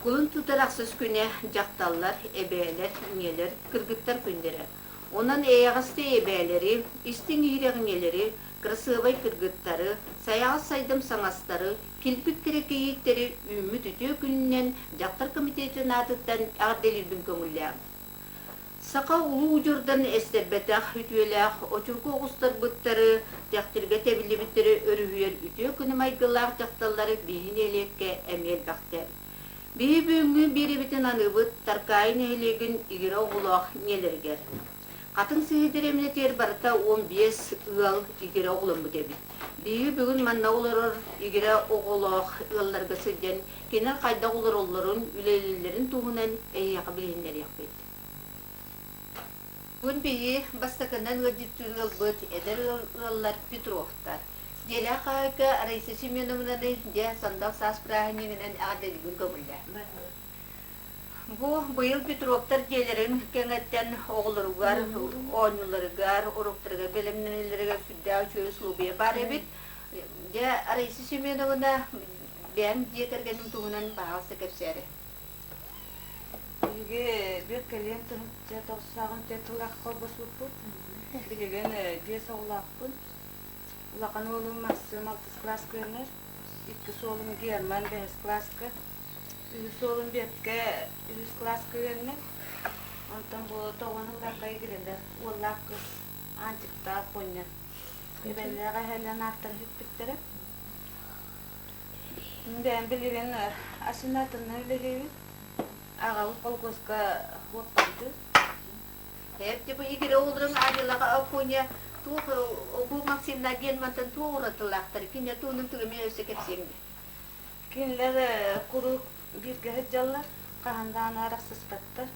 Кулун тутар ахсыс күнэ дьахталлар, эбээлэр, ийэлэр, кыргыттар күннэрэ. Онон эйэҕэстэй эбээлэри, истиҥ иһирэх ийэлэри, кырасыабай кыргыттары, сайаҕас сайдам саҥастары, килбик кэрэ кийииттэри үүммүт үтүө күнүнэн дьахтар комитетын аатыттан эҕэрдэлиирбин көҥүллээҥ. Саха улуу удьурдан эстэрбэтэх үтүөлээх очурга оҕустарбыттары, тэхтиргэ тэбиллибиттэри өрүһүйэр үтүө күнү майгылаах дьахталлары биһи нэһилиэккэ эмиэ элбэхтэр. Биһи бүгүҥҥү биэрэбитин аныыбыт Таркаайы нэһилиэгин игирэ оҕолоох ийэлэригэр. Хатыҥ Сыһыы дэриэбинэтигэр барыта 15 ыал игирэ оҕоломмут эбит. Биһиги бүгүн манна олорор игирэ оҕолоох ыалларга сылдьан кинилэр хайдах олороллорун, үлэлииллэрин туһунан эһиэхэ билиһиннэриэхпит. Күн биһи бастакынан ыалдьыттыыр ыалбыт эдэр ыаллар Петровтар. Дьиэлээх хаһаайка Раиса Семеновнаны дьэ сандал саас бырааһынньыгынан эҕэрдэлиибин көҥүллээ. Бу быйыл Петровтар дьиэлэрин кэҥэттэн оҕолоругар, оонньууларыгар, уруоктарыгар бэлэмнэнэллэригэр сүрдээх үчүгэй условия баар эбит. Дьэ, Раиса Семеновна бэйэҥ дьиэ кэргэниҥ туһунан баһаалыста кэпсээ эрэ. Биһиги биир кэлиэн тыһыынча тоҕустааҕын түөрт сыллаах холбоспуппут. Билигин биэс оҕолоохпун. Улахан уолум Максим алтыс кылааска үөрэнэр. Иккис уолум Герман бэһис кылааска. Үһүс уолум Бүөккэ үһүс кылааска үөрэнэр. Онтон бу тоҕуон сылларга игирэлэр уоллаах кыыс Аанчыктаах Поня. Эбэллээх эһэлэн ааттара сүппүттэрэ. Бэйэм билигин асинатынан үлэлиибин. Аҕабыт холкуоска уоппардыы. Эп бу игирэ оҕолорун Адилаҕа Афоня туох бу Максимна диэн мантан туох уратылаахтар кинилэр туһунан тугу эмэ өссө кэпсиэҥ Кинилэр куруук бииргэ сылдьаллар, хаһан даҕаны арахсыспаттар.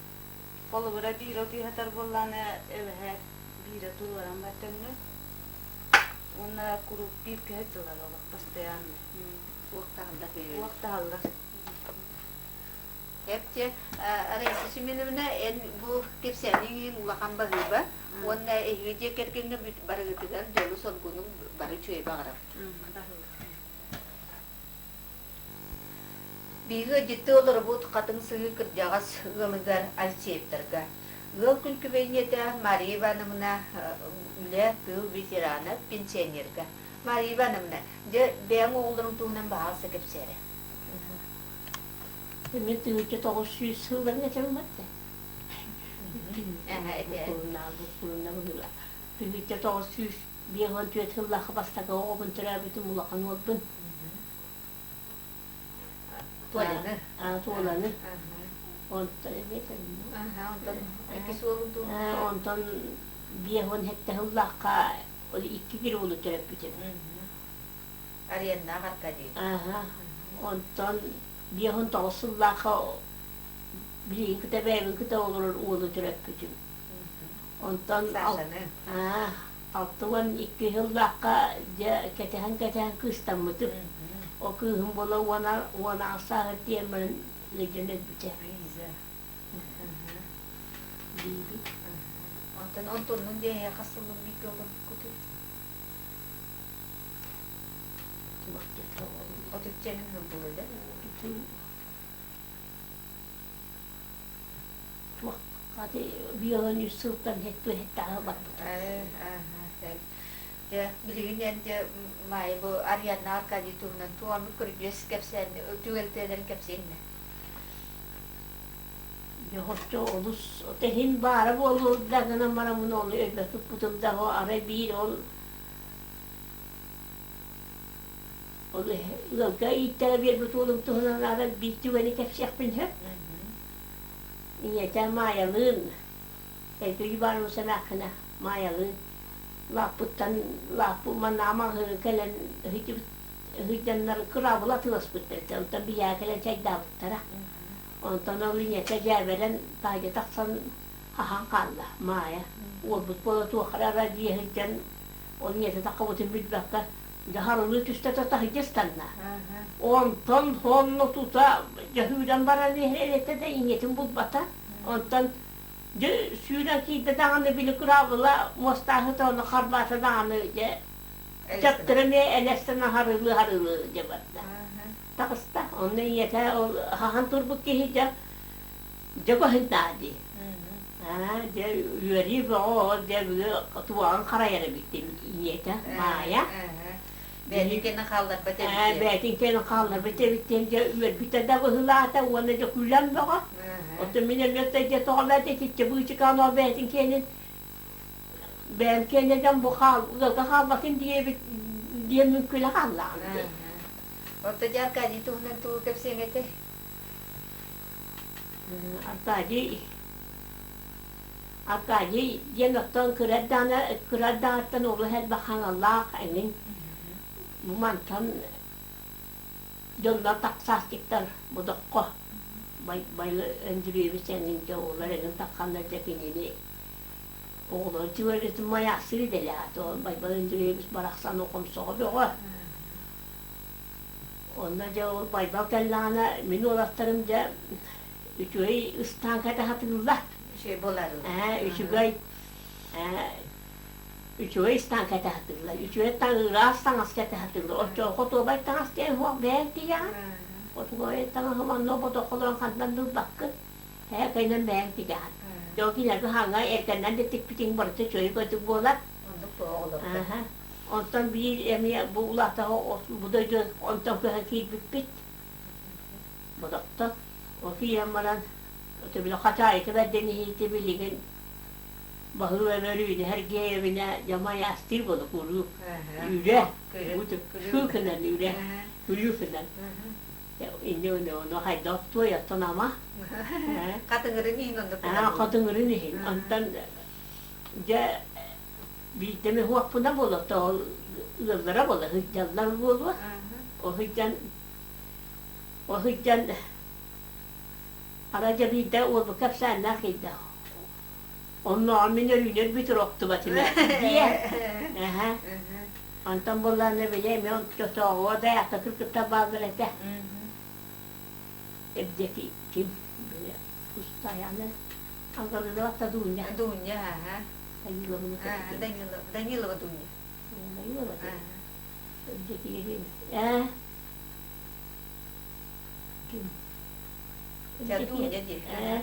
Холобура, биир от ыыһатар буоллаҕына, эбэһээт биирэ туруоран бар төннөр. Уонна куруук бииргэ сылдьаллар олох постоянно. Уохтаһаллар. Уохтаһаллар. Эпче Раиса Семеновна, эн бу кэпсээниҥ улахан баһыыба уонна эһиги дьиэ кэргэҥҥэ барыгытыгар дьолу-соргуну бары үчүгэй баҕарабыт. Биһиги ыалдьыттыы олоробут Хатыҥ Сыһыы кырдьаҕас ыалыгар Алексеевтарга. Ыал күн күбэй ийэтэ Мария Ивановна үлэ, тыыл ветерана, пенсионерга. Мария Ивановна, дьэ, бэйэҥ оҕолоруҥ туһунан баһаалыста кэпсээ эрэ. Эмиэ 1900 сылларга этэллэр да. Буккулунна быһыылаах. 1954 сыллаахха бастакы оҕобун төрөөбүтүм улахан уолбун. Туоланы. Туоланы. Онтон эмиэ Онтон иккис уолун Онтон 57 сыллаахха ол икки киһи уолу төрөппүтүм. Арианнаах Аркадий. Аха. Онтон 59 сыллаахха билигин кытта бэйэбин кытта олорор уолу төрөппүтүм. Онтон Сашаны. 62 сыллаахха дьэ кэтэһэн-кэтэһэн кыыстаммытым. Ол кыыһым буола 18 сааһыгар тиийэн баран ыалдьан өлбүтэ. Лиза. Диибит. Онтон Антоннуун диэһэ хас сылын бииргэ олорбуккутуй? Отучча сыл буолла. Туох хаты биэһэн үс сылтан һэттү-һэттээҕи барбыта. Дьэ, билигин эн дьэ Маайа бу Ариадна Аркадий туһунан туоҕаммыт көрүдьүөс кэпсээн түгэнтэлэрин кэпсиэҥ Дьоһоччу олус иһин баара буолуо да гынан бараммын ону өйбө туппутум да арай биир ол ол ыалга ииттэрэ биэрбит уолум туһунан арай биир түгэни кэпсиэхпин сөп. Ийэтэ Маайалыын, Эргий Иванович эмээххинэ Маайалыын лааппыттан лааппы манна маҕаһыыҥҥа кэлэн ыһыйданнар кыраабыл атыыласпыттар этэ. Онтон биһиэхэ кэлэн чайдаабыттара. Онтон ол ийэтэ дьээбэрэн таһырдьа тахсан хаһан хаалла Маайа. Уолбут буола туох эрэ ара дии сылдьан ол ийэтэ таххыбытын билбэккэ дьаһарылыы түстэ да таһырдьа ыстанна. Онтон сонно тута дьөһүүрэн баран иһэр этэ да ийэтин булбата. Онтон дьэ сүүрэн киирдэ даҕаны били кыраабыла муостааһыта ону харбаата даҕаны дьэ дьаптара эмиэ элэстэн аһарылыы-аһарылыы дьэ барда. Таҕыста. Онно ийэтэ ол хаһан турбут киһи дьэ дьэ көһүннаа дии. Аа дьэ үөрүү бөҕө ол дьэ туоҕун харайар эбит ийэтэ Маайа. Бэйэтин кэннин хаалларбат эбит. Бэйэтин кэннин хаалларбат эбит диэн дьэ үөрбүтэ да быһыылаата уонна дьэ күлэн бөҕө. Оттон мин эмиэ дьэ тоҕо бэйэтэ итиччэ быычыкаан ол бэйэтин киэнин бэйэм киэнэ дьон бу хаал ыалга хаалбатын диэбит диэн мин күлэ хааллаҕым дии. Онто дьэ Аркадий туһунан тугу кэпсиэҥ этэй? Аркадий Аркадий диэн оттон кыра эрдэҕинэ кыра эрдэҕиттэн олус элбэх хаҥаллаах эҥин бу мантан дьоннор тахсаастыктар бодоххо Байла Андреевич эҥин дьэ оҕолор эҥин тахханнар дьэ кинини оҕолор дьүөрэтин майаахсыр идэлээх Байбал Андреевич барахсан окомсоҕо бөҕө Онно дьэ ол Байбал кэллэҕинэ мин уолаттарым дьэ үчүгэй ыстааҥка хатыыллар. Үчүгэй буолаарылар. Ээ үчүгэй ээ үчүгэй ыстааҥка хатыыллар. Үчүгэй ыраас таҥаска хатыыллар. Оччоҕо хотуобай таҥас диэн суох бэйэҥ тигэҕин. Хотуобай таҥаһы манна ботохолорон хантан да ылбаккын. Ээ кэнэн бэйэҥ тигэҕин. Дьэ ол кинилэргэ хаҥа эргэннэн да тикпитиҥ барыта үчүгэй курдук буолар. Оннук оҕолорго. Онтон биир эмиэ бу улаатаҕа бу дойду онтон көһөн киирбиппит. Бодохто. Ол киирэн баран били хачаайыта бэрдэн иһиити билигин баһыы өмөрүүнэ Сергеевна дьамайаастыыр буола куруук үрэ күлүү гынан үрэ күлүү гынан инньэ ону хайдах туой оттон ама Хатыҥырын иһин оннук хатыҥырын иһин онтон дьэ Биирдэ эмэ уоппуна буолуо, ол ыаллара буола сылдьаллар буолуо. Ол сылдьан ол сылдьан арай дьэ биирдэ уолбут кэпсээннээх киирдэ. Оннооҕор мин өрүүнэр бүтэр охтубатым ээ диэ. Эһэ. Онтон буоллаҕына били эмиэ оччотооҕуга да аата кыргыттар бааллар этэ. Эбдьэки ким били устайаны Ангалыылабатта Дуня. Дуня, аха. Даниловна Данилова, Данилова Дуня. Данилова Ээ ким Дуня дии. Ээ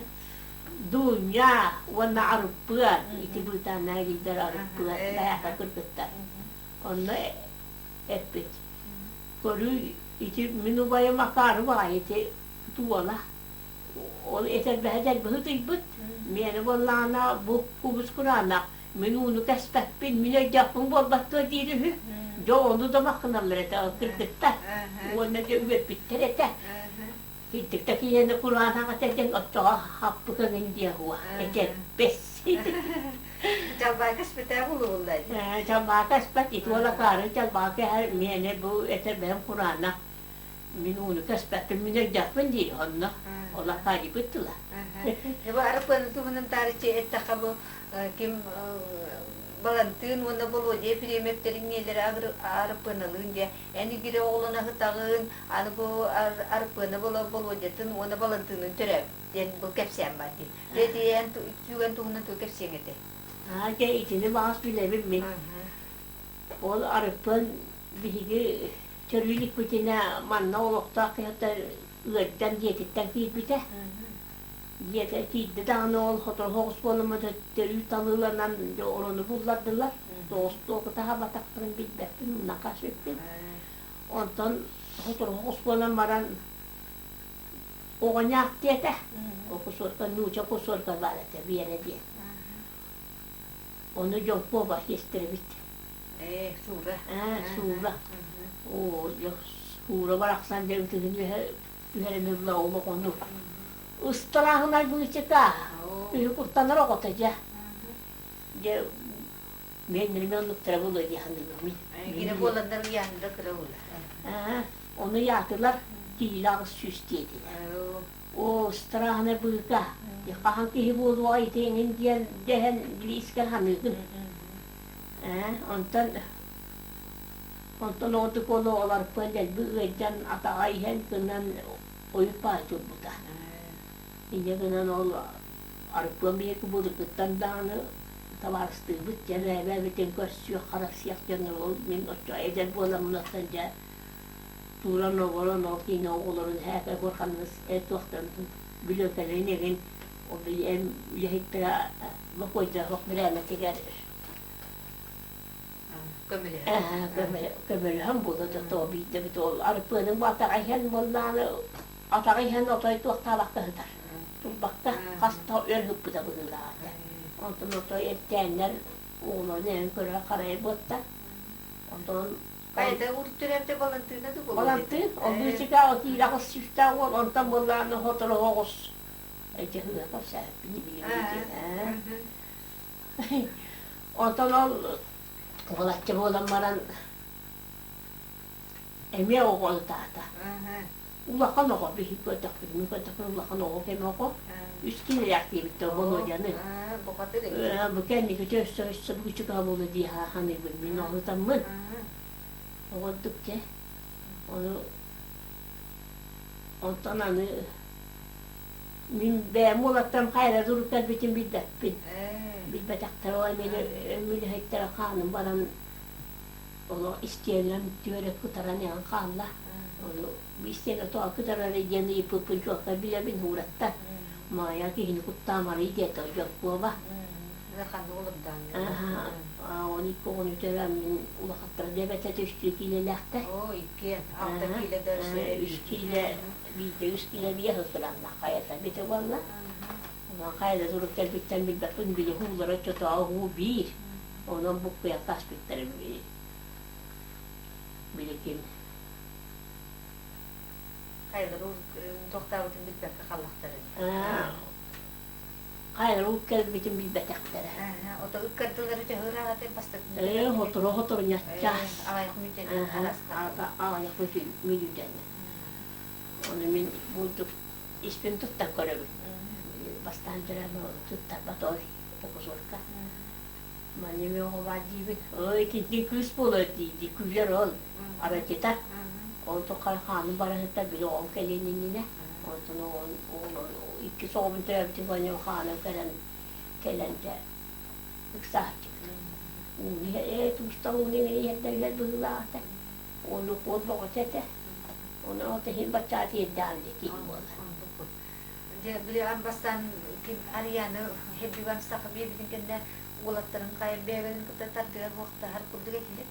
Дуня уонна Арыппыа ити быытааннаах илиилэр Арыппыа бэйэхэ кыргыттар. Онно эппит. Көрүй ити мин убайым акаары баҕайы ити туола Ол этэрбэһэ дэлби ытыйбыт. Миэнэ буоллаҕына бу кубус кураанах, мин ууну кэспэппин, мин өйдөөхпүн буолбат дуо диир үһү. Дьэ ону да махтаналлар этэ кыргыттар. Уонна дьэ үөрбүттэр этэ. Кирдик да киһини кураанах этэ диэн оччоҕо хаппык эҥин диэ уо этэрбэс. Чалбаакы эспэтэ булуулла дии. Чалбаакы эспэт, ити уол акаары чалбаакы эһэр миэнэ бу этэрбэһим кураанах. Мин ууну кэспэппин, мин өйдөөхпүн диир онно. Ол Аркадийбыт тыла. Бу Арыппыаны туһунан таарыччы эттэххэ бу ким Балантыын уонна Болуодьа Ефремовтэрин ийэлэрэ Арыппыаналыын дьэ эн игирэ оҕолоно сытаҕын, аны бу Арыппыана Болуодьатын уонна Балантыынын төрөөбүт диэн бу кэпсээн бар дии. Дьэ ити эн түгэн туһунан тугу кэпсиэҥ этэй? Аа дьэ итини баҕас билэбин мин. Ол Арыппыан биһиги Төрүү иликпитинэ манна олохтоох киһитэ ыалдьан дьиэтиттэн киирбитэ. Дьиэтэ киирдэ даҕаны ол сотору соҕус буоламмыт төттөрү талыыланан дьэ орону буллардылар. Тоҕустуоку таһаабатахтарын билбэппин, умна хаалбыппын. Онтон сотору соҕус буолан баран оҕонньоох диэтэ. Ол кусуорка нууча кусуорка баар этэ Биэрэ диэн. Ону Дьоҥкуоба сиэстэрэбит. Ээ, Суура. Ээ, Суура. Оо, дьэ, Суура барахсан дьэ ытыһын үөһэ түһэрэн ылла ол оҕону. Ыстарааһынай быычыка. Үһү куттанар оҕото дьэ. Дьэ, миэннэримэ оннуктара буолуо дии саныыбын мин. Кини буоланнар ыйааһында кыра буолар. Аа, ону ыйаатылар, киилэ 800 диэтилэр. Оо, страшно быыка, хаһан киһи буолуоҕа ити эҥин диэн дэһэн близко саныыгын. Ээ, онтон онтон оҕотук ол оҕолорбун дэлби ыалдьан атаҕа иһэн гынан ойуп-баай турбута. Инньэ гынан ол арыппыам биһиги былыргыттан даҕаны табаарыстыыбыт дьэ бэйэ-бэйэбитин көрсүөх, харахсыах дьон ол мин оччо эдэр буоламмын оттон дьэ. Тууран олорон ол киинэ оҕолорун һээкэ курханныс туохтан бүлөкэлэрин эгин ол эн үлэһиттэрэ бокуойдаах бирээмэтигэр көмөлөһөн буолла да то биирдэ бит ол арыппыаның бу атаҕа иһэн буоллааны атаҕа иһэн отой туохтаабакка сытар турбакка хаста өр ыппыта быһыылаах этэ онтон отой эртээннэр оҕолорун эҥин көрө харайар буотта онтон Хайда урут Балантыына да буолуо Балантыын олбуйчика отиилэх сүүстээх уол онтон буоллааны хоторо оҕус эдьэһыа кэпсээппин билигин Онтон ол уолачча буолан баран эмиэ оҕо ытаата. Улахан оҕо биһи көрдөхпүт, мин көрдөхпүн улахан оҕо кэм оҕо. Үс киилэлээх диэбиттэр Володяны. Бу кэнники өссө өссө бу буолуо дии саныыбын мин оһутаммын. Оҕордук дьэ. Ону онтон аны Мин бэйэм уолаттарым хайа да урут кэлбитин билбэппин. Билбэтэхтэрэ ол үлэһиттэрэ хааным баран олох истиэнэм түөрэ кытаран иһэн хаалла. Ону истиэнэ тоҕо кытарар диэн ыйыппыппын чуолкай билэбин ууратта. Маайа киһини куттаамарый диэтэ Дьоркуоба. Ыараханнык олордоон. Он икки оҕону төрөөн мин улахаттара диэбэтэ үстүү киилэлээхтэр. Оо, иккиэн алта киилэ да Үс киилэ биирдэ үс киилэ биэс ытыранна хайата битэ буолла. Онон хайа да турук кэлбиттэн билбэппин били уулара оччотооҕу уу биир. Онон буккуйакка аспыттар били ким. Хайалары тохтообутун билбэккэ халлахтарын. Хайалары ук кэлбитин билбэтэхтэрэ. Ото ыккардылары төһө ыраах бастакы Ээ, хотору-хотору ньаччаас. Аҕыйах мүнүүтэнэн араста. Аҕыйах мүнүүтэнэн. Ону мин бурдук испин туттан көрөбүн. Бастаан төрөөн туттарбат ой, окусурка. Манна эмиэ оҕо баар диибин. Ой, итинтин кыыс буолар дии күлэр ол. Аратита. Ол тухары хааным бараһыттар били оҕом кэлиэн иннинэ. Онтон оҕолор иккис оҕобун төрөөбүтүн кэннэ хааным кэлэн кэлэн дьэ ыксааччыбыт. Ууну ээ туустан ууну иһэрдэллэр быһыылаах этэ. Ону куол бөҕөтө этэ. Ону ол иһин баччаа тиэрдэҕим дии киһи буолар. Дьэ, били аан бастаан ким Арыйааны Хэббиван саха биэрбитин кэннэ уолаттарын хайа бэйэлэрин кытта тардыһар уохтаһар курдук этилэр.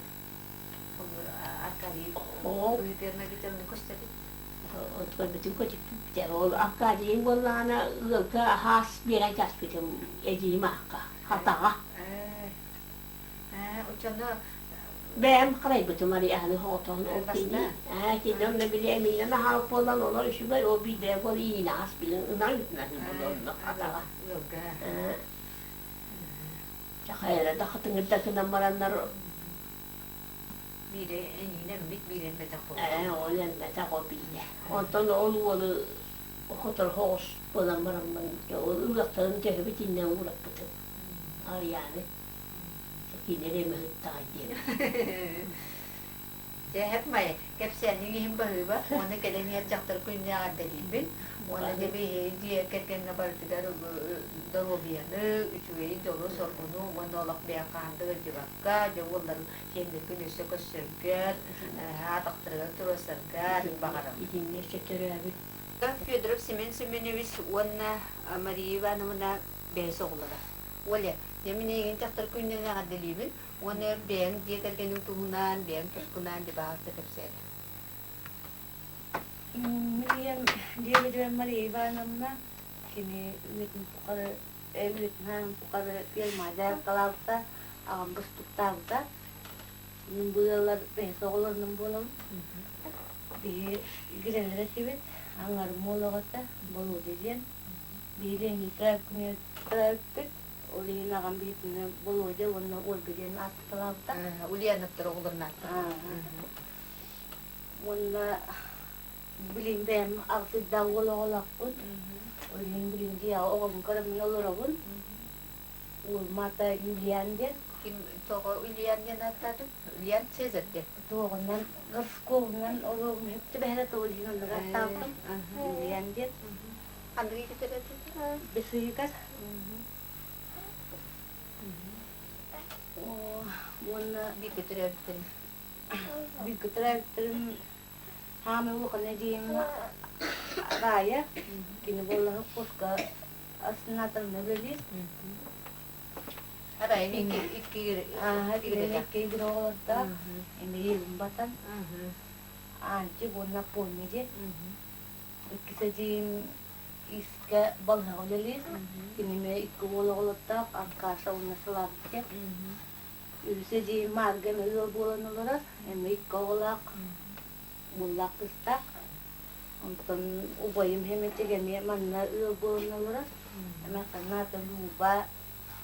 Аркадий быһыытыгар бүтэн көстөбүт. Көрбүтүн көтүппүттэр. Ол Аркадийын буоллаҕына ыалга хаас биэрэн кээспитим эдьиийим аахха, хатаҕа. Оччону Бэйэм харайбытым Арыйааны оҕотоһун ол кини. Ээ, кини онно били эмиинэн аһаабыт буолан олор үчүгэй ол биирдэрэ буол иинэҕэс билин ынах үүтүнэн буолла атаҕа. Ыалга. Ээ. Хайа да хатыҥырда гынан бараннар Биирэ эниинэммит, биирэ эммэтэх буолла. Ээ, ол эммэтэх ол биирэ. Онтон ол уолу хотор соҕус буолан бараммын ол ылыахтарын төһөбүт иннэ уураппытым. Арыйааны. Кинилэр эмэ ыттаҕай диэн. Дьэ, Майа, кэпсээниҥ иһин баһыыба уонна кэлэн иһэр дьахтар күннээх эрдэлиибин уонна дьэ биһиги дьиэ кэргэҥҥэ барытыгар доруобуйаны, үчүгэйи, дьолу-соргуну уонна олох бэйэҥ хаһан да ыалдьыбакка, дьэ уолларын сиэннэргин өссө көрсөргөр, атахтарыгар туруорсаргар баҕарабын. Итиннэ өссө төрөөбүт Федоров Семен Семенович уонна Мария Ивановна бэһис оҕолоро. Оля, дьэ мин эйигин дьахтар күнүнэн эҕэрдэлиибин уонна бэйэҥ дьиэ кэргэниҥ туһунан, бэйэҥ тускунаан дебаҕалта кэпсээтэ. Мин ийэм диэбитигэр Мария Ивановна кини үйэтин тухары үйэтин тухары пиэрмэ дьарыкталаабыта, аҕам быстыктаабыта. Мин бу ыаллар бэһис оҕолорунан буолабын. Биһи игирэлэр этибит, аҥарым уол оҕото Болуодьа диэн. Биһиги Леонид күнү Ол иһин аҕам биһитини Володя уонна Ольга диэн ааттаталаабыта. Ульяновтар оҕолорун ааттара. Уонна билин бэйэм аҕыс ыйдаах уол оҕолоохпун. Ол иһин билин дьиэҕэ оҕобун көрөммүн олоробун. Уолум аата Юлиан диэн. Ким тоҕо Ульян диэн ааттаатыҥ? Ульян Цезарь диэн. Туоҕунан, гороскобунан олоҕум сөп түбэһэрэ тоҕо иһин оннук ааттаабытым. Юлиан диэн. Ханнык ититэр Бесыйыгар уонна бииргэ төрөөбүттэрим. Бииргэ төрөөбүттэрим. Хаамай улахан эдьиийим Рая, кини буоллаҕа куска астынаатарына үлэлиир. Рая икки Икки икки оҕолордоох, эмиэ батан, Аанчык уонна Поня диэн. Иккис эдьиийим Искэ балыһаҕа үлэлиир. Кини эмиэ икки уол оҕолордоох, Аркаша уонна Славик диэн. Үһүс эдьиийим Марга эмиэ ыал буолан олорор, эмиэ икки оҕолоох, уоллаах кыыстаах. Онтон убайым Хэмичик эмиэ манна ыал буолан олорор. Эмээххин аата Люба,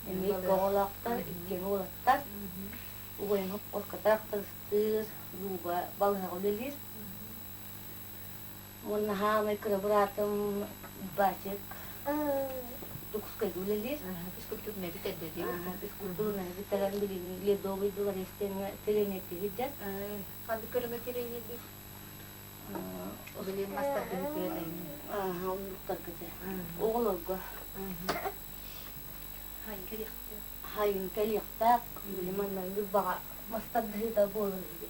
эмиэ икки оҕолоохтор, икки уолаттар. Убайым холкотоох тырыстыыр, Люба балыһаҕа үлэлиир. Уонна хаамай кыра быраатым Бачик Дьокуускайга үлэлиир. Физкультурнай бүтэрдэ дии. Физкультурнай бүтэрэн билигин Ледовый дворец диэҥҥэ тренердии сылдьар. Ханнык көрүҥҥэ тренердиир? Билин мастардыһытыгар Ааһа, оннуктарга дьэ. Оҕолорго. Хайын кэлиэхтээх. Били манна Ньурбаҕа мастардыһыыта буолар үһү.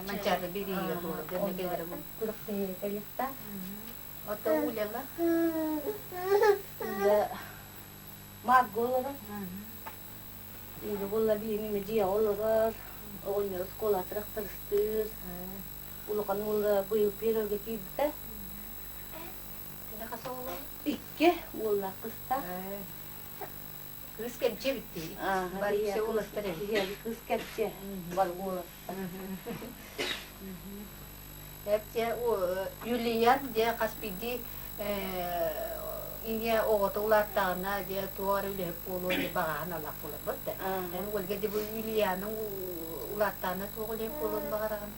Манчаары бирииһигэр буолар дьонно кэлэрэ буолар. Күрэхтэһиигэ кэлиэхтээх. Ото Уляла? Уля Марго олорор. Уля буолла биһиги дьиэҕэ олорор. Оҕонньор оскуола трактористыыр. Улахан уола быйыл первыйга киирбитэ. Кини хас оҕолоох? Икки уоллаах кыыстаах. Кыыс кэмчи эбит дии. Барыйса уолаттар эбит. Кыыс кэмчи бар уолаттар. Эптэ Юлиян дьэ хас биирдии ийэ оҕото улааттаҕына дьэ туох эрэ үлэһит буолуо диye баҕаһын алаах буоларбыт да. Эн Ольга дьэ бу Юлияны улааттаҕына туох үлэһит буолуон баҕараҕын?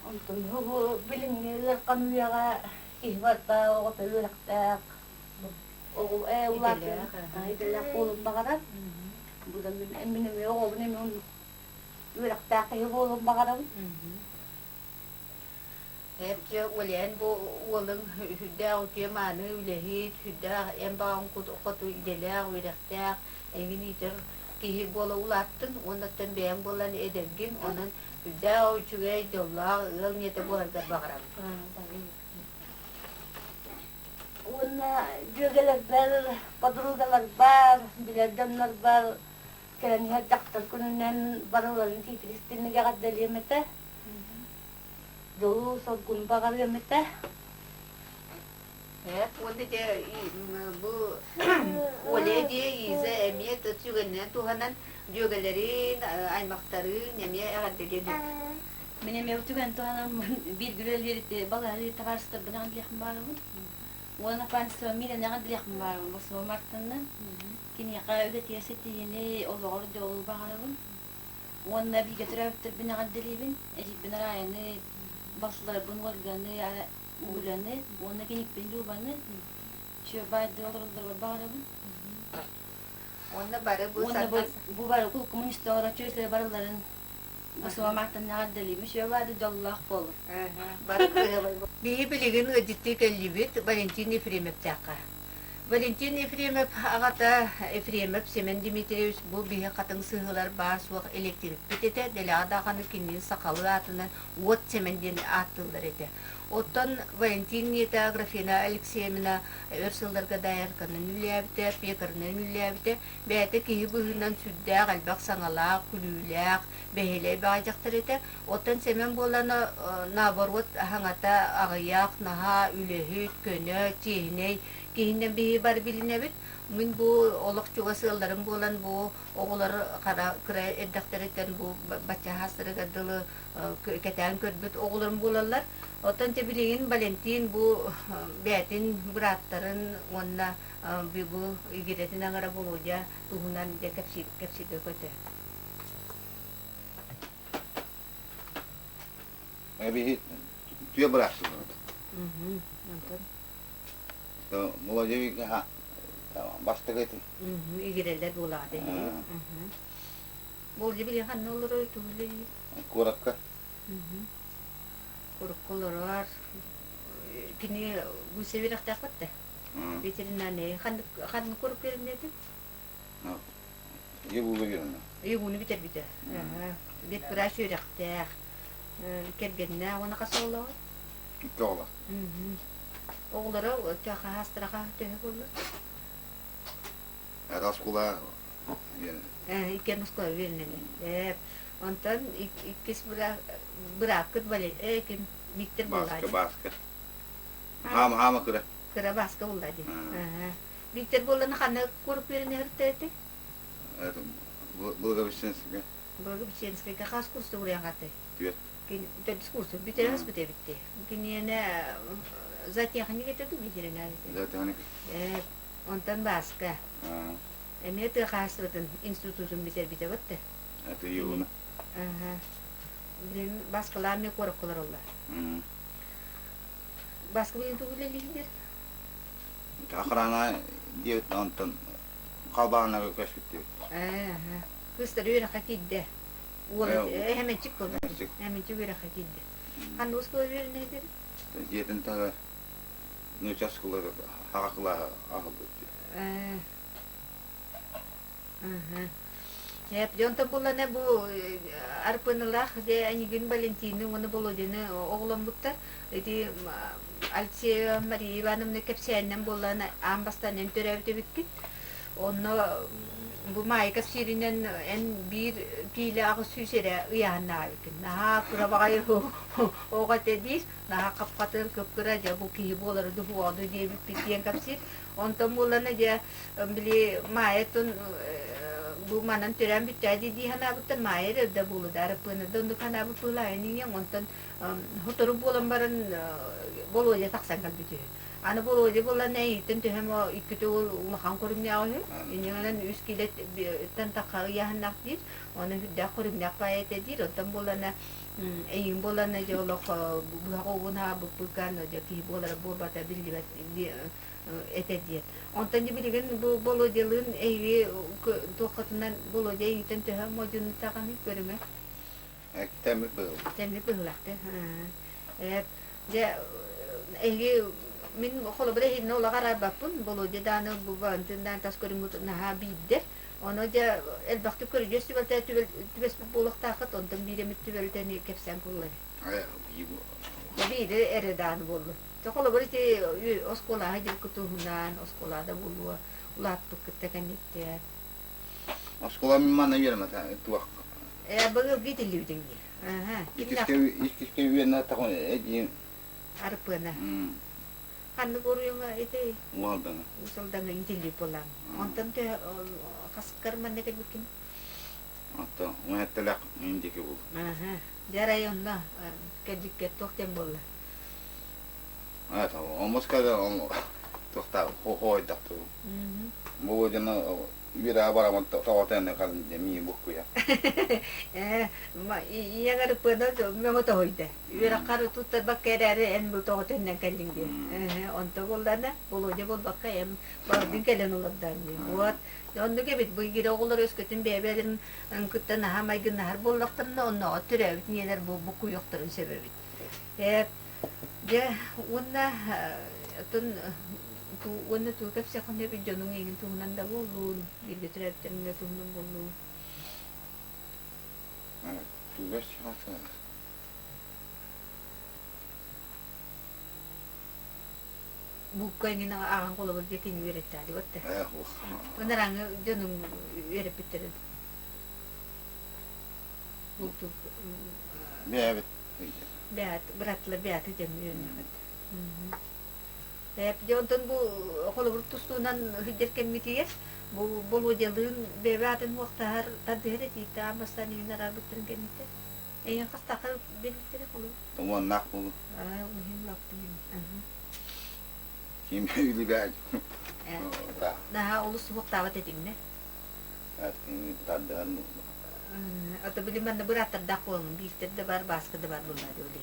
Онтон бу билиҥҥи ыарахан үйэҕэ киһи барыта оҕото үөрэхтээх, оҕо ээ улаатыан идэлээх буолуон баҕарар. Бу да мин мин эмиэ оҕобун эмиэ оннук үөрэхтээх киһи буолуон баҕарабын. Эпчэ Олян бу уолуҥ сүрдээх үтүө-мааны үлэһит, сүрдээх эн баҕаҥ хоту идэлээх, үөрэхтээх, эҥин иитэр киһи буола улааттыҥ уонна оттон бэйэҥ буолан эдэргин, онон сүрдээх үчүгэй, дьоллоох ыал ийэтэ буоларгар баҕарабын. Уонна дьүөгэлэрбэр, подругаларбар, билэр дьоннорбор кэлэн иһэр дьахтар күнүнэн барыларын тиитиристинник эҕэрдэлиэм этэ. Дьолу соргуну баҕарыам этэ. Уонна дьэ бу Оля дьиэ Иза эмиэ сүгэннэн туһанан дьүөгэлэрин, аймахтарын эмиэ эҕэрдэлиэн сөп. Мин эмиэ түгэн туһанан биир үлэлиир балыһалыыр табаарыстарбын эҕэрдэлиэхпин баҕарабын. Уонна панство Милены эҕэрдэлиэхпин баҕарабын. Босуо Мартынна. Киниэхэ үлэтигэр ситиһиини, олоҕор дьолу баҕарабын. Уонна бииргэ төрөөбүттэрбин эҕэрдэлиибин. Эдьиийбин Раяны, басларбын Ольганы, Уляны уонна киниппин Любаны үчүгэй баайдыы олороллоругар баҕарабын. Уонна бары бу Уонна бу, бу бары коммунистар оҥороччу барыларын босуо Мартынна эҕэрдэлиибин. Үчүгэй баайды дьоллоох буолун. Бары Биһи билигин ыалдьыттыы кэллибит Валентин Ефремовтаахха. Валентин Ефремов аҕата Ефремов Семен Дмитриевич бу биһи хатыҥ сыһыылар баар-суох электрикпит этэ, дэлэҕэ даҕаны кинини сахалыы аатынан Уот Сэмэн диэн ааттыыллар этэ. Оттон Валентин ийэтэ Аграфена Алексеевна өр сылларга доярканан үлэлээбитэ, пекарынан үлэлээбитэ, бэйэтэ киһи быһыынан сүрдээх элбэх саҥалаах, күлүүлээх, бэһиэлэй баҕайы дьахтар этэ. Оттон Сэмэн буолан наоборот аһаҥата аҕыйах, наһаа үлэһит, көнө, чиэһинэй киһинэн биһиги бары билинэбит. Мин бу олох чугас ыалларым буолан бу оҕолор хара кыра эрдэхтэриттэн бу бачча саастарыгар дылы кэтээн көрбүт оҕолорум буолаллар. Оттон дьэ билигин Валентин бу бэйэтин бырааттарын уонна бу игирэтин аҥара Володя туһунан дьэ кэпсииргэ көтө. Эбиһи түө быраастылар. Молодежь бастакы этим. Игирэлэр буолаҕа Болдьу били ханна олорор тугулей? Куоракка. Куоракка олорор. Кини гуся үөрэхтээх да? Ветеринарный. Ханнык куоракка үөрэннэтин? Егуга үөрэнэ. Егуну бүтэрбитэ. Ветврач үөрэхтээх. Кэргэннээх уонна хас оҕолооҕой? Икки оҕолор. Оҕолоро хаһаастара төһө буолла? Это оскуола Иккиэн оскуола үөрэнэллэр. Онтон иккис бырааккыт ким Виктор буолла Бааска, Бааска. Хаама, хаама кыра. Кыра Бааска буолла дии. Виктор буолланы ханна курук үөрэнэ эти? Благовещенская. Благовещенскайга хас курста уруйан хаты? Түөрт. Төрдүс курсу бүтэрэ хаспыт эбитти. Киниэнэ зоотехник этэ дуу ветеринар этэ? Зоотехник. Онтон Бааска. Эмиэ тыа хаһаайыстыбатын институтун бүтэрбитэ бытты. Это Юна. Ага. Билин Бааскалаан эмиэ куоракка олороллор. Бааска билин тугу үлэлииллэр? Охрана диэбит онтон халбааннарга көспүт диэбит. Ага. Кыыстар үөрэххэ киирдэ. Уол Хэмэнчик буолла. Хэмэнчик үөрэххэ киирдэ. Ханна оскуола үөрэнэһитэр? Дьиэтин таһыгар нуучча оскуолата хаҕа кылааһа аһыллыбыт. Дьонтон буллана бу Арпыналаах дьэ Анигин Валентины уонна Володяны оҕоломмуттар. Ити Алексеева Мария Ивановна кэпсээнинэн буоллаҕына аан бастаан эн төрөөбүт эбиккин. Онно бу Маайка сиринэн эн биир киилэ 800 эрэ ыйааһыннаах эбиккин. Наһаа кыра баҕайы оҕо этэ диир. Наһаа хап-хатыр кып-кыра дьэ бу киһи буолары дуһуоҕу диэбиппит диэн кэпсиир. Онтон буоллана дьэ били Маайа бу манан төрөөн бүттээ дии дии санаабыттар Маайа эрэ да буолу да Араппыана да оннук санаабыт буолаайын иҥиэҥ онтон сотору буолан баран Володя тахсан кэлбит үһү. Аны Володя буолан эйиттэн төһөм иккитэ ол улахан көрүҥнээх үһү. Инньэ үс киилэттэн тахха ыйааһыннаах диир. Оны үрдээх көрүҥнээх баайа этэ диир. Онтон буолана эйиҥ буолана дьэ олох быһах угун хаабыппыкан дьэ киһи буолара буолбата биллибэт этэ диэн. Онтон дьэ билигин бу Володялыын эһиги туоххутунан Володя эйигиттэн төһө модьуну таҕаны көрүҥэ? Тэммит быһыл. Тэммит быһылаахты. Дьэ эһиги мин холобура эһигини олох араарбаппын. Володя дааны бу Валентин тас көрүҥҥүт наһаа биирдэр. Ону дьэ элбэхтик көрүдьүөс түбэлтэ түбэспит буолуохтааххыт, онтон биир эмит түбэлтэни кэпсээн куллай. Биири эрэ дааны буоллун. Дьэ холобур ити оскуолаҕа дьылкы туһунан, оскуолада буолуо, улааппыккытта кэнниттэн. Оскуола мин манна үөрэммэтэ туох. Э, былыргы итиллибитиҥ дии. Аха. Иккискэ үөрэнэ таҕын эдиин. Арыппыана. Ханнык уруйуҥа ити? Уалдаҥа. Уус Алдаҥа итиллибит буоллаҕыҥ. Онтон төһө хаскар манна кэлбиккин? Оттон уһэттэлэх индики бул. Аха. Дьэ арай онно кэлбиккэ туох диэн буолла? Омуска туохта хоойдохту. Бу дьоно үөрэ барамын тоҕотен калын деми буккуя. Э, ийэҥ арыппыана мөҥө тоһуйда. Үөрэххэр туттарбакка эрээри эн бу тоҕо төннөн кэллиҥ диэн. Онто буоллаана, Володя буолбакка эм бардын кэлэн олордоон дии. Вот. Оннук эбит бу игирэ оҕолор өскөтүн бэйэ-бэйэлэрин кытта наһаа майгыннаһар буоллахтарына, оннооҕор төрөөбүт ийэлэр бу буккуйуохтарын сөп эбит. Э, дьэ, уонна оттон уонна тугу кэпсиэххин эбит дьонуҥ эйигин туһунан да буоллун, бииргэ төрөөбүттэрин да туһунан буоллун. Тугас Буукка эҥин ааҕан холобур дьэ кини үөрэттээди батта. Ынараҥы дьонуҥ үөрэппиттэрин. Бултук Бэйэбит. Бэйэт, бырааттылар бэйэти дьон үөрэнэхит. Дьэ онтон бу холобур тустуунан сылдьар кэммитигэр бу Болуодьалыын бэйэ атын уохтаһар тардыһар этиитэ аан бастаан иһин араарбыттарын кэнниттэн эйиэн хастаахха биэрбиттэрэ холобур Уоннаах буолу. Аа, уһун лаптым. Ким үлүбээн. Наһаа олус суохтаабат этиҥнэ. Тардыһар буолла. Ото били манна бырааттардаах буолан бииртэр да бар, Бааска да бар буолла диэли.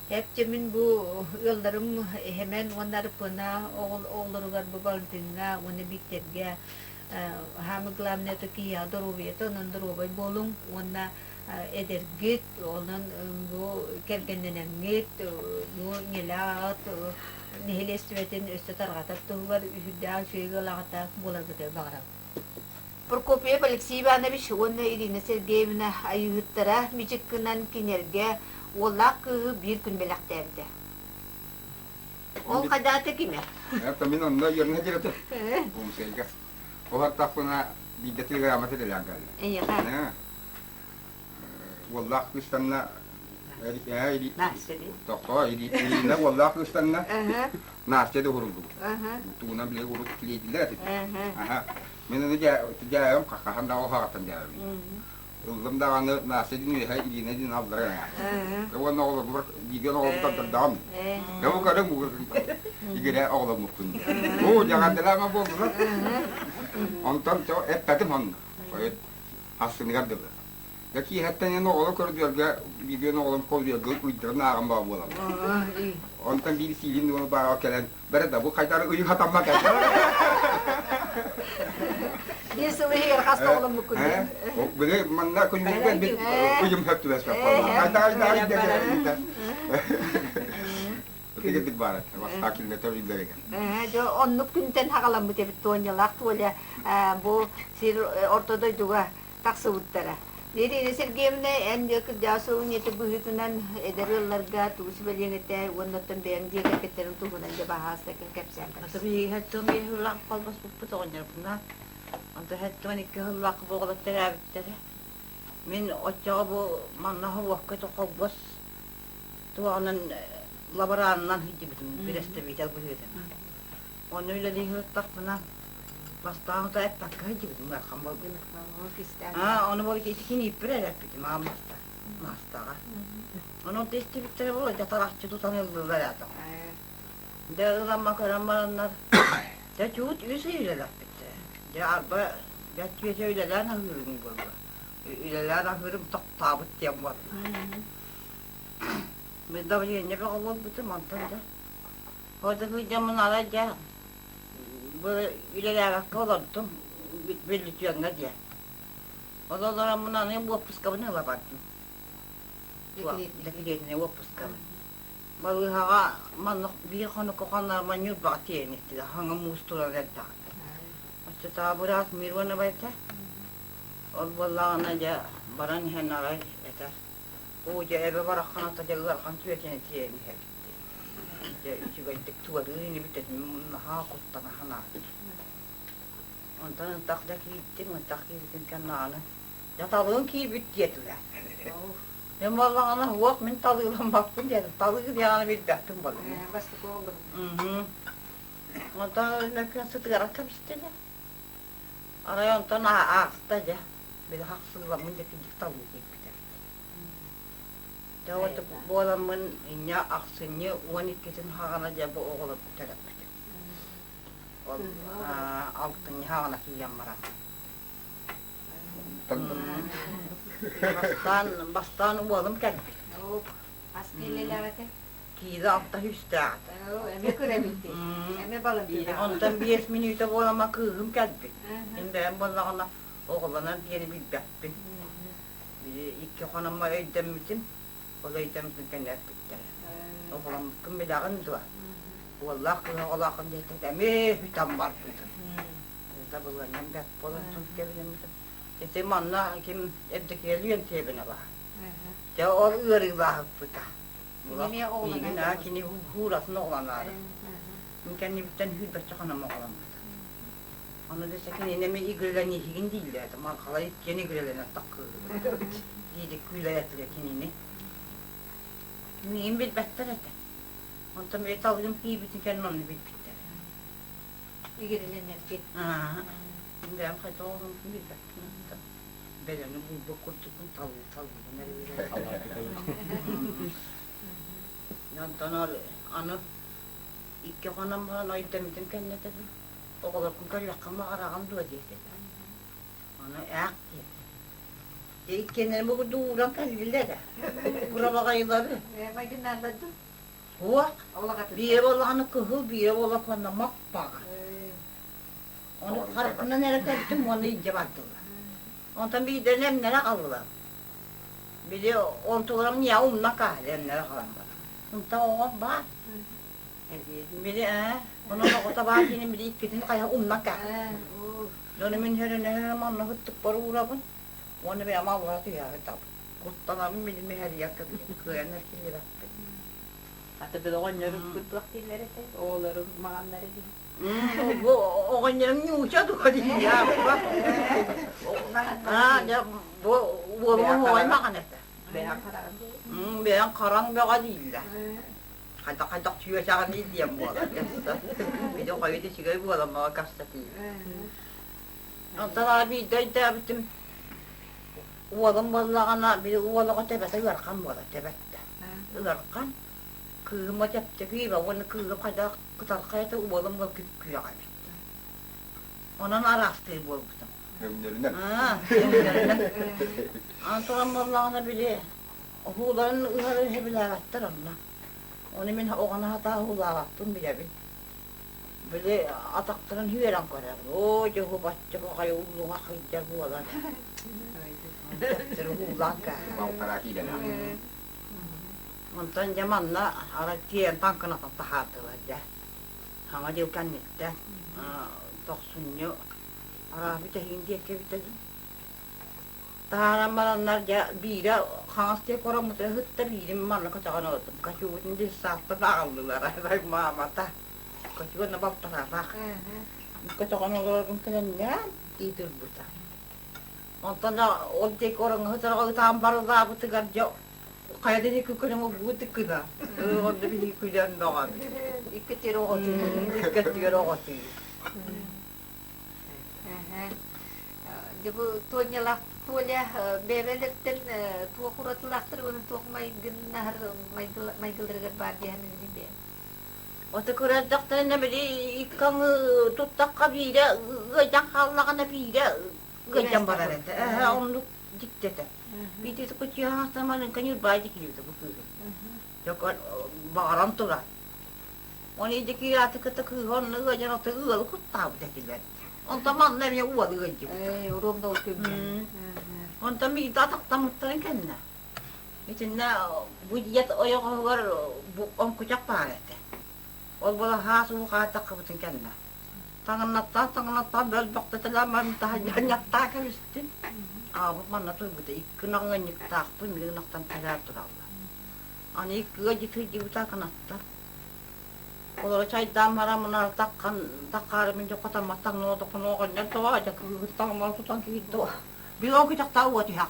Эп мин бу ыалларым Хэмэн уонна Арыппына оҕолоругар бу Валентиҥҥа уонна Бииктэргэ хаамы главное это киһиэхэ доруобуйата онон доруобай буолуҥ уонна эдэргит онон бу кэргэннэнэҥҥит бу ньэлэҕит нэһилиэстибэтин өссө тарҕатар туһугар үһүрдээх үчүгэй ыал аҕата буоларгытыгар баҕарабын. Прокопьев Алексей Иванович уонна Ирина Сергеевна айыыһыттара мичик гынан кинилэргэ Уоллаах кыыһы биир күн бэлэхтээбитэ. Ол хадаата кимэ? Это мин онно үөрэнэ дьиэтэ. Бумсайга. Олортохпуна биирдэ телеграмма телелээн кэллэ. Эйиэхэ? Уоллаах кыыстанна Тохтоо, Ирина уоллаах кыыстанна Настя да уһуруллубут. Тугунан бile урут килиэйдилэр Аха. Мин аны дьээбим хахан да оһаҕаттан дьээбим. Ыллым даҕаны Настя дин үөһэ Ирина дин аллара Уонна оҕолорбор бииргэ оҕолорбор тардаҕым. Дьэ бу көрүҥ игирэ оҕоломмуппун. Оо, дьаҕардылаама буоллулар. Онтон эппэтим онно. Ассыныгар дылы. Дьэ киэһэттэн эн оҕолор көрдүөргэ бииргэ оҕолорум көрдүөргэ ыйдарын ааҕан баа буолаллар. Онтон биир сиилин уол бааҕа кэлэн бэрэ да бу хайдары ыйы хатаммат Биир сыл иһигэр хас да оҕоломмуккун Били манна күннүкпэн бит ыйым хөп түбэспэт буолла. Тигирдик баар бастаа киллэтэ ыйдарыгар. Дьэ оннук күнтэн хаҕаламмыт эбит Туонньалаах Толя бу сир орто дойдуга тахсыбыттара. Ирина Сергеевна, эн дьэ кырдьаҕас ылынньыты быһыытынан эдэр ыалларга тугу сүбэлиэҥ этэ уонна оттон бэйэҥ дьиэ кэргэттэрин туһунан дьэ баһаалыста кэпсээн кэпсээ. Аты биһиги холбоспуппут оҕонньорбунаан. Онто 72 сыллаах бу оҕолор төрөөбүттэрэ. Мин оччоҕо бу манна холуокка холбос туоҕунан лаборанынан сылдьыбытым бэрэстэбиитэл быһыытынан. Онно үлэлии сырыттахпына бастаан утаа эппэккэ сылдьыбытым ыарахан буолбут. Аа, ону буол ити кинииппэр эрэ эппитим аан маста мастаҕа. Ону онто истибиттэрэ буолуо, дьэ тарахчы тутан ыллылар ата. Дьэ ыламма көрөн бараннар, дьэ чуут үс ый үлэлэппиттэрэ. Дьэ арба бэрт түөтэ үлэлээн аһыырым буолла. Үлэлээн аһыырым тохтообут диэн буолла. Мин давление бөҕө буолбутум, онтон да Хотугу арай дьэ бу үлэлээбэккэ олордум бүллүтүөҥҥэ диэн. Ол олороммун аны уоппускабын ыла бардым. Дэкириэтинэй уоппускабын. Балыыһаҕа маннык биир хонукка хонноормо Ньурбаҕа тиэйэн иттилэр, хаҥа муус турар эрдэҕинэ. Оччотооҕу быраас Миронова этэ. Ол буоллаҕына дьэ баран иһэн арай этэр: "Оо дьэ эбэ барахханата дьэ ыарахан түөтэни тиэйэн иһэбит" Дьэ үчүгэйдик туоруур инибит этим наһаа куттана санаатым. Онтон ынтах да киирдим, ынтах киирбитим кэннэ аны дьэ талыын киирбит диэтилэр. Мин буоллаҕына уох мин талыыламмаппын диэтим, талыы диэҕинэ билбэппин буоллум. Бастакы оҕолорум. Онтон мөккүөн сытыаран кэбистэ дьэ. Арай онтон ааста дьэ, били хахсыыламмын дьэ кирдик талыы киирбитэ. Дьэ вот буоламмын инньэ ахсынньы 12-тин хаҕана дьэ бу оҕолорбун төрөппүтүм. Ол алтынньы хаҕана тиийэн баран. Бастаан, бастаан уолум кэлбит. Ас киилэлээх этэ? Киилэ алта сүүстээх этэ. Эмэ көрөбүт Эмэ балантынаах. Онтон биэс мүнүүтэ буолама кыыһым кэлбит. Мин бэйэм буоллаҕына оҕолонор диэни билбэппин. Били икки хономмо өйдөммүтүм, ол өйдөммүтүн кэннэ эппиттэрэ. Оҕоломмуккун билэҕин дуо? Уоллаах кыыс оҕолооххун диэтэ эмиэ бүтэн барбытым. Дабылыанньам бэрт буолан кэбиһэммитим. Ити манна ким Евдокия Леонтьевна баар. Дьэ ол ыарыылааһыппыта. Миигин аа кини хууратын оҕолоноору. Мин кэннибиттэн сүүрбэччэ хонум оҕоломмута. Ону десе кинини эмиэ игрэлэнииһигин дииллэр этэ. Мархалай иккиэн игрэлэнэн таккыыллар. Диидик күүлэр этилэр кинини. Миигин билбэттэр этэ. Онтон бэйэ талыым киирбитин кэннэ ону билбиттэр. Игирэлэнэргин. Аа. Мин бэйэм хайдах оҕоломмутун билбэппин. Бэлэми булбут курдукпун талыы талыыбын эрэ билэбин. Онтон ол аны икки хонон баран өйдөммүтүм кэннэ этэбин оҕолоргун көрүөххүн баҕараҕын дуо диэтэ. Ону ээх диэтэ. Дьэ иккиэннэрин бу курдук ууран кэллилэр ээ. Курабаҕайылары. Майгыннааллар дуу? Суох. Биирэ буоллаҕына кыһыл, биирэ буоллаҕына маппаҕа. Ону харахпынан эрэ көрдүм уонна илдьэ бардылар. Онтон биирдэрин эмнэрэ аҕаллылар. Били онтуларым ньаа умна каһыл эмнэрэ аҕалан баран. Унта оҕом баар. Били ээ, онон оҕото баар диэн били иккитин хайа умна каһыл. Дьону мин хөрөнөһө манна ыттыкпар уурабын. Уонна бэйэм аллара түһээри табын. Куттанабын мин мэһэрийэр кыайан эркиллибэппин. Ата били оҕонньорум курдук дииллэр этэ, оҕолорум маҕаннар эбит. Бу оҕонньорум ньууча дуо диир. Аа, дьэ, бу уолум оҕой маҕан этэ. Бэйэҥ хараҥ бөҕө дииллэр. Хайдах-хайдах түөсэҕиний диэн буолар. Били хойут үчүгэй буолан мага кэпсэтии. Онтон ара биирдэ өйдөөбүтүм уолум буоллаҕына били уол оҕо төбөтө ыарахан буолар төбөттө. Ыарахан. Кыыһым чэпчэки уонна кыыһым хайдах кытархай этэ уолум буол күп-күөх эбит. Онон араастыы буолбутум. Өҥнөрүнэн. Өҥнөрүнэн. Аны туран буоллаҕына били уһууларын ыһары сөбүлээбэттэр онно. Ону мин оҕону хатаа уһуулаабаппын билэбин. Били атахтарын үөрэн көрөбүн. Оо, дьэ бачча баҕайы уллуҥа сылдьар буолан. Төттөрү уһуулаан кээһэр. Балтараа киилэлээх. Онтон дьэ манна арай тиэйэн таҥкынатан таһаардылар дьэ. Саҥа дьыл кэнниттэн тохсунньу арааһы бүтэһигин диэки эбитэ дуу. Таһааран бараннар дьэ биирэ хаҥас диэки ороммутун ыһытта, биирин манна көтөҕөн ылытым. Катюбутун детсадтан аҕаллылар арай маамата. Катю уонна балтараалаах. Көтөҕөн олорорун кэлэннээн дии турбута. Онтон ол диэки ороҥҥо сытар ытаан барылаабытыгар дьэ хайа да диэки күлэн улгубут гына. Онно биһиги күлэн бөҕөбүт. Икки тир оҕотуу. Икки өттүгэр оҕотуу. Дьэ бу Тонялаах Толя бэйэлэриттэн туох уратылаахтар уонна туох майгыннаһар майгыларыгар баар диэһэн бэйэм. Ото көрөрдөхтөрүнэ били икки аҥы туттахха биирэ ыалдьан хааллаҕына биирэ ыалдьан барар этэ. Эһэ оннук дьикти этэ. Биирдэ кучуйаһаҥастан маленько ньурбаай дикилибитэ бу кыыһы. Баҕаран турар. Оны идики ааты кытта кыыһы онно ыалдьан ото ыалы куттаабыт этилэр. Онтон манна эмиэ уолу ыалдьыбыта. Урум да күҥҥэ. Онтон биирдэ атахтаммыттарын кэннэ. Итиннэ бу дьиэт ойоҕоһугар бу оҥкучах баар этэ. Ол буола хаас уу хаатаххыбытын кэннэ. Таҥыннаттаан таҥыннаттаан бөлбөхтөтөлөөн баран таһырдьа кэбистим. Аҕабыт манна турбута икки ынах ыанньыктаахпын, били ынахтан кэлээр тураллар. Аны икки ыалдьыт сылдьыбыта кынаттар. Олоро чайдаан баран мына таххан таххаары мин хотоммот таҥныы тохону оҕонньор тоҕо дьэ кыыһыт таҥныы тутан киирдэ Били ол күтэхтээ уот түһэ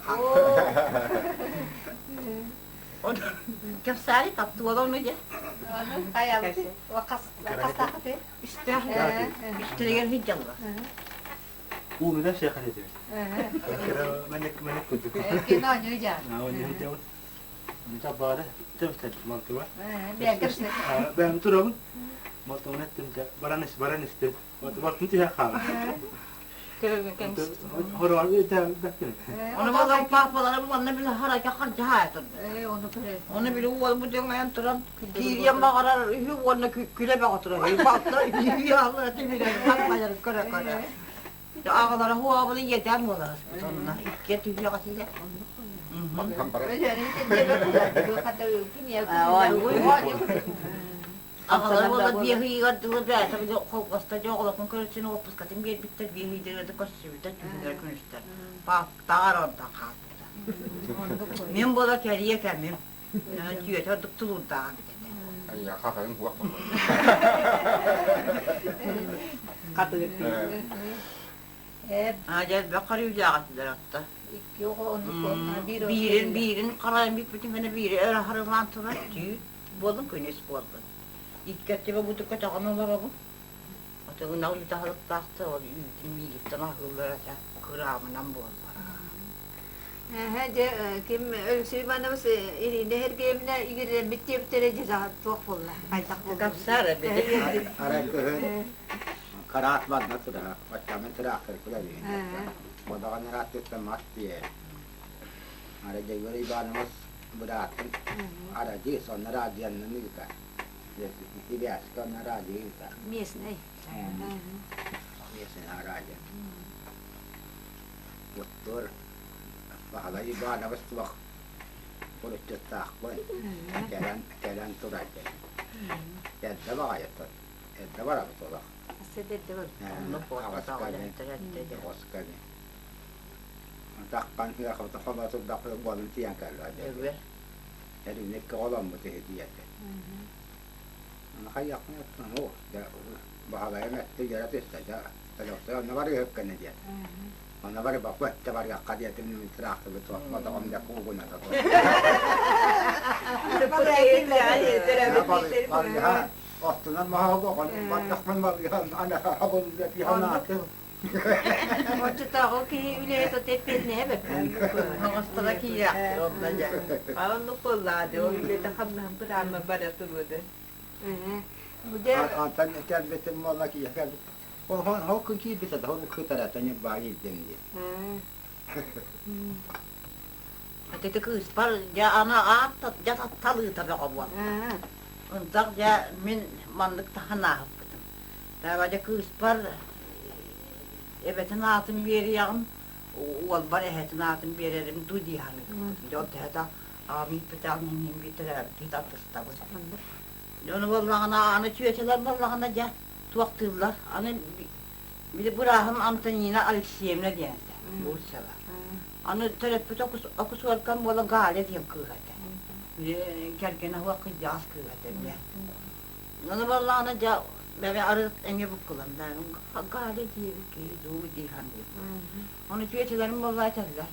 Кэпсээри таптыала ону дьэ. Хастаахыты? Үстээх. Үстэригэр сылдьаллар. Ууну да всех этибит. Маннык маннык курдук. Кино ньуйдьа. Ньуйдьабыт. Табаары тэбитэр малтыба. Бэм турабын. Малтымын эттим баран ис баран исти. Бартын түһэ хаалар. Оны балар папалары манна били харайга хардьаһаа турда. Оны били уолбут өҥөйөн туран киириэн баҕарар үһү уонна күлэ бөҕө турар. Балта үһү тимирэн тарбайар көрө-көрө. Аҕалара хуабыны иэдээн буолар сонно иккиэ түһүөҕэ тиийэ. Аҕалара буолла биэс ыйыгар дылы бэйэтэ били холкуоста дьэ оҕолорун көрүстүн уоппускатын биэрбиттэр биэс ыйдары да көрсүбүтэ түүннэр күнүстэр паптаҕар онтон хаалбыта. Мин буола кэлиэ кэмим түөтэ ордук тулуурдааҕа эбит этэ. Хатырын хуох Хатырын. Аа дьэ элбэх харыылаах этилэр отто. Икки оҕо оннук биир Биирин биирин харайан бүппүтүн гына биири өрө харылаан турар түүн буоллун күнүс буоллун. Икки өттүбэ буту көтөҕөн олоробун. Отугун үүт аһылыктаахтар ол үүтүн миигиттэн аһыыллар этэ кыраамынан буоллар. Эһэ дьэ ким Өлөксөй Иванович Ирина Сергеевна игирэлэммит диэбиттэрэ дьэ туох буолла хайдах буолла Капсар эбит. Арай кыһын Караат манна турара, оччоҕо тыраахтар күлэбиһин. Бодаҕан ырааттыттан мас тиэйэр. Ара Дьөгүөр Иванович быраатын Арадьыыс онно радионан ыытар. Сибээскэ онно радио ыытар. Местный. Местный радио. Оттор Баһылай Иванович туох уруччуттаахпын кэлэн кэлэн турар дьэ. Эрдэ баҕайы Эрдэ барабыт олох. Эрдэ Аҕыс кэлин. Оҕус кэлин. таххан ыахабыта холоо турдахпыт буолан тиийэн кэллэ. Эринэ икки оҕоломмут үһү диэтэ. Аны хайыахпын эттим, оо, дьэ, баһылайым эттэ үөрэ түстэ, дьэ, Өлөксөй онно барыыһыккын диэтэ. Онно барыбакка эттэ барыахха диэтим, мин тыраахтыбыт суох, бодоҕум дьэ куугуната туох. Барыһа, оттунан маһа бардахпын балыһан, ана хабылла пиһанаатым. Оччотооҕу киһи үлэһит от эппиэтинэһэ бэккэ. Оҥосторо киирэхтэр онно дьэ. Оннук буоллаҕа дии, ол үлэтэ хамнаһын быраама бара туруоду. Антон кэлбитим буолла киһи кэлбит. Ол күн киирбитэ да ол кытарата ньурбаа киирдим дии. Ити кыыспар дьэ аны аат дьэ талыыта бөҕө буолла. Ынтах дьэ мин маннык таһынааһыппытым. Дьэ кыыспар эбэтин аатын биэриэҕим, уолбар эһэтин аатын биэрэрим дуу дии саныыбын. Дьэ ол төһөтө аҕам ииппэтэҕин иһин бииртэрээбитин тардыстабын. Дьону буоллаҕына аны чүөчэлэр буоллаҕына дьэ туохтууллар. Аны били бырааһым Антонина Алексеевна диэн этэ, Бурцева. Аны төрөппүт окусуоркам буола Галя диэн кыыһа этэ. Били кэргэнэ суох кырдьаҕас кыыһа этэ били. Ону буоллаҕына дьэ бэбэ арыт эмиэ буккулан Галя диэбит киһи дуу дии саныыбын. Ону чүөчэлэрим буолла этэллэр.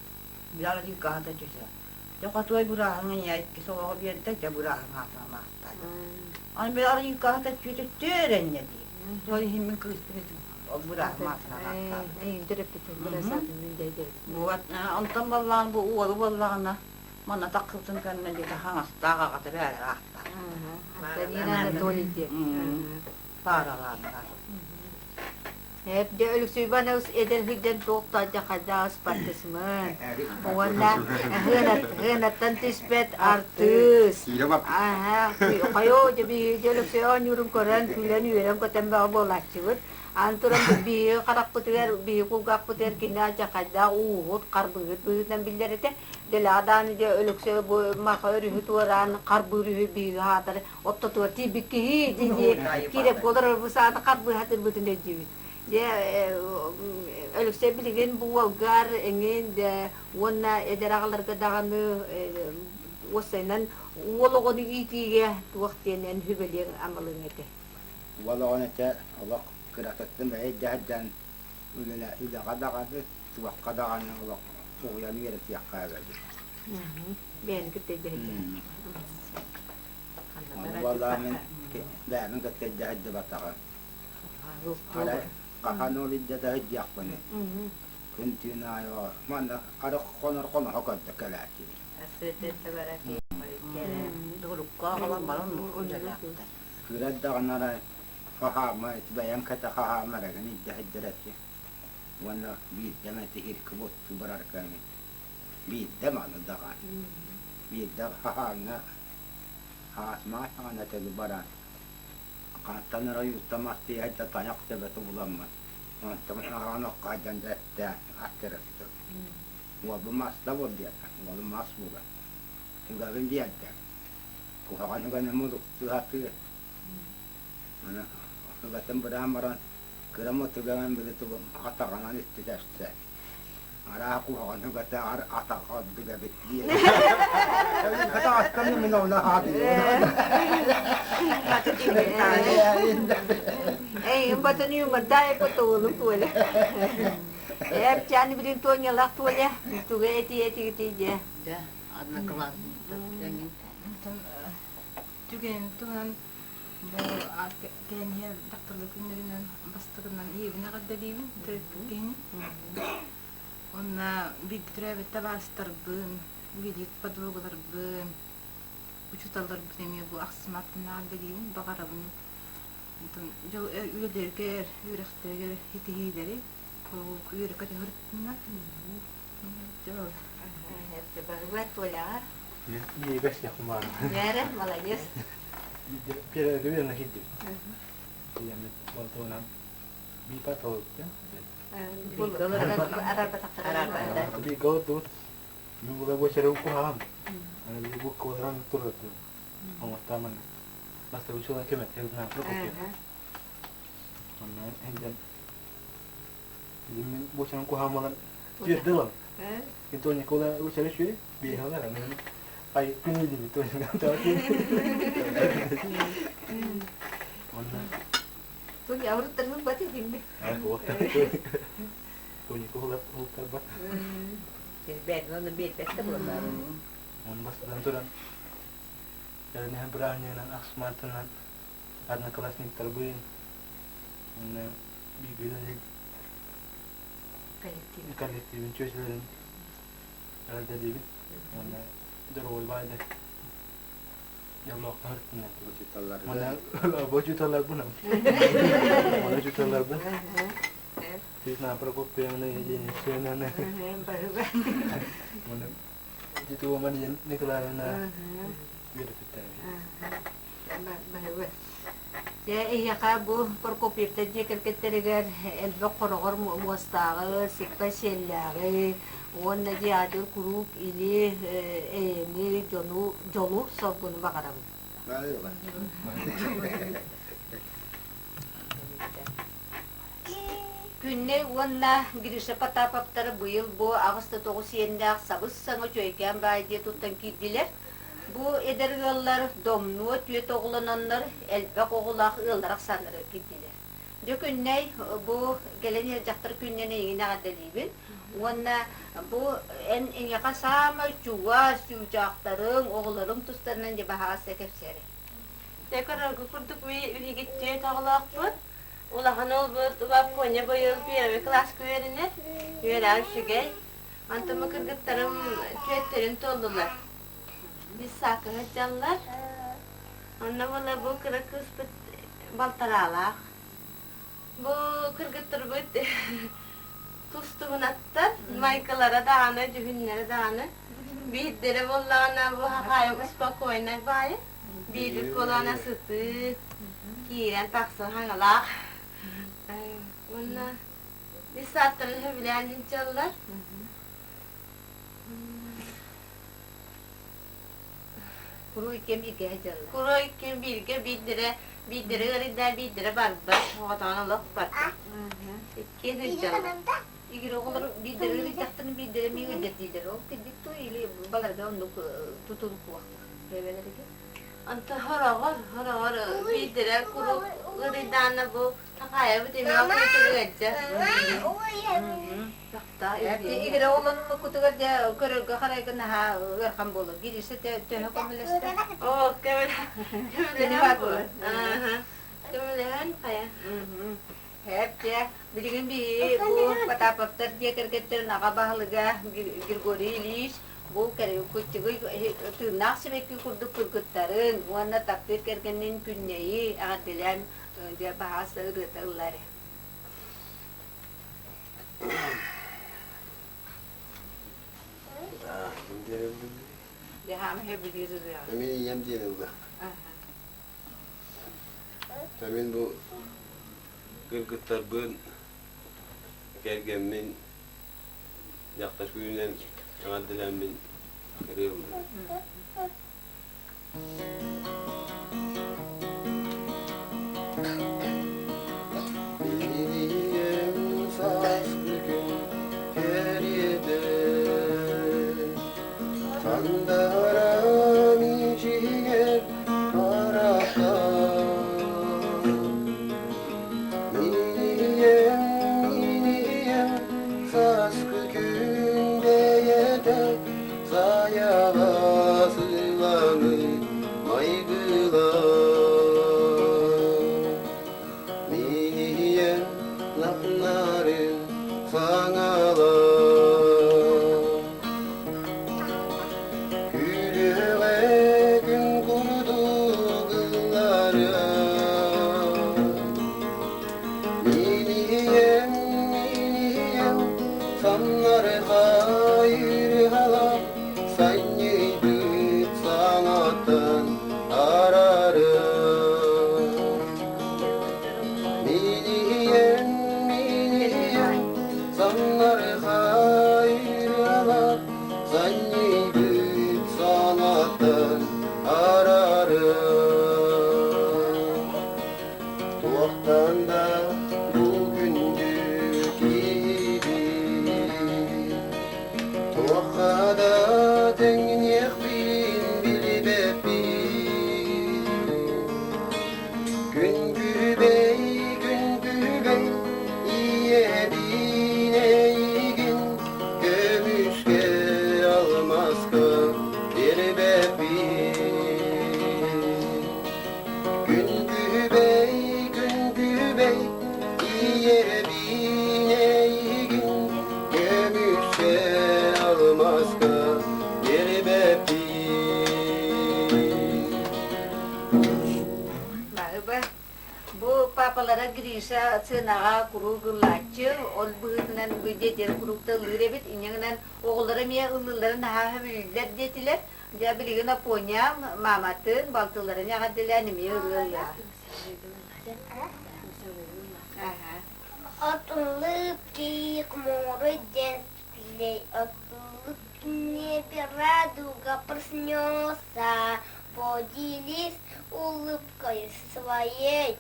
Били арыт гаата чүөчэлэр. Дьэ хотуой бырааһыҥ ийэ иккис оҕоҕо биэрдэ, дьэ бырааһыҥ аатынан ааттаата. Аны били арыт гаата чүөчэ түөрэнньэ дии. Ол иһин мин кыыспын ол бырааһым аатынан ааттаабыт. Онтон буоллаҕына бу уолу буоллаҕына манна тахсыбытын кэннэ дьиэтэ хаҥастаах аҕата бэйэлэрэ ааттаах. Антонина Анатолий диэн. Пааралааннар. Дьэ Өлөксөй Иванович эдэр сылдьан туох да дьахайдаах спортсмен уонна сыанаттан түспэт артыыс. Хайоо дьэ биһиги Өлөксөй оонньуурун көрөн күлэн үөрэн-көтөн бөҕө буолааччыбыт. Аны туран биһиги харахпытыгар, биһиги кулгаахпытыгар кини дьахайдаах ууһут, харбыыһыт быһыытынан биллэр этэ. Дэлэҕэ даҕаны дьэ Өлөксөй бу Марха өрүһү туораан харбыыр үһү биһиги аатар оттотугар тиийбит киһи дии киирэ буолар бу саата харбыыһатырбытын өйдүүбүт. Дьэ Өлөксөй билигин бу уолгар эҥин уонна эдэр аҕаларга даҕаны уоссайынан уол оҕону иитиигэ туох диэн сүбэлиэҥ амалыаҥ этэ. Уол оҕону этэ олох кыратыттан бэйэ дьаһайдан үлэҕэ даҕаны, туохха даҕаны олох уһуйан үөрэтиэххэ эбэбит. Бэйэни кытта өйдөһүтэ. Ону буоллаҕа мин бэйэбин кытта өйдөһүддүбатаҕым. Арай хаһан ол илдьэ да сылдьыахпыный. Күн-түүн аайы манна ары хонор хоноһо көрдө кэлээччибит. Дурукка оҕолор баран үлэлээхтэр. Кыра эрдэҕинэ арай хаһаама бэйэм кэтэ хаһаама эрэгин илдьэ сылдьар этим. Уонна биирдэ эмэ тиһирки буттуу барар кэмим. Биирдэ маны даҕаны. Биирдэ хаһааҥҥа хаасмаат даҕаны этэ баран хантан эрэ ойууттан мас тиэһэйдэ тайах төбөтө буламмын онтон аҕаан оккайдан да эттээн аттарыстым. Уолбум маста буол диэтэ. Уолум мас буолар. Үгэбин биэрдэ. Куһаҕан үгэни мудуктуу сатыыр. Аны үгэтин быраан баран кыра мутугынан били тугум атаҕынан үстү тэпсэ. Араа куһаҕан үгэтэ атах ордук эбит диэн. Хата мин оны Эй, батын юмордай потолу туоле. Эп чаны билин туонялах туоле. Туга эти эти эти же. Да, одноклассниктар. Түгэн туһунан бу кэнниһэ дактылы күннэринэн бастакынан ийэбин эҕэрдэлиибин төрөппүт киһини. Уонна бииргэ төрөөбүт табаарыстарбын, видит подругаларбын, учууталларбын эмиэ бу ахсым аттан эҕэрдэлиибин, баҕарабын дьол үлэлэригэр, үөрэхтэригэр ситиһиилэри, үөрэ-көтө сырыттыннар. Дьол. Баһылай Толяҕа. Миигас Яхумаров. Вера, молодец. Первый киирдим. Ийэммит болтугунан биипа толуттан. Бига отут. Мин була бу куһаҕан. Аны бу куһаҕан турдум. Оҥоттааман бастакы учуола кеме тегнаа прокопия. Онно хенден мин бу куһаҕан болан тиэрдилам. Антон Никола учара үчүгэй, биэһэлэр, аны ай күн илиби Онно Туни аврыттаргын бат этимби. Тонико ултарбат. Бэйдин оны биэрбэт да буоллар. Он бастан туран кэлэн бырааһынньыгынан ахсмартынан одноклассниктарбын уонна бииргэ коллективин чүөчэлэрин эҕэрдэлиибин уонна дьоруой баайдар дьоллоохтор Учууталларга. Учууталларбын учууталларбын Светлана Прокопьевна Елена Семеновна Титова Мария Николаевна үөрэппиттэр. Дьэ, эһиэхэ бу Прокопьевтар дьиэ кэргэттэригэр элбэх хороҕор муостааҕы, сиппэ сиэллээҕи уонна дьиэҕитигэр куруук или, эйэни, дьону, дьолу, соргуну баҕарабын. Күннэй уонна Гриша Потаповтар быйыл бу 8-9 иэннээх сабыс-саҥа үчүгэйкээн баай дьиэ туттан киирдилэр. Бу эдэр ыаллар домнуо түөрт оҕолононнор элбэх оҕолоох ыаллар ахсааннарыгар киирдилэр. Дьэ Күннэй бу кэлэн иһэр дьахтар күнүнэн эйигин эҕэрдэлиибин уонна бу эн эйиэхэ саамай чугас чуучаахтарыҥ, оҕолоруҥ тустарынан дьэ баһаҕаста кэпсээрэй. Дьэ көрөргө курдук биһиги түөрт оҕолоохпут. Улахан уолбут Вапоня быйыл первый кылааска үөрэнэр, үөрэҕэ үчүгэй. Онтон бу кыргыттарым түөттэрин туоллулар. Дьыссаакка сылдьаллар. Онно буола бу кыра кыыспыт балтараалаах. Бу кыргыттарбыт тус-туһунаттар, майгылара даҕаны, дьүһүннэрэ даҕаны. Биирдэрэ буоллаҕына бу хахаайым спокойнай баайы, биирбит буоллаҕына сытыы, киирэн тахсан хаҥалаах. Уонна дьыссааттарын сөбүлээн сылдьаллар. Куруй кэм бииргэ сылдьаллар. Куруй кэм бииргэ биирдэрэ биирдэрэ ыарыйда, биирдэрэ барбат, оҕотоҕун олох барбат. Иккиэн сылдьаллар. Игорь оҕолор биирдэрэ ыарыйдахтарына биирдэрэ эмиэ ыалдьар дииллэр. Ол кырдьык дуо или баларга оннук тутулук уохтур бэйэлэригэр? Онто хороҕор, хороҕор биирдэрэ куруук ыарыйдаана бу Такаайабыт эмиэ курутугу ыалдьар. Игорь оҕолонмуккутугар дьэ көрөргө харайга наһаа ыарахан буолуо. Гриша төһө көмөлөстө? Оо, көмөлөһөн буолар. Көмөлөһөн хайа. Һээп дьэ, билигин биһиги бу Потаповтар дьиэ кэргэттэрин аҕа баһылыга Григорий Ильич бу куччугуй тыыннаах сибэкки курдук кыргыттарын уонна таптыыр кэргэнин Күннэйи эҕэрдэлээн дьэ баһаас ырыата ыллар. Мин ийэм диэн ылла. Мин бу кыргыттарбын, кэргэммин дьахтар күүһүнэн эҕэрдэлээммин ырыа ыллым. Билиниэм сааскы күн кэриэтэ Сандаран ичигэр харахтан Миниэм, миниэм сааскы күн бэйэтэ Сайаҕас ыланы майгылар Миниэм лапнарын саҥалар Күлүөҕэ күн курдук ылларыа Миниэм, миниэм, самнархай ырыалар Санньыйбыт саҥаттан арарым. Миниэм, миниэм, самнархай ырыалар Санньыйбыт саҥаттан арарым. Туохтан да бу күндү киһибин. Күбэй ийэбин эйигин көмүскэ алмааска биэрбэппин. Бу папалара Гриша сыанаҕа куруук ыллааччы, ол быһыытынан бу дьиэтигэр куруук да ыллыыр эбит, инньэ гынан оҕолоро эмиэ ыллыылларын наһаа сөбүлүүллэр диэтилэр. Дьэ билигин Апоня мааматын, балтыларын эҕэрдэлээн эмиэ ырыа ыллыаҕа. От улыбки хмурый день светлей, от улыбки небе радуга проснется. Поделись улыбкой своей,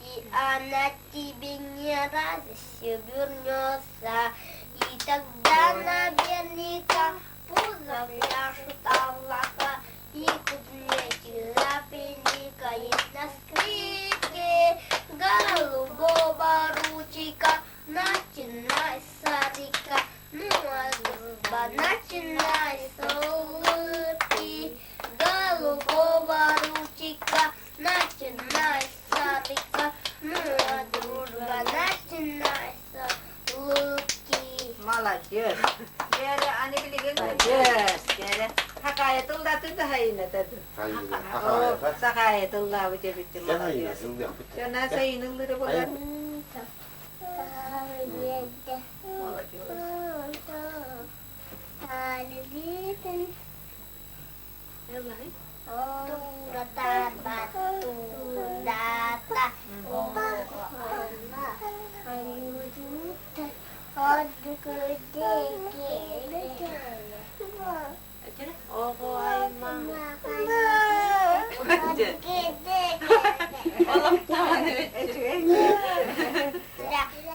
и она тебе не радостью вернется. И тогда наверняка пузо пляшут облака, и кузнечик запиликает на скрипке голубого ручейка. Начинай с садика, ну а дружба начинай с улыбки голубого ручейка. Начинай с садика, ну а дружба начинай с улыбки. Молодец. Бээрэ, аны билигин молодец. Бээрэ, хакаайа тыллаатын да хайына тады. Сахаайа тыллаабыт эбит молодец. Жана сайын ыллыра болар. Молодец. Оҕо аймах Олохтоон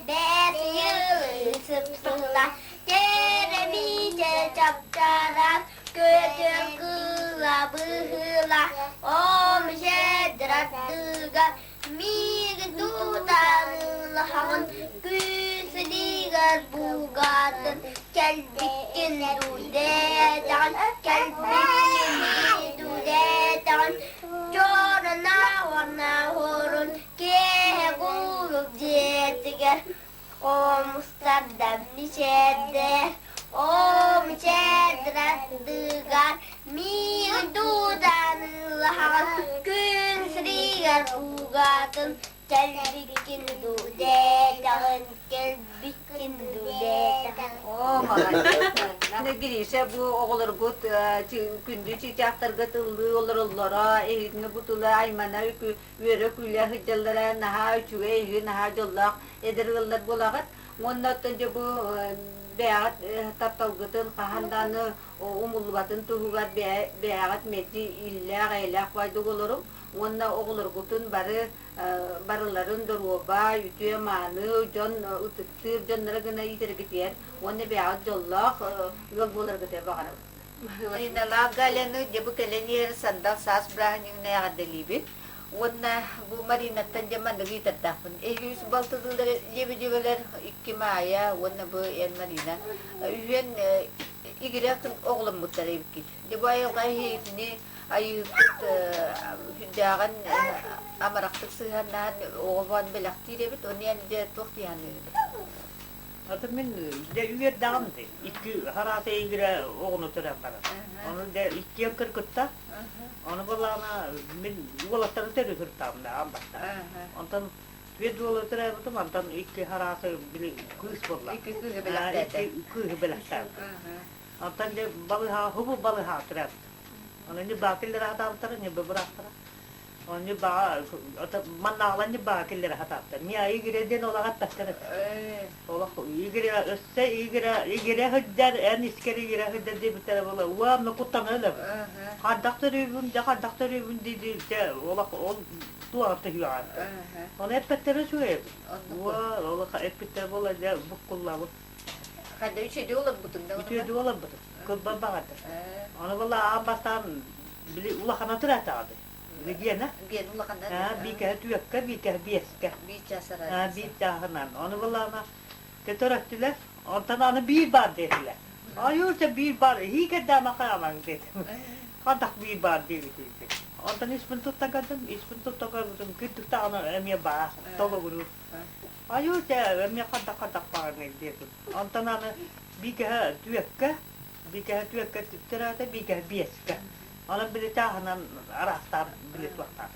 Бэс йылы сып-сыла, Теремиче чапчаран, Көтөр кыыла быһыыла, Ом щедратыга Миигин тутаныылаһаҕын, Күн силигэр булгатын, Кэлбиккин дуудэтэҕин, Кэлбиккин дуудэтэҕин, Чорона уонна хорун Киэһэ кулук дьиэтигэр Хомустардан мичээрдэр, Оо, мичээрдэр Миигин тутаныылаһаҕын, Күн сиригэр угатын, Кэлбиккин дуудэтэҕин, Кэлбиккин дуудэтэҕин. Оо, молодец. Гриша, бу оҕолоргут күндү чыычаахтарга тыллыы олороллоро, эһигини бу тыла аймана үөрэ-күлэ сылдьаллара наһаа үчүгэй, эһиги наһаа дьоллоох эдэр ыаллар буолаҕыт. Уонна оттон дьэ бу бэйэҕит тапталгытын хаһан даҕаны умуллубатын туһугар бэйэҕит мэлдьи иллээх-эйэлээх баайдык олоруҥ уонна оҕолоргутун бары барыларын доруобай, үтүө-мааны дьон ытыктыыр дьонноро гына иитэргитигэр уонна бэйэҕит дьоллоох ыал буоларгытыгар баҕарабыт. Иналаах Галяны дьэ бу кэлэн иһэр сандал саас бырааһынньыгынан эҕэрдэлиибит. Уонна бу Маринаттан дьэ манныгы ыытардаахпын. Эһиги үс балтылыылар Лебедевэлэр икки Маайа уонна бу эн Марина үһүөн игирэ оҕоломмуттар эбиккит. Дьэ бу айылҕа эһигини айыыппыт сүрдээҕин амарахтык сыһыаннаһан оҕо бэлэхтиир эбит. Ону эн дьэ туох дии саныыгын? Аты мин дьэ үөрдэҕим дии. Икки хараата игирэ оҕону төрөөн баран. Ону дьэ иккиэн кыргытта. Ону буоллаҕына мин уолаттары төрүү сырыттаҕым да аан бастаан. Онтон түөрт уолу төрөөбүтүм, онтон икки харааты били кыыс буолла. Икки кыыһы бэлэхтээтэ. Икки кыыһы бэлэхтээбитим. Онтон дьэ балыыһаҕа хубу балыыһаҕа төрөөбүтүм. Ону ньыббаҕа киллэрэ сатаабыттара, ньыбба быраахтара. Ону баҕа маннааҕылар ньыббаҕа киллэрэ сатаабыттар. Миа игирэ диэн олох эппэттэр этэ. Олох игирэ өссө игирэ игирэ сылдьар, эн искэр игирэ сылдьар диэбиттэрэ буолла. Уонна куттана өлөбүн. Хайдах төрүүбүн, дьэ хайдах төрүүбүн дии-дии дьэ олох ол туоҕа түһүөҕэ. Ону эппэттэрэ үчүгэй эбит. Уа олох эппиттэрэ буолла дьэ буккуллабыт. Хайда үчүгэй олорбутуҥ да Үчүгэй олорбутум. Кылбар баҕарда. Ону буолла аан бастаан били улахана тураатаҕа Били гиэнэ. Гиэн улахана. Биикэһэ түөккэ, биикэһэ биэскэ. Биир чаас араа. Биир чааһынан. Ону буоллаҕына төтөрөттүлэр. Онтон аны биир баар диэтилэр. Айуу, биир баар, иһии кэрдээмэ хаамаҥ диэтим. Хантах биир баар диэбитий. Онтон испин туттан көрдүм, испин туттан көрбүтүм, кырдьык даҕаны эмиэ баар, толугуруур. Айуу дьэ, эмиэ хантах-хантах баарный диэтим. Онтон аны биикэһэ түөккэ, биикэһэ түөккэ төрөөтө, биикэһэ биэскэ. Онон били чааһынан араастаан били туохтаах.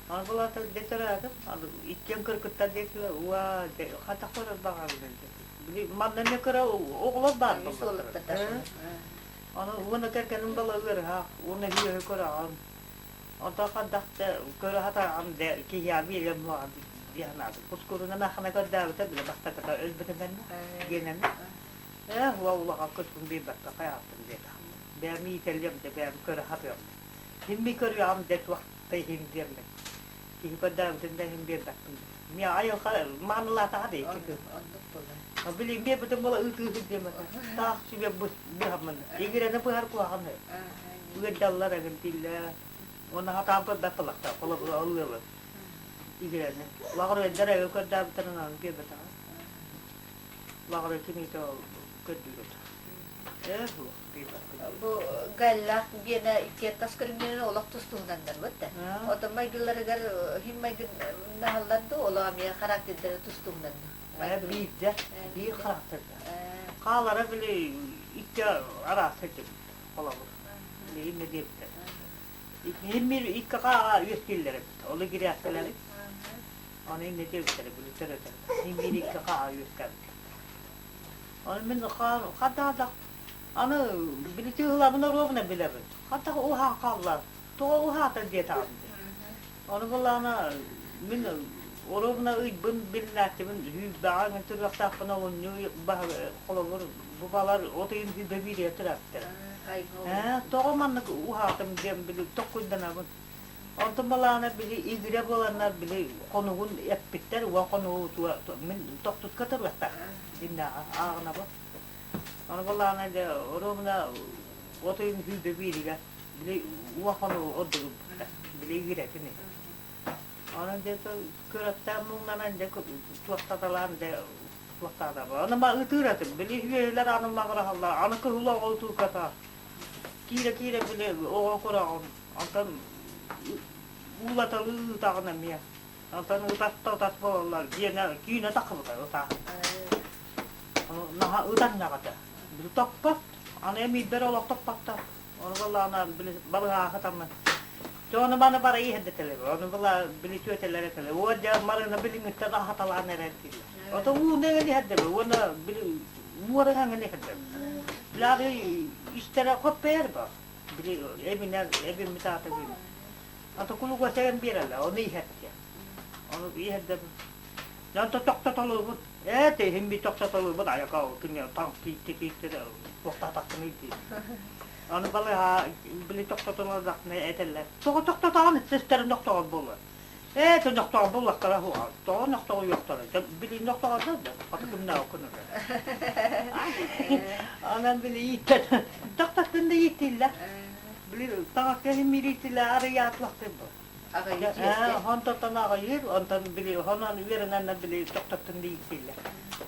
Аны булата дьэ төрөөтүм, аны иккиэн кыргыттар диэтилэр, уа дьэ хантах көрөр баҕарбын диэтим. Били манна эмиэ кыра оҕолор баар буоллахтара. Аны уонна кэргэним бала ыарыһах, уонна үөһү көрөҕүн. Онтон хантах да көрө сатаан дэ киһиэхэ биэриэм суоҕа дии санаатым. Кускурунан ахына көрдөөбүтэ бile бастакыта өлбүтүн кэннэ диэнэми. Ээ, уол улахан кыспын биэрбэккэ хайааттым диэтэ. Бэйэм иитэллиэм да бэйэм көрө сатыам. Кимми көрүөҕүм дэ туох да иһин диэммин. Киһи көрдөөбүтүн да иһин биэрбэппин. Миэ айылҕа маанылаатаҕа да икки кыыс. Били биэрбитим буола ыытыыһыт диэм этэ. Таах сүбэ быһаммын. Игирэни быһар куһаҕан ыырдаллар эҥин дииллэр. Уонна хатаан көрбөт балахтар, холобура ылыабын. Игирэни. Лаҕыр өйдөр эгэ көрдөөбүттэрин аны биэрбэтэҕэ. Лаҕыр кимиитэ ол көрдүүр этэ. Ээ, суох, биэрбэппин. Бу Галлаах диэнэ иккиэн тас көрүҥнэрин олох тус-туһунаннар да. Отон майгыларыгар хим майгыннаһаллар дуу, олох эмиэ характердара тус-туһунаннар. Ээ, биирдэ, биир характерда. Хаалара били икки араас этим, холобур. Били иннэ диэбиттэр. Химмир икки хааҕа үөскүүллэр эбит. Ол игирээскэлэри. Ону иннэ диэбиттэр, били төрөтөр. Химмир икки хааҕа үөскээбит. Ону мин хадаа аны били тыылабын оруобуна билэбин. Хата уһаан хаалла. Тоҕо уһаата диэтэҕим. Ону былаана мин оруобуна ыйбын билинээччибин сүүрбэҕэ эҥин туруохтаахпын олунньу холобур бу балар от ыйын сүүрбэ бииригэр төрөөбүттэрэ. Ээ, тоҕо маннык уһаатым диэн били токкуйданабын. Онтон балаана били игирэ буоланнар били хонугун эппиттэр уон хонугу мин тохтутка туруохтаах диннээҕи ааҕынабын. Ону балаана дьэ оруобуна от ыйын 21-игэр били уон хонугу ордугурбуттар. Били игирэтин Онон дьэ көрөттөөн муҥнанан дьэ туохтаталаан дьэ туохтаатаба. Аны ма ытыыр этим. Били үөһүлэр аны маҕыраһаллар. Аны кыһыл оҕо ытыыргата. Киирэ-киирэ били оҕо көрөҕүн. Онтон уулаталыы ыытаҕын эмиэ. Онтон ытас да ытас буолаллар. Диэнэ киинэ таххыбыта ытаа. Наһаа ытаннаҕата. Били топпот. Аны эмиийбэр олох топпоттор. Ону балаана били балыһааха таммын. Дьэ ону маны бара иһэрдэтэлэр. Ону была били түөтэлэр этэлэр. Уо дьэ марына билиҥҥиттэн аһаталаан эрэр дииллэр. Ото ууну эҥин иһэрдэбэ уонна били муораҥ эҥин иһэрдэбэ. Билаары истэрэ хоппейер ба. Били эбинэр эбиммит аата били. Ото кулуга сэгэн биэрэллэр. Ону иһэрдэ. Ону иһэрдэбин. Дьэ онто тохтотолуубут. Ээ иһин би тохтотолуубут айака күнү таҥ киитти киитти туохтаатахпыный дии. Аны балыһа били тохтотолордахпына этэллэр. Тоҕо тохтотоҕун сестэрин нохтоҕор буолуо. Ээ то нохтоҕор буоллахтара хуа. Тоҕо нохтоҕуйуохтара. Били нохтоҕордор да хата кымнаа кунура. Анан били ииттэн тохтоттун да ииттиллэр. Били таҥаска химмириитилэр арыйаатылахтыр бу. Онтон аҕыйыыр, онтон били онон үөрэнэн били тохтоттун да ииттиллэр.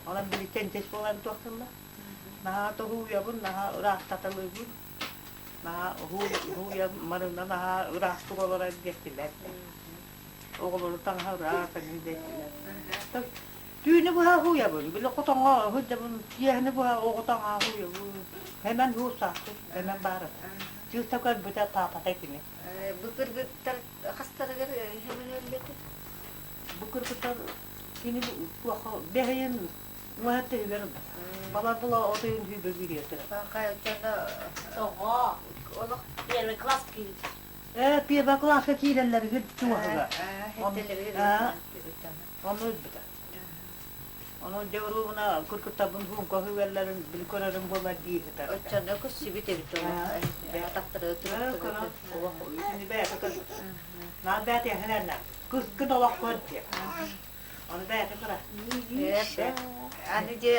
Онон били чэнчис буолан туохтуллар. Наһаа тоһууйабын, наһаа ыраахтаталыыбын. Наһаа уһууйам, марына наһаа ыраастык олорор диэттилэр. Оҕолору таҥаһа ыраас эҥин диэттилэр. Түүнү быһа уһуйабын, били хотоҥҥо сылдьабын, киэһэни быһа оҕо таҥаһа уһуйабын. Эмэн уурсаахпын, эмэн баар этэ. Чыыста көрбүтэ паапата кини. Бу кыргыттар хастарыгар хэмэн өллөтө? Бу кыргыттар кини туохха бэһийин уһат тиһигэр балар була отойун сүүрбэ бириэтэ. Тоҕо? Олох первый класс Ээ, первый класска киирэллэригэр чугаһыга. Ону өлбүтэ. Онон дьэ уруубуна кыргыттарбын суумка үгэллэрин били көрөрүм буолар дии сытар. Оччоно көссүбүт эбит ол атахтары Көрөн олох итини бэйэтэ көрбүт. Наа бэйэтэ эһэлэрнэ кыскын олох көр диэ. Ону бэйэтэ кыра. Аны дьэ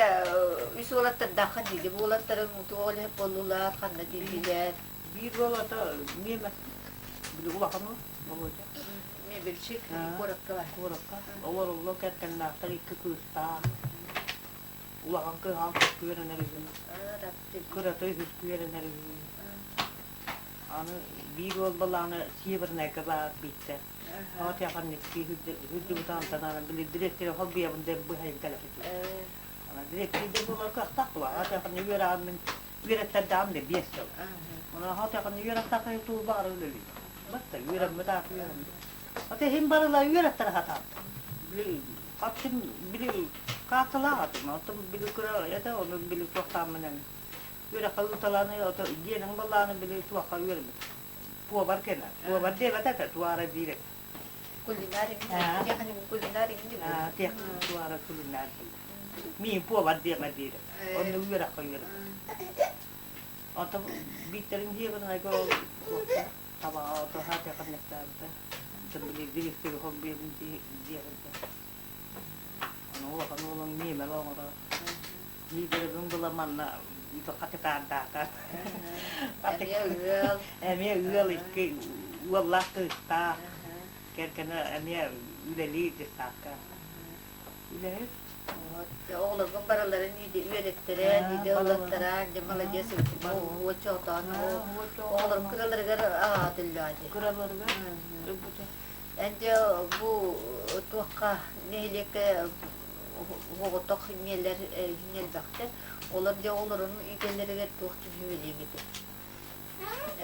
үс уолаттардаахха диди бу уолаттарыҥ туох үлэһит буоллулар, ханна дииллилэр? Биир уолата миэмэ били улахан уол Володя. Мебельщик куоракка бар. Куоракка. Олороллор кэргэннээхтэр икки кыыстаах. Улахан кыыһаан үөрэнэр үһү. Кырата үһүскү үөрэнэр үһү. Аны биир уол балааны Севернайга баар бииттэ. Оотяханникки хүрдүбүт антан били директоры холбуйабын деп быһайын кэлэхит. Ана директоры буолар кыахтаах була. Оотяханны үөрэҕин мин үөрэттэрдэҕим де 5 сыл. Она оотяханны үөрэхтаах туу баҕара үлэлии. Батта үөрэммит ааты үөрэммит. Ата иһин барыла үөрэттэр хатаат. Били хаттым били каарталаах атым. Оттон били кыра это оны били туохтааммынан үөрэххэ ыыталааны ото диэниҥ баллааны били туохха үөрэммит. Пуобар кэнэ. Пуобар диэбэт этэ, туара диир этэ. Кулинар кулинар Тех туара кулинар. Миин пуобар диэмэ диир. Онно үөрэххэ үөрэммит. Ото бииттерин диэбин айга ол табаҕа ото хаатыаханньыктаабыта. Били директоры холбуйабын диэбинтэ. Ону улахан уолуҥ миэмэл оҥоро. Миигэрибин була манна хатыкаардаата. Эмиэ ыал. Эмиэ ыал икки уоллаах кыыстаах. Кэргэнэ эмиэ үлэлиир дьыссаакка. Үлэһит. Оҕолоргун барыларын үөрэттэрэн, иде ылаттаран, дьэ маладьыас уочоотоон оҕолорун кыраларыгар аҕаатыллаа дии. Кыраларыгар ылбыта. Эн дьэ бу туохха нэһилиэккэ оҕотох ийэлэр элбэхтэр. Олор дьэ оҕолорун иитэллэригэр туох түһүөлүөҥ этэй?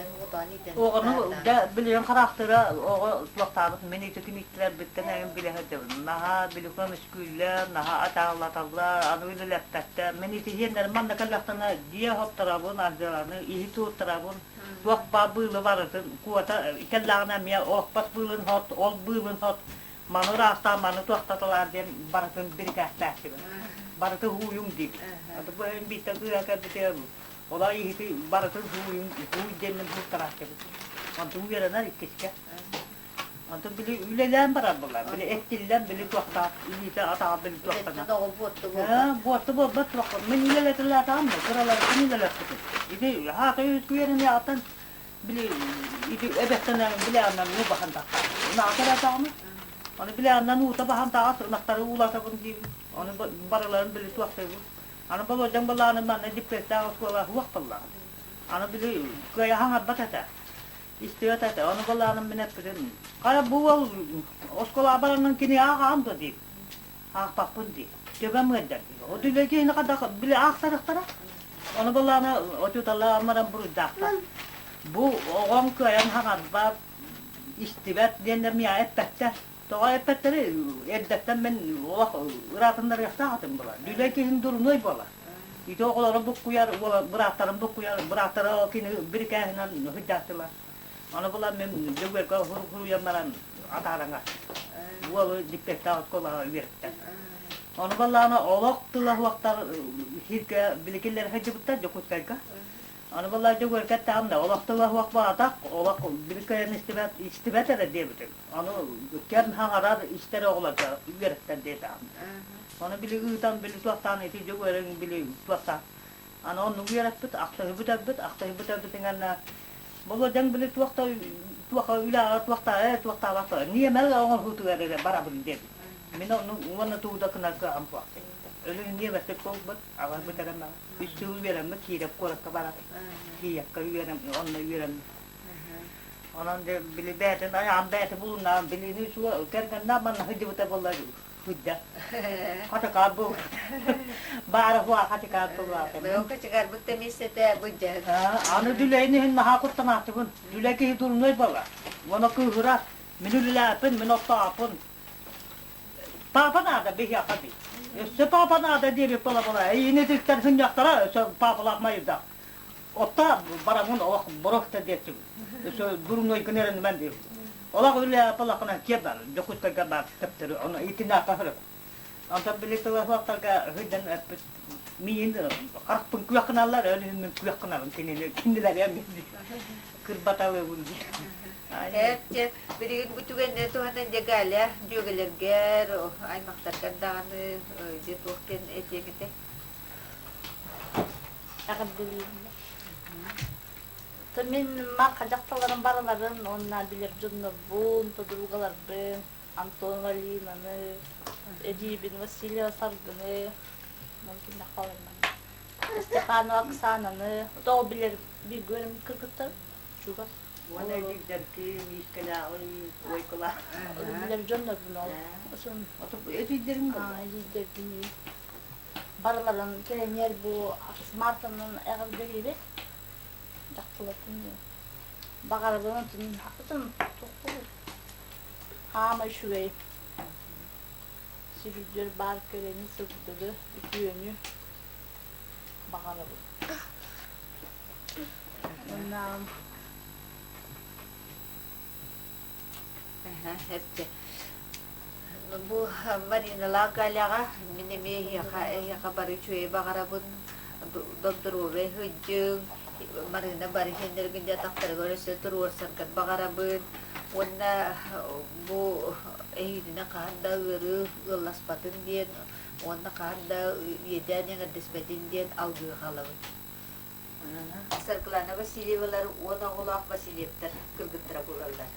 Эн оҕотоон иитэн Оҕону дьэ билигин хараахтыыра оҕо туохтаабыт мин ититин ииттэрбиттэн эҥин билэ сылдьабын. Наһаа биликон үскүүллэр, наһаа атааллаталлар, аны үлэлэппэттэр. Мин итиһиэннэрим манна кэллэхтэринэ дьиэ хоттарабын, ардьаланы, иһи туттарабын, туох баар быылы барытын куота кэллэҕинэ эмиэ оһпос быылын хот, ол быылын хот, маны ыраастаан маны туохтаталаар диэн барытын бирикээстээччибин. Барыты һууйуҥ диибин. Бу бииртэн кыыһа кэлбитэ Ола иһити барытын һууйуҥ, һууй диэммин һууттарааччыбын. Онтум үөрэнэр иккискэ. Онтон били үлэлээн барар буолар. Били эттиллэн, били туохтаах, илиитэ атаҕа били туохтана. Буотта буолбат. Буотта буолбат туох. Мин үлэлэтилээтаҕым да, кыраларбын үлэлэппитим. Ити хаата үөрэнэ атын били ити эбэттэн били аннан уу бахан тахха. Наатар атаҕым. Аны били аннан уута бахан таҕас ынахтары уулатабын диибин. Аны барыларын били туохтайбын. Аны Болуодьаҥ былаанын манна диппиэттээх оскуола суох буоллаҕа. Аны били кыайа хаҥарбат этэ, истибэт этэ. Ону былааным мин эппитим, хайа бу уол оскуолаҕа бараннан кини ааҕаҕын дуо диир. Аахпаппын диир. Төбөм ыалдьар диир. От үлэ киһини хайдах били аахтарыахтара. Ону былаана отуталаан баран буруйдаахтар. Бу оҕоҥ кыайан хаҥарбат, истибэт диэннэр миэхэ эппэттэр. Тоҕо эппэттэри эрдэттэн мин олох ыраатыннарыахтаах этим була. Дүлэй киһин дурунуой буола. Ити оҕолору буккуйар, бырааттарын буккуйар, бырааттара кини бирикээһинэн сылдьааччылар. Аны була мин Дьөгүөргө хуруйан баран атаараҥа уолу диппеттээх оскуолаҕа үөрэттэр. Ону баллаана олох тыла суохтар сиргэ биликиллэр сылдьыбыттар Дьокуускайга. Аны буолла Дьөгүөргэ эттэҕим да олох тыла суох буолбатах, олох били истибэт, истибэт эрэ диэбитим. Аны кэм хаҥарар истэр оҕолорго үөрэттэр диэтэҕим. Ону били ыытан били туохтаан ити Дьөгүөрэҥ били туохтаан аны оннук үөрэппит, ахтыһыбыт өлбүт, ахтыһыбыт өлбүт Болуодьаҥ били туох да туох үлэҕэ туохта ээ туохтаабат ниэмэл оҥоһуутугар эрэ барабын диэбит. Мин ону уонна тугу да гынар кыаҕым суох Өлүн ниэмэстик буолбут, аҕарбыт эрэ Үс сыл үөрэммит, Киирэп куоракка барар. Киевка үөрэм, онно үөрэммит. Онон дьэ били бэйэтин айаҕын бэйэтэ булунна, билини суо кэргэннээх манна сылдьыбыта буолла сылдьа. Хатыкаар бу баара хуа хатыкаар буолла. Быйыл качыгарбыт да миэстэтэ быдьаһык. Аны дүлэйин иһин наһаа куттанааччыбын. Дүлэй киһи дурунуой буолла. Уонна кыыһыра. Мин үлэлээппин, мин оттооппун. Папа наада биһиэхэ дии. Өссө папа наада диэбит буола-буола. Эйиини ититтэн сынньахтара, өссө папалаах майырдаах. Отта барамын олох борохта диэччибин. Өссө дурунуойгун эрэнимэн диэбит. Олох үлэ палахына киэр бар, Дьокуускайга бар төптөрү, ону итинээххэ сырыт. Онтон били тылаһуохтарга сылдьан эппит миин харахпын күөх гыналлар, өлүһүн мин күөх гынабын кинини кинилэри эмиэ кырбаталыыбын дии. Эт билигин бу түгэннэ туһанан дьэ Галя дьүөгэлэргэр, аймахтаргар даҕаны дьэ туох диэн этиэҥ этэ? Эҕэрдэлиибин. Мин марха дьахталларын барыларын уонна билэр дьоннорбун, подругаларбын, Антон Валинаны, эдьиийбин Василия Саргыны, кимнэх Степанова Оксананы, тоҕо билэр бииргэ үөрэммит кыргыттар. Чугас. Уонна эдьиийдэрки, миискэлээҕи, уойкалаах. Билэр дьоннорбун ол. Осон Эдьиийдэрин буолла. Эдьиийдэрбин барыларын кэлэннэр бу Мартанан эҕэрдэлиибит. Дьахталлартан баҕарабын атын туох хаамай үчүгэй сирдэр баар кэрэни сырдыгы үтүөнү баҕарабын. Уонна Бу Мариналаах Галяҕа мин эмиэ эһиэхэ эһиэхэ бары үчүгэйи баҕарабын, доруобай сылдьыҥ, Марина бары сиэннэргин дьэ атахтарыгар өссө туруорсаргар баҕарабын уонна бу эһиилинэ хаһан да ыарыы ыалласпатын диэн уонна хаһан да иэдээн эҥэрдэспэтин диэн алгыы хаалабын. Саргылана Васильевалар уон оҕолоох Васильевтар кыргыттара буолаллар.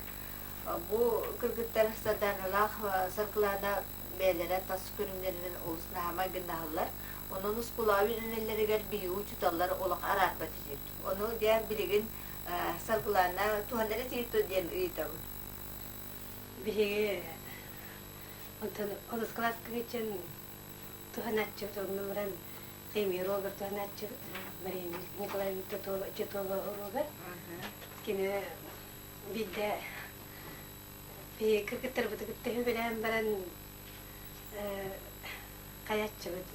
Бу кыргыттар Сарданалаах Саргылана бэйэлэрэ тас көрүҥнэринэн олус наһаа майгыннаһаллар. Онон оскуолаҕа үөрэнэллэригэр биһиги учууталлар олох араарбат этибит. Ону дьэ билигин Саргылана туһанар этигит дуо диэн ыйытабын. Биһиги онтон олус кылааска кичен туһанааччыбыт онно баран химия уруогар туһанааччыбыт Мария Николаевна Титова уруогар кини биирдэ биһиги кыргыттарбыты кытта үбүлээн баран хайааччыбыт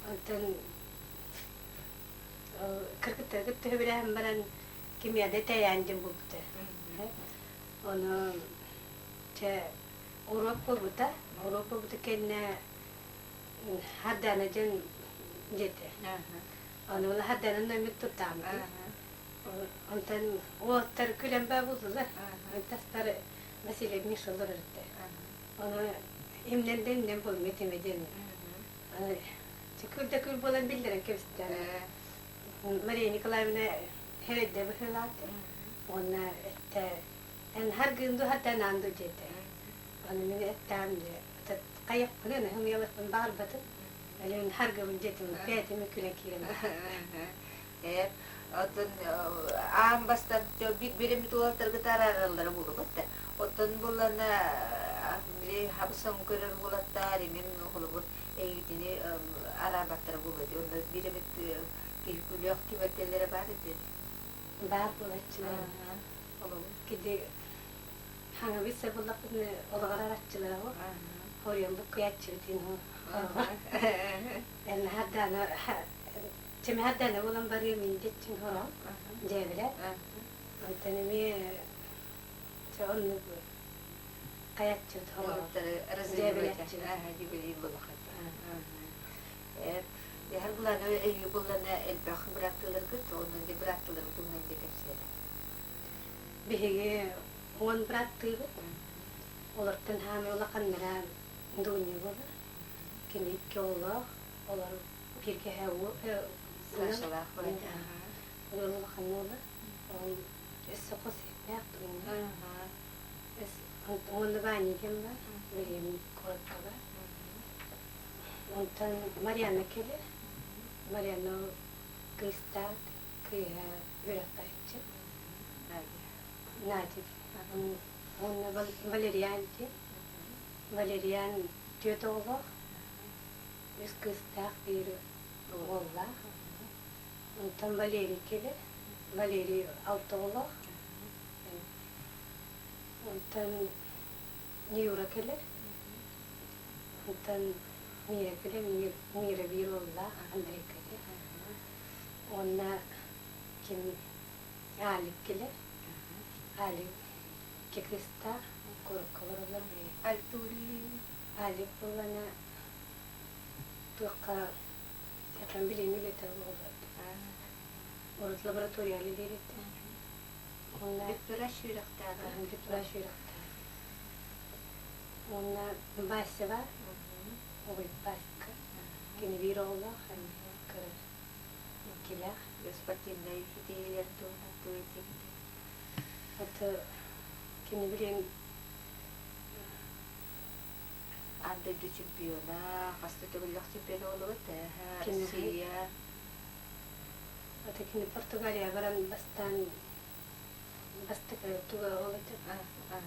онтон кыргыттары кытта үбүлээн баран кимиэдэ тэйээн диэн булбута ону чэ уруок буолбута уруок буолбута кэннэ Хардаана диэн диэтэ ону ол Хардаана номер туттааммыт онтон уолаттар күлэн баа булдулар тастар Василий Миша олорор этэ ону имнэн да имнэн булмут этим диэн күл да күл буолан биллэрэн кэбистэ Мария Николаевна һэрийдэ быһыылаата уонна эттэ эн харгыын дуу харданаан дуу диэтэ ону мин эттэҕим дии хайыахпыный ымыйалыахпын баҕарбатым Өлүөн харгыбын диэтим бэйэтим күлэн киирэн Ээ, оттон аан бастан биир уолаттарга араараллара буолубат да. Оттон буллана били хабысан көрөр уолаттар иҥин холобур эйигитини араарбаттара буолуо дии. Онно биир эмит киһи күлүөх түбэлтэлэрэ баар этэ. Баар буолаччылар. Холобур. Киди хаҥабыт сабыллахпытына олоҕор араччылара хоруйаммыт куйааччыбытын эн хардаана чэми хардаана буолан барыам индиччин хороон дьээбилэ онтон эмиэ чэ оннук хайаччыбыт хороон дьээбилээччибит Эһэр булана эһиги буллана элбэх бырааттыыларгыт, онон де бырааттыыларын туһунан де кэпсиэрэ. Биһиги уон бырааттыыбыт. Олортон хаамай улаханнара Дуня буолар. Кини икки оҕолоох, олор бииргэ Сашалаах ыал улахан уола. Ол өссө хос иһиттээх Дуня. Уонна Ваня диэн бар, билигин куоракка бар. Онтон Марьяна кэлэр. Марьяна кыыстаах, кыыһа үөрэхтээччи. Надя уонна Валериан диэн. Валериан түөрт оҕолоох, үс кыыстаах, биир уоллаах. Онтон Валерий кэлэр. Валерий алта оҕолоох. Онтон Нюра кэлэр. Онтон Мира кэлэр. Мира биир уоллаах, Андрей кэлэр. Уонна ким Алик кэлэр. Алик икки кыыстаах, куоракка олороллор. Алик буоллаҕына туохха якан билиэн үлэтэ буолбат. Урут лаборатория үлэлиир этэ. Уонна Ветврач үөрэхтээх. Ветврач үөрэхтээх. Уонна Вася бар, Ой Васька. Кини биир оҕолоох, кыра иккилээх. Спортивнай ситиһиилэр туһунан тугу этиэҥ Это кини билигин Аан дойду чемпиона, хас да төгүллэх чемпиона буолубут Россия. Это кини Португалия баран бастаан Бастакы туга ол этэ.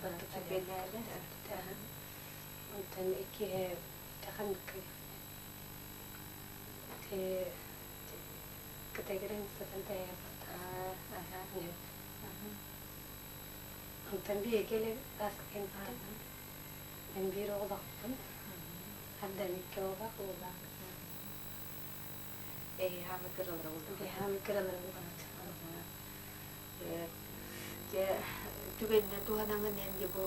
Бастакы Онтон иккиһэ ханнык кытайгыран сатан Онтон биһиги элэбит кэлбитим. Мин биир оҕолоохпун. Ардан икки оҕолоох уоллаах. Эйиэхэ кыралара Эйиэхэ кыралара буолбут. Дьэ, түгэнинэн туһанаҥын эн дьэ бу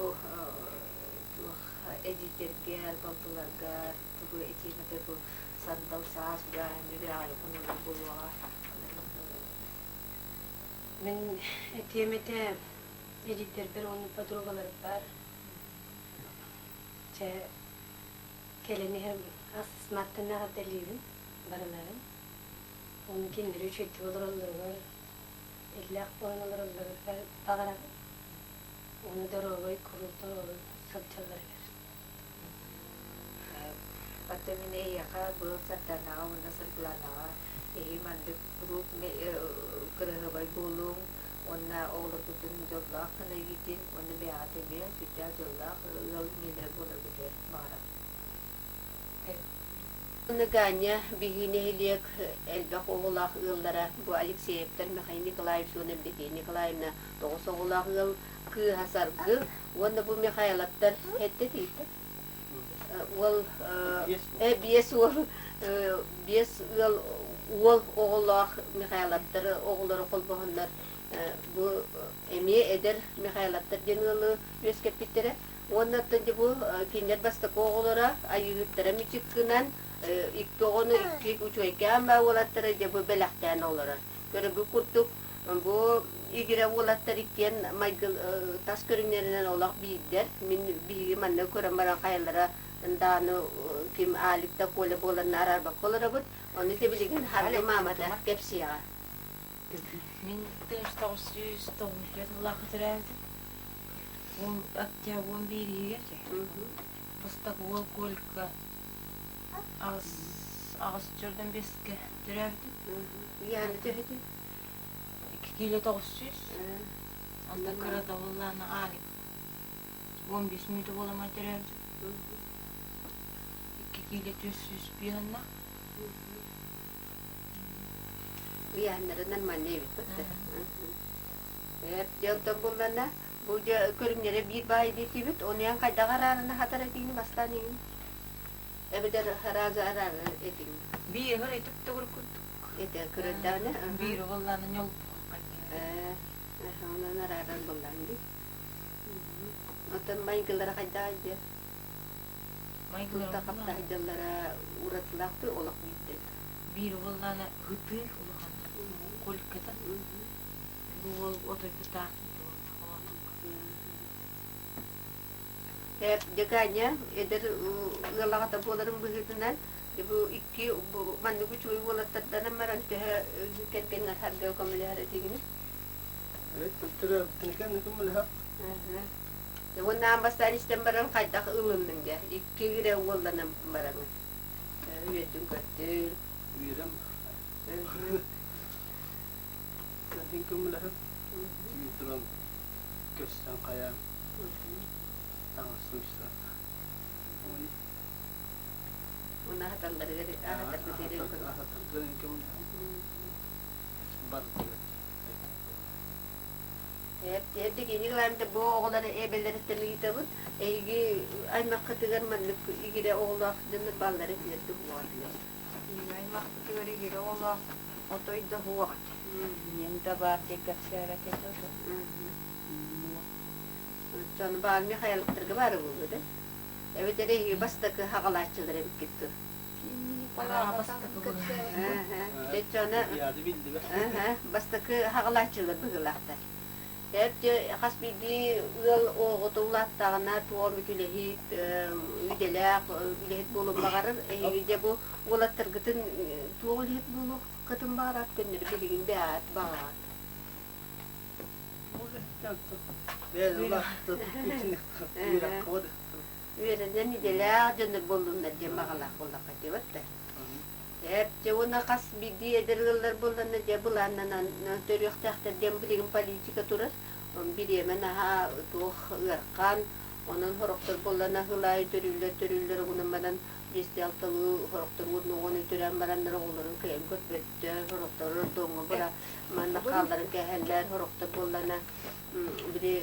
туох эдьиийдэргэр, балтыларгар тугу этиэҥ этэ бу сандал саас бырааһынньыгы аҕай хонугар буолуоҕа. Мин этиэм этэ эдьиийдэрбэр уонна подругаларбар чэ кэлэн иһэр ас мартан эҕэрдэлиибин барыларын. Уонна кинилэри үчүгэйдик олороллоругар иллээх буолан олороллоругар баҕарабын. Уонна доруобай, куруук доруобай сылдьалларыгар. Оттон мин эйиэхэ быыл Сарданаҕа уонна Саргыланаҕа эһи маннык куруук кыраһыабай буолуҥ уонна оҕолоргутун дьоллоох гына иитиҥ уонна бэйэҕит эмиэ сүрдээх дьоллоох ыал ийэлэрэ буоларгытыгар баҕарабын. Ганя биһиги нэһилиэк элбэх оҕолоох ыаллара бу Алексеевтар Михаил Николаевич уонна Евдокия Николаевна тоҕус оҕолоох ыал кыыһа Саргы уонна бу Михайловтар сэттэ тиийдэ. Уол биэс уол биэс ыал уол оҕолоох Михайловтар оҕолоро холбоһоннор бу эмиэ эдэр Михайловтар диэн ыалы үөскэппиттэрэ. Уонна оттон дьэ бу кинилэр бастакы оҕолоро Айыыһыттара мичик гынан икки оҕону икки үчүгэйкээн баа уолаттары дьэ бу бэлэхтээн олорор. Көрөргүт курдук бу игирэ уолаттар иккиэн майгы тас көрүҥнэринэн олох биирдэр. Мин биһиги манна көрөн баран хайалара даҕаны ким Алик да Коля буоларын араарбакка олоробут. Ону ити билигин Харгы маамата кэпсиэҕэ. Мин 1994 сыллаахха төрөөбүтүм. Октябрь 11-иһигэр бастакы уол Колька аҕыс чордон бэскэ төрөөбүтүм. Яны төһөтүй? 2 кило 900. Онтон кырата буоллаана Алик 15 мүнүүтэ буоламмын төрөөбүтүм. 2 кило 400 пианна. Ыйааннара нормальный эбит бытта. Дьэ онтон буллана бу дьэ көрүҥнэрэ биир баай диэтибит, онуйан хайдах араарына хатар этиини бастаан иҥин? Эбэтэр хараазы араары этиҥ? Биир өр этип төгүр курдук. Этэ көрөрдөҕүнэ? Биир уоллааны ньол Онон арааран буллаан дии. Оттон майгылара хайдах дьэ? Майгылара хаптаһдьаллара уратылаахтыы олох биирдэ. Биир уоллааны ытыы улахан кольката. Бу уол отойбутаах Дьэ, эдэр ыал аҕата буоларын быһыытынан бу икки маннык үчүгэй уолаттарданан баран төһө кэргэҥҥэр харга көмөлөһөр этигиний? Уонна аан бастаан истэн баран хайдах ылынныҥ дьэ? Икки эрэ уолланан бараҥын. Үөрдүҥ көттүҥ. Үөрөм. Кэлин көмөлөһөн, түүн туран көрсөн хайаан таҥас сууйсан. Уонна аһаталларыгар аһатаргыт эрэ Аһатаргар көмөлөһөн. Бардылар. Эрдик Николаевна бу оҕолор эбэлэриттэн ыйытабыт. Эһиги аймаххытыгар маннык игирэ оҕолоох дьоннор бааллар этилэр туһуоҕатылар. Аймахпытыгар игирэ оҕолоох отой да суох этэ. Ийэм да баар диэн кэпсээбэт этэ ото. Ону баар Михайловтарга баара буолуо да? Эбэтэр эһиги бастакы хаҕалааччылар эбиккит дуо? Бастакы хаҕалааччылар быһыылаахтар. Хас биирдии ыал оҕото улааттаҕына туом үлэһит, идэлээх үлэһит буолуон баҕарар. Эһиги дьэ бу уолаттаргытын туох үлэһит буолуоххутун баҕарар көннөрү билигин бэйэҕит баҕаҕыт. Үөрэнэн идэлээх дьоннор буоллуннар диэн баҕалаах буоллахха диэбэт да. Дьэ уонна хас биирдии эдэр ыаллар буолланна дьэ былааннанан төрүөхтээхтэр диэн билигин политика турар. Бириэмэ наһаа туох ыархан, онон сорохтор буоллана сылаайы төрүүллэр төрүүллэр угунан баран биэсти-алталыы сорохтор уонна төрөөн бараннар оҕолорун кыайан көрбөттөр, сорохтор роддомҥа бара манна хаалларын кээһэллэр, сорохтор буоллана били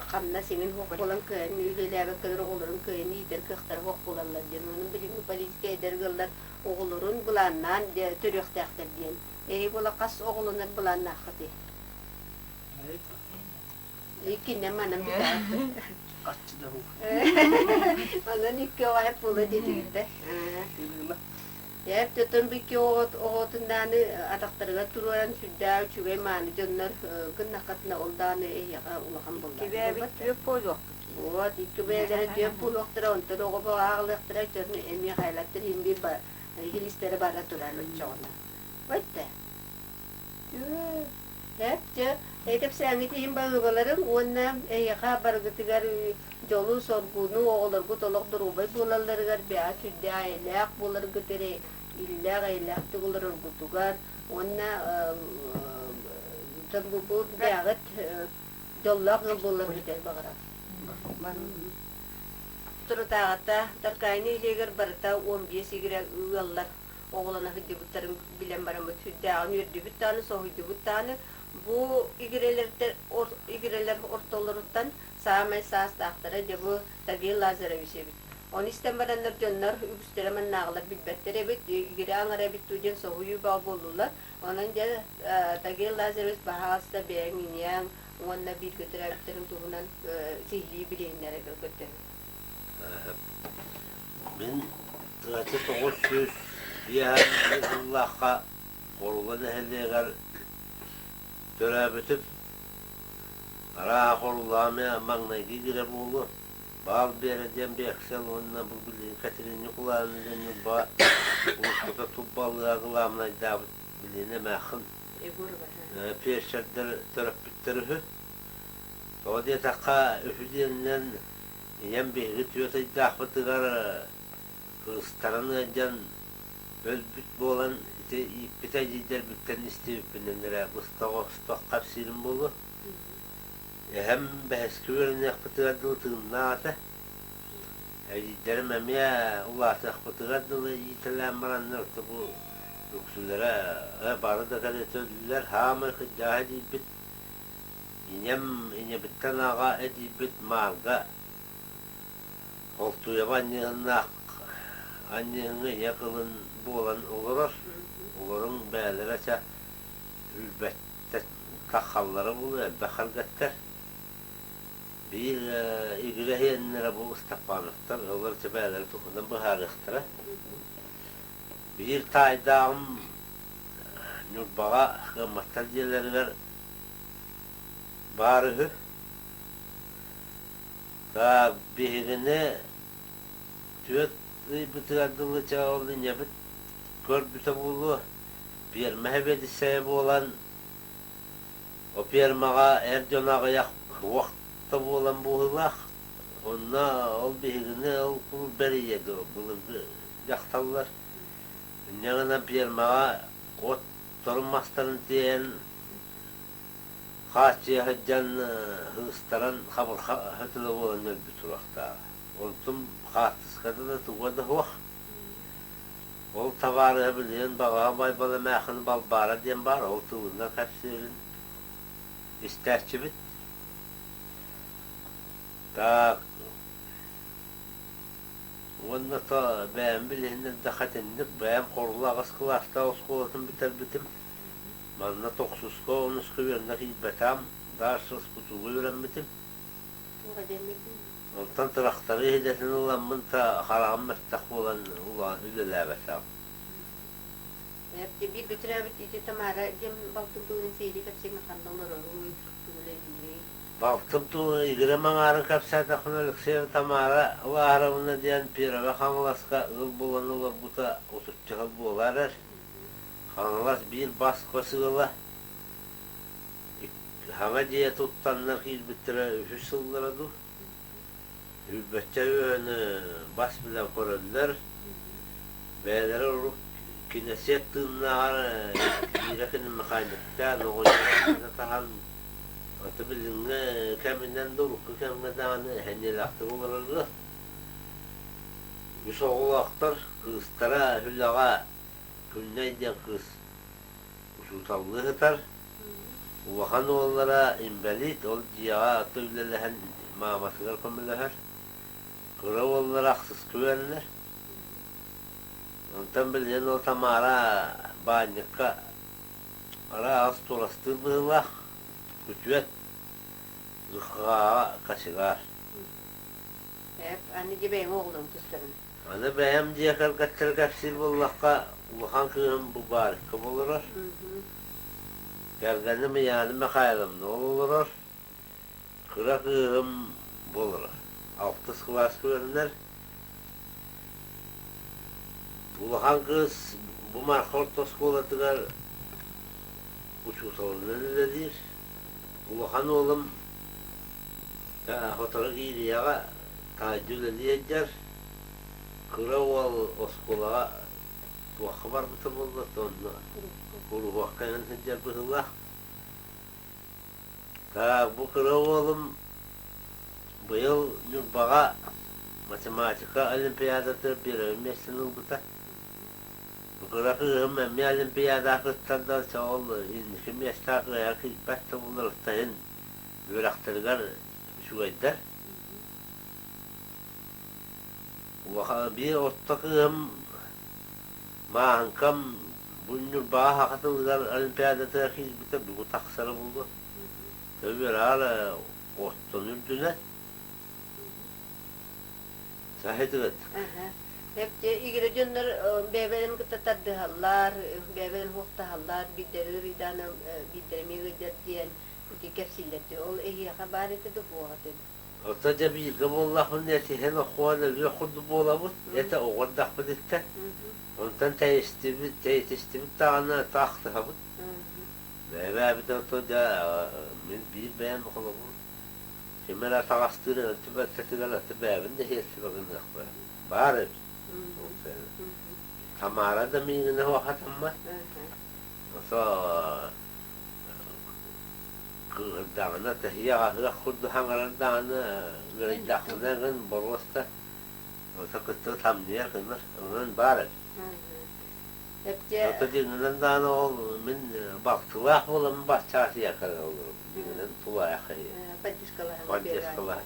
хамнас иҥин суох буолан кыайан үлэлээбэккэлэр оҕолорун кыайан иитэр кыахтара суох буолаллар диэн. Онон билиҥҥи политика эдэр ыаллар оҕолорун былааннаан төрүөхтээхтэр диэн. Эһи буола хас оҕолонор былааннааххытый? Иккиннэн манан бүтээхпит. Аччы да бу. Онон икки оҕо эп буола диэтигиттэ. Эп төтөн бу икки оҕотундааны атахтарыгар туруоран сүрдээх үчүгэй мааны дьоннор гыннаххытына ол даҕаны эһиэхэ улахан буолла. Кибээбит түөп буолуохпут. Вот, икки бэйэлэрэ түөп буолуохтара, онтон оҕо ааҕылыахтара, дьон эмиэ хайлаттар иһин биир иһилистэрэ бара турар оччоҕуна. Өттө. Эп дьэ, кэпсээҥҥит иһин баһыыбаларыҥ уонна эһиэхэ барыгытыгар дьолу-соргуну, оҕолоргут олох доруобай буолалларыгар бэйэҕит сүрдээх эйэлээх буоларгыт эрэ иллээх эйэлээхтик олороргутугар уонна дьоҥҥут бэйэҕит дьоллоох ыал буоларгыт эрэ баҕарабын. Соторутааҕыта Таркаайы нэһилиэгэр барыта 15 игирэ ыаллар оҕолоно сылдьыбыттарын билэн бараммыт сүрдээҕин үөрдүбүт даҕаны, соһуйдубут даҕаны. Бу игирэлэртэн игирэлэр ортолоруттан саамай саастаахтара дьэ бу Тагил Лазаревич эбит. Ону истэн бараннар дьоннор үгүстэрэ маннааҕылар билбэттэр эбит, игирэ аҥара эбит дуу диэн соһуйуу бөҕө буоллулар. Онон дьэ Тагил Лазаревич баһаалыста бэйэҥ ийэҥ уонна бииргэ төрөөбүттэрин туһунан сиһилии билиһиннэрэ көрдөһүм. Мин 1905 сыллаахха Хорула нэһилиэгэр төрөөбүтүм. Арааһа Хорулаамы маҥнайгы игирэ буолуо. Баал Биэрэ диэн биэксэл уонна бу билигин Катерина Николаевна диэн Ньурба уруккута туппалыга кылаабынайдаабыт билигин эмээххин фельдшердэр төрөппүттэр үһү. Тоҕо диэтэххэ үһү диэнинэн Ийэм биһиги түөрт ыйдаахпытыгар кыыстарын ыалдьан өлбүт буолан ити ииппит эдьиийдэрбиттэн истибиппинэн эрэ быстах-остох кэпсиирим буолуо. Эһэм бэһискэ үөрэниэхпитигэр дылы тыыннаах этэ. Эдьиийдэрим эмиэ улаатыахпытыгар дылы иитэлээн бараннар ото бу үксүлэрэ бары да кэриэтэ өллүлэр. Саамай кырдьаҕас эдьиийбит Ийэм ийэбиттэн аҕа эдьиийбит Маарга Холтуйаба анньыһыннаах анньыһыҥҥа ийэ кылын буолан олорор. Олоруҥ бэйэлэрэ чэ үүрбэттэр таххаллара буолуо элбэх харгаттар. Биир игирэ иһиэннэрэ бу Ыстаппаановтар олор чэ бэйэлэрэ туһунан быһаарыахтара. Биир таайдааҕым Ньурбаҕа кыамматтар дьиэлэригэр баар үһү. Так, биһигини түөрт ыйбытыгар дылы чэ ол ийэбит көрбүтэ буолуо. Пиэрмэ сэбиэдиссэйэ буолан, о пиэрмэҕэ эр дьон аҕыйах уохта буолан быһыылаах. Онно ол биһигини ол куруук бэрийэ дуо былыргы дьахталлар. Инньэ гынан пиэрмэҕэ отторун мастарын тиэйэн хааччыйа сылдьан ыыстаран хабырха тыла буолан өлбүт сурахтааҕа. Онтум хаартыската да туга да суох. Ол табаарыһа билигин Баҕаҕа Байбал эмээххин Балбаара диэн баар, ол тылынан кэпсиирин истээччибит. Так, уонна то бэйэм билиһиннэрдэххэ итинник бэйэм Хорула аҕыс кылаастаах оскуолатын бүтэрбитим. Манна тохсуска, онуска үөрэнэ киирбэтэҕим, дальше СПТУ-га үөрэммитим. Онтон тырахтары идэтин ыламмын та хараҕым мөлтөх буолан улахан үлэлээбэтэҕим. Бииргэ төрөөбүт ити Тамара диэн балтым туһунан сиһилии кэпсиэҥ ханна олороруй, тугу үлэлиирий? Балтым туһунан игирэ маҥаарын кэпсээтэхпинэ Алексеева Тамара Лаһаровна диэн Первый Хаҥаласка ыал буолан олорбута отучча сыл буола эрэр. Хаҥалас биир бас-көс ыала саҥа дьиэ туттаннар киирбиттэрэ үһүс сыллара дуу. Үүрбэччэ үөһэни бас билэн көрөллөр. Бэйэлэрэ урут киносет тыыннааҕар киирэ кини механиктаан оҕонньоро таһан. Аты билиҥҥи кэминэн да урукку кэмҥэ даҕаны эһэниэлээхтик олороллор. Үс оҕолоохтор, кыыстара үлэҕэ Күннэй диэн кыыс учууталлыы сытар. Улахан уоллара инбэлиит, ол дьиэҕэ аты үлэлэһэн мааматыгар көмөлөһөр. Кыра уоллара ахсыска үөрэнэр. Онтон билигин ол Тамара баанньыкка араас туорастыыр быһыылаах, күтүөт, ЗХА-ҕа кочегар. Эп, аны дьэ бэйэм оҕолорум тустарын. Аны бэйэм дьиэ кэргэттэр кэпсиир буоллахха, улахан кыыһым бу Баарыкка олорор. Кэргэним Яна Михайловна ол олорор. Кыра кыыһым бу олорор. Алтыс кылааска үөрэнэр. Улахан кыыс бу Марха орто оскуолатыгар учууталынан үлэлиир. Улахан уолум сотору киириэҕэ таһырдьа үлэлии сылдьар. Кыра уол оскуолаҕа туохха барбыта буолла, онно куруһуокка иһэн сылдьар быһыылаах. Так, бу кыра уолум быйыл Ньурбаҕа математика олимпиадатыгар биэрэбин миэстэни ылбыта. Бу кыра кыыһым эмиэ олимпиадаҕа кыттар да, ол инники миэстэҕэ кыайан киирбэт да буоллар, иһин үөрэхтэригэр үчүгэйдэр. Улахан биир орто кыыһым Мааһыҥкам бу Ньурбаҕа саха тылыгар олимпиадатыгар киирбитэ бүгүн тахсара буолуо. Үөрэҕэр оттон үрдүнэн. Саһытыгыт. Эптэ игирэ дьоннор бэйэ-бэйэлэрин кытта тардыһаллар, бэйэ-бэйэлэрин хуохтаһаллар, биирдэри ыарыйдаан биирдэри эмиэ ыалдьар диэн ити кэпсииллэр. Ол эһиэхэ баар этэ да суох этэ? Оттон дьэ бииргэ буоллахпына этиһэн оххуон өлүөх курдук буолабыт, этэ оҕордахпыт иттэ. Онтон тэйистибит, тэйитистибит даҕаны таахтыһабыт. Бэйэбээбит ото дьэ мин биир бэйэм холобур ким эрэ таҕастыыр өлтүбэттэтигэр аты бэйэбин да иһиэстибэ гыныахпа баар эбит. Тамара да миигинэ хатаммат. Ото Кыыһырдаҕына тэһийэ аһыах курдук хаҥарар даҕаны ыарыйдахпына гын боруоста ото кытта тамныйар гынар онон баар эбит. Ото дьиҥинэн даҕаны ол мин балтылаах буоламмын баччаатыйа кэлэн олоробун дьиҥинэн тулаайах киһи. Поддержкалаһан.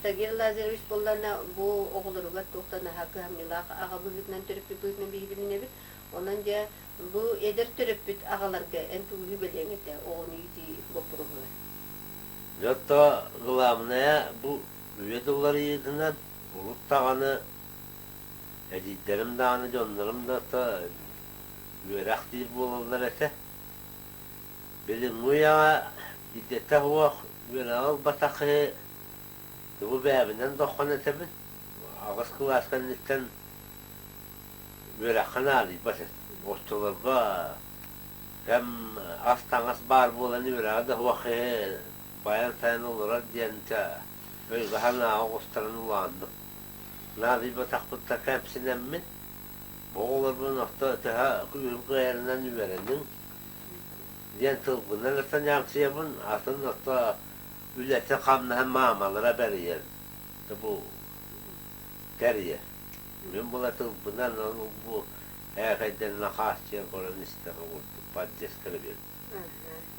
Тагир Лазаревич буоллаҕына бу оҕолоругар туох да наһаа кыһамньылаах аҕа быһыытынан төрөппүт быһыытынан биһи билинэбит. Онон дьэ Бу эдэр төрөппүт аҕаларга эн тугу сүбэлиэҥ этэ оҕону иитии боппуруоһугар? Дьэ оттоо главное бу үйэ тылларыйыытынан урут даҕаны эдьиийдэрим даҕаны дьоннорум да ото үөрэх диир буолаллар этэ. Билиҥҥи үйэҕэ идэтэ суох үөрэҕи ылбатах киһи тугу бэйэбинэн доххун этэбин. Аҕыс кылаас кэнниттэн Үөрэххэ наадыйбат этим. Оччолорго кэм ас-таҥас баар буолан үөрэҕэ да суох киһи байан-тайан олорор диэн чэ өйгө-санааҕа оҕустаран улаанным. Наадыйбатахпыттан кэмсинэммин, бу оҕолорбун орто төһө күүһүм кыайарынан үөрэниҥ диэн тылбынан эрэ ньаамсыйабын, атын орто үлэтин-хамнаһын маамалара бэрийэр. Бу тэрийэр. Мин була тылбынан ол бу ээхэйдэннэ хааччыйан көрөн истэҕим курдук поддержка биэрдим.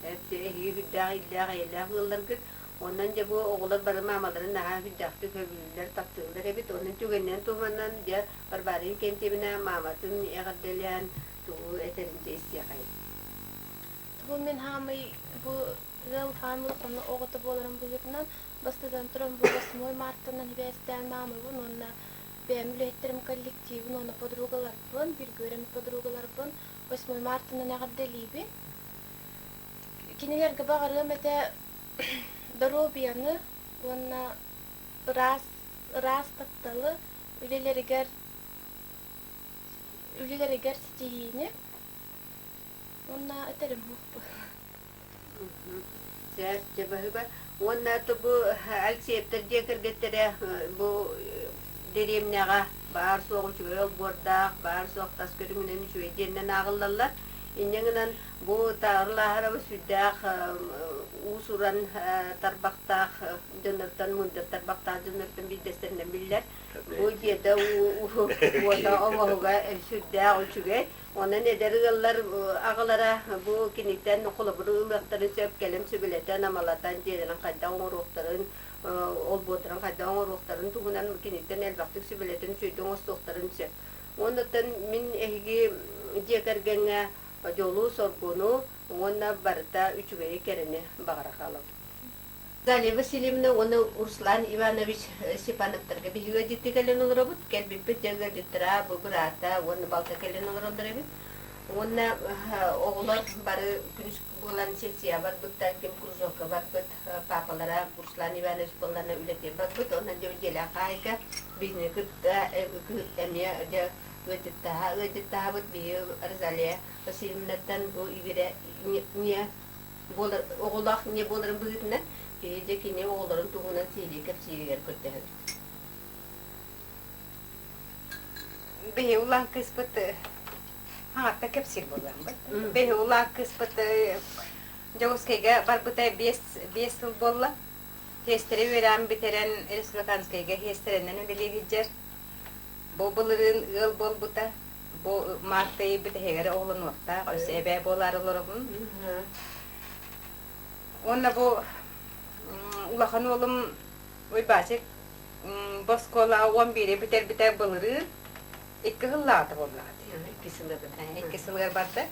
Эһиги сүрдээх иллээх эйэлээх ыалларгыт. Онон дьэ бу оҕолор бары маамаларын наһаа сүрдээхтик сөбүлүүллэр, таптыыллар эбит. Онон түгэнинэн туһанан дьэ Варвара Иннокентьевна мааматын эҕэрдэлээн тугу этэрин дьэ истиэхэйин. Бу мин хаамый бу ыал хаамый улаханна оҕото буоларым быһыытынан бастатан туран бу 8 мартынан сибээстээн маамабын уонна бэйэм үлэһиттэрим коллективын уонна подругаларбын, бииргэ үөрэммит подругаларбын 8 мартынан эҕэрдэлиибин. Кинилэргэ баҕарыам этэ доруобуйаны уонна ыраас ыраас тапталы, үлэлэригэр үлэлэригэр ситиһиини уонна этэрим суохпун. Сөп, дьэ баһыыба. Уонна бу Алексеевтар дьиэ кэргэттэрэ бу дэриэбинэҕэ баар-суох үчүгэй олбуордаах, баар-суох тас көрүҥүнэн үчүгэй диэннэн ааҕыллаллар. Инньэ гынан бу Тааҕыр сүрдээх уус-уран тарбахтаах дьоннортон, мындыр тарбахтаах дьоннортон биирдэстэринэн биллэр. Бу дьиэтэ уота оҥоһуга сүрдээх үчүгэй. Онон эдэр ыаллар аҕалара бу киниттэн холобуру ылыахтарын сөп, кэлэн сүбэлэтэн, амалатан дьиэлэрин хайдах оҥоруохтарын, олбуордарын хайдах оҥоруохтарын туһунан киниттэн элбэхтик сүбэлэтэн үчүгэйдик оҥостуохтарын сөп. Уоннаттан мин эһиги дьиэ кэргэҥҥэ дьолу-соргуну уонна барыта үчүгэйи кэрэни баҕара хаалабын. Залия Васильевна уонна Руслан Иванович Степановтарга биһиги ыалдьыттыы кэлэн олоробут. Кэлбиппит дьэ ыалдьыттара бу быраата уонна балта кэлэн олороллор эбит. Уонна оҕолор бары күнүс буолан секция барбыттар, ким кружокка барбыт, папалара Руслан Иванович буоллана үлэтигэр барбыт. Онон дьэ дьиэлээх хаһаайка биһини кытта эмиэ дьэ ыалдьыттаһа ыалдьыттаһабыт биһиги Розалия Васильевнаттан бу игирэ не буолар оҕолоох не буоларын быһыытынан киһи дьэ кини оҕолорун туһунан сиһилии кэпсииригэр көрдөһөбүт. Биһи улаан кыыспыт хаҥатта кэпсиир буолламмыт. Биһи улаан кыыспыт Дьокуускайга барбыта 5 сыл буолла. Тиэстэри үөрэҕин бүтэрэн Республиканскайга тиэстэринэн үлэлии сылдьар. Бу былырыын ыал буолбута. Бу март ыйы бүтэһигэр оҕолонуохтаах, өссө эбээ буолаары олоробун. Уонна бу улахан уолум Уйбаачык бу оскуолаҕа 11-и бүтэрбитэ былырыын икки сыллааҕыта буоллаҕа дии. Икки сылыгар. Икки сылыгар барда.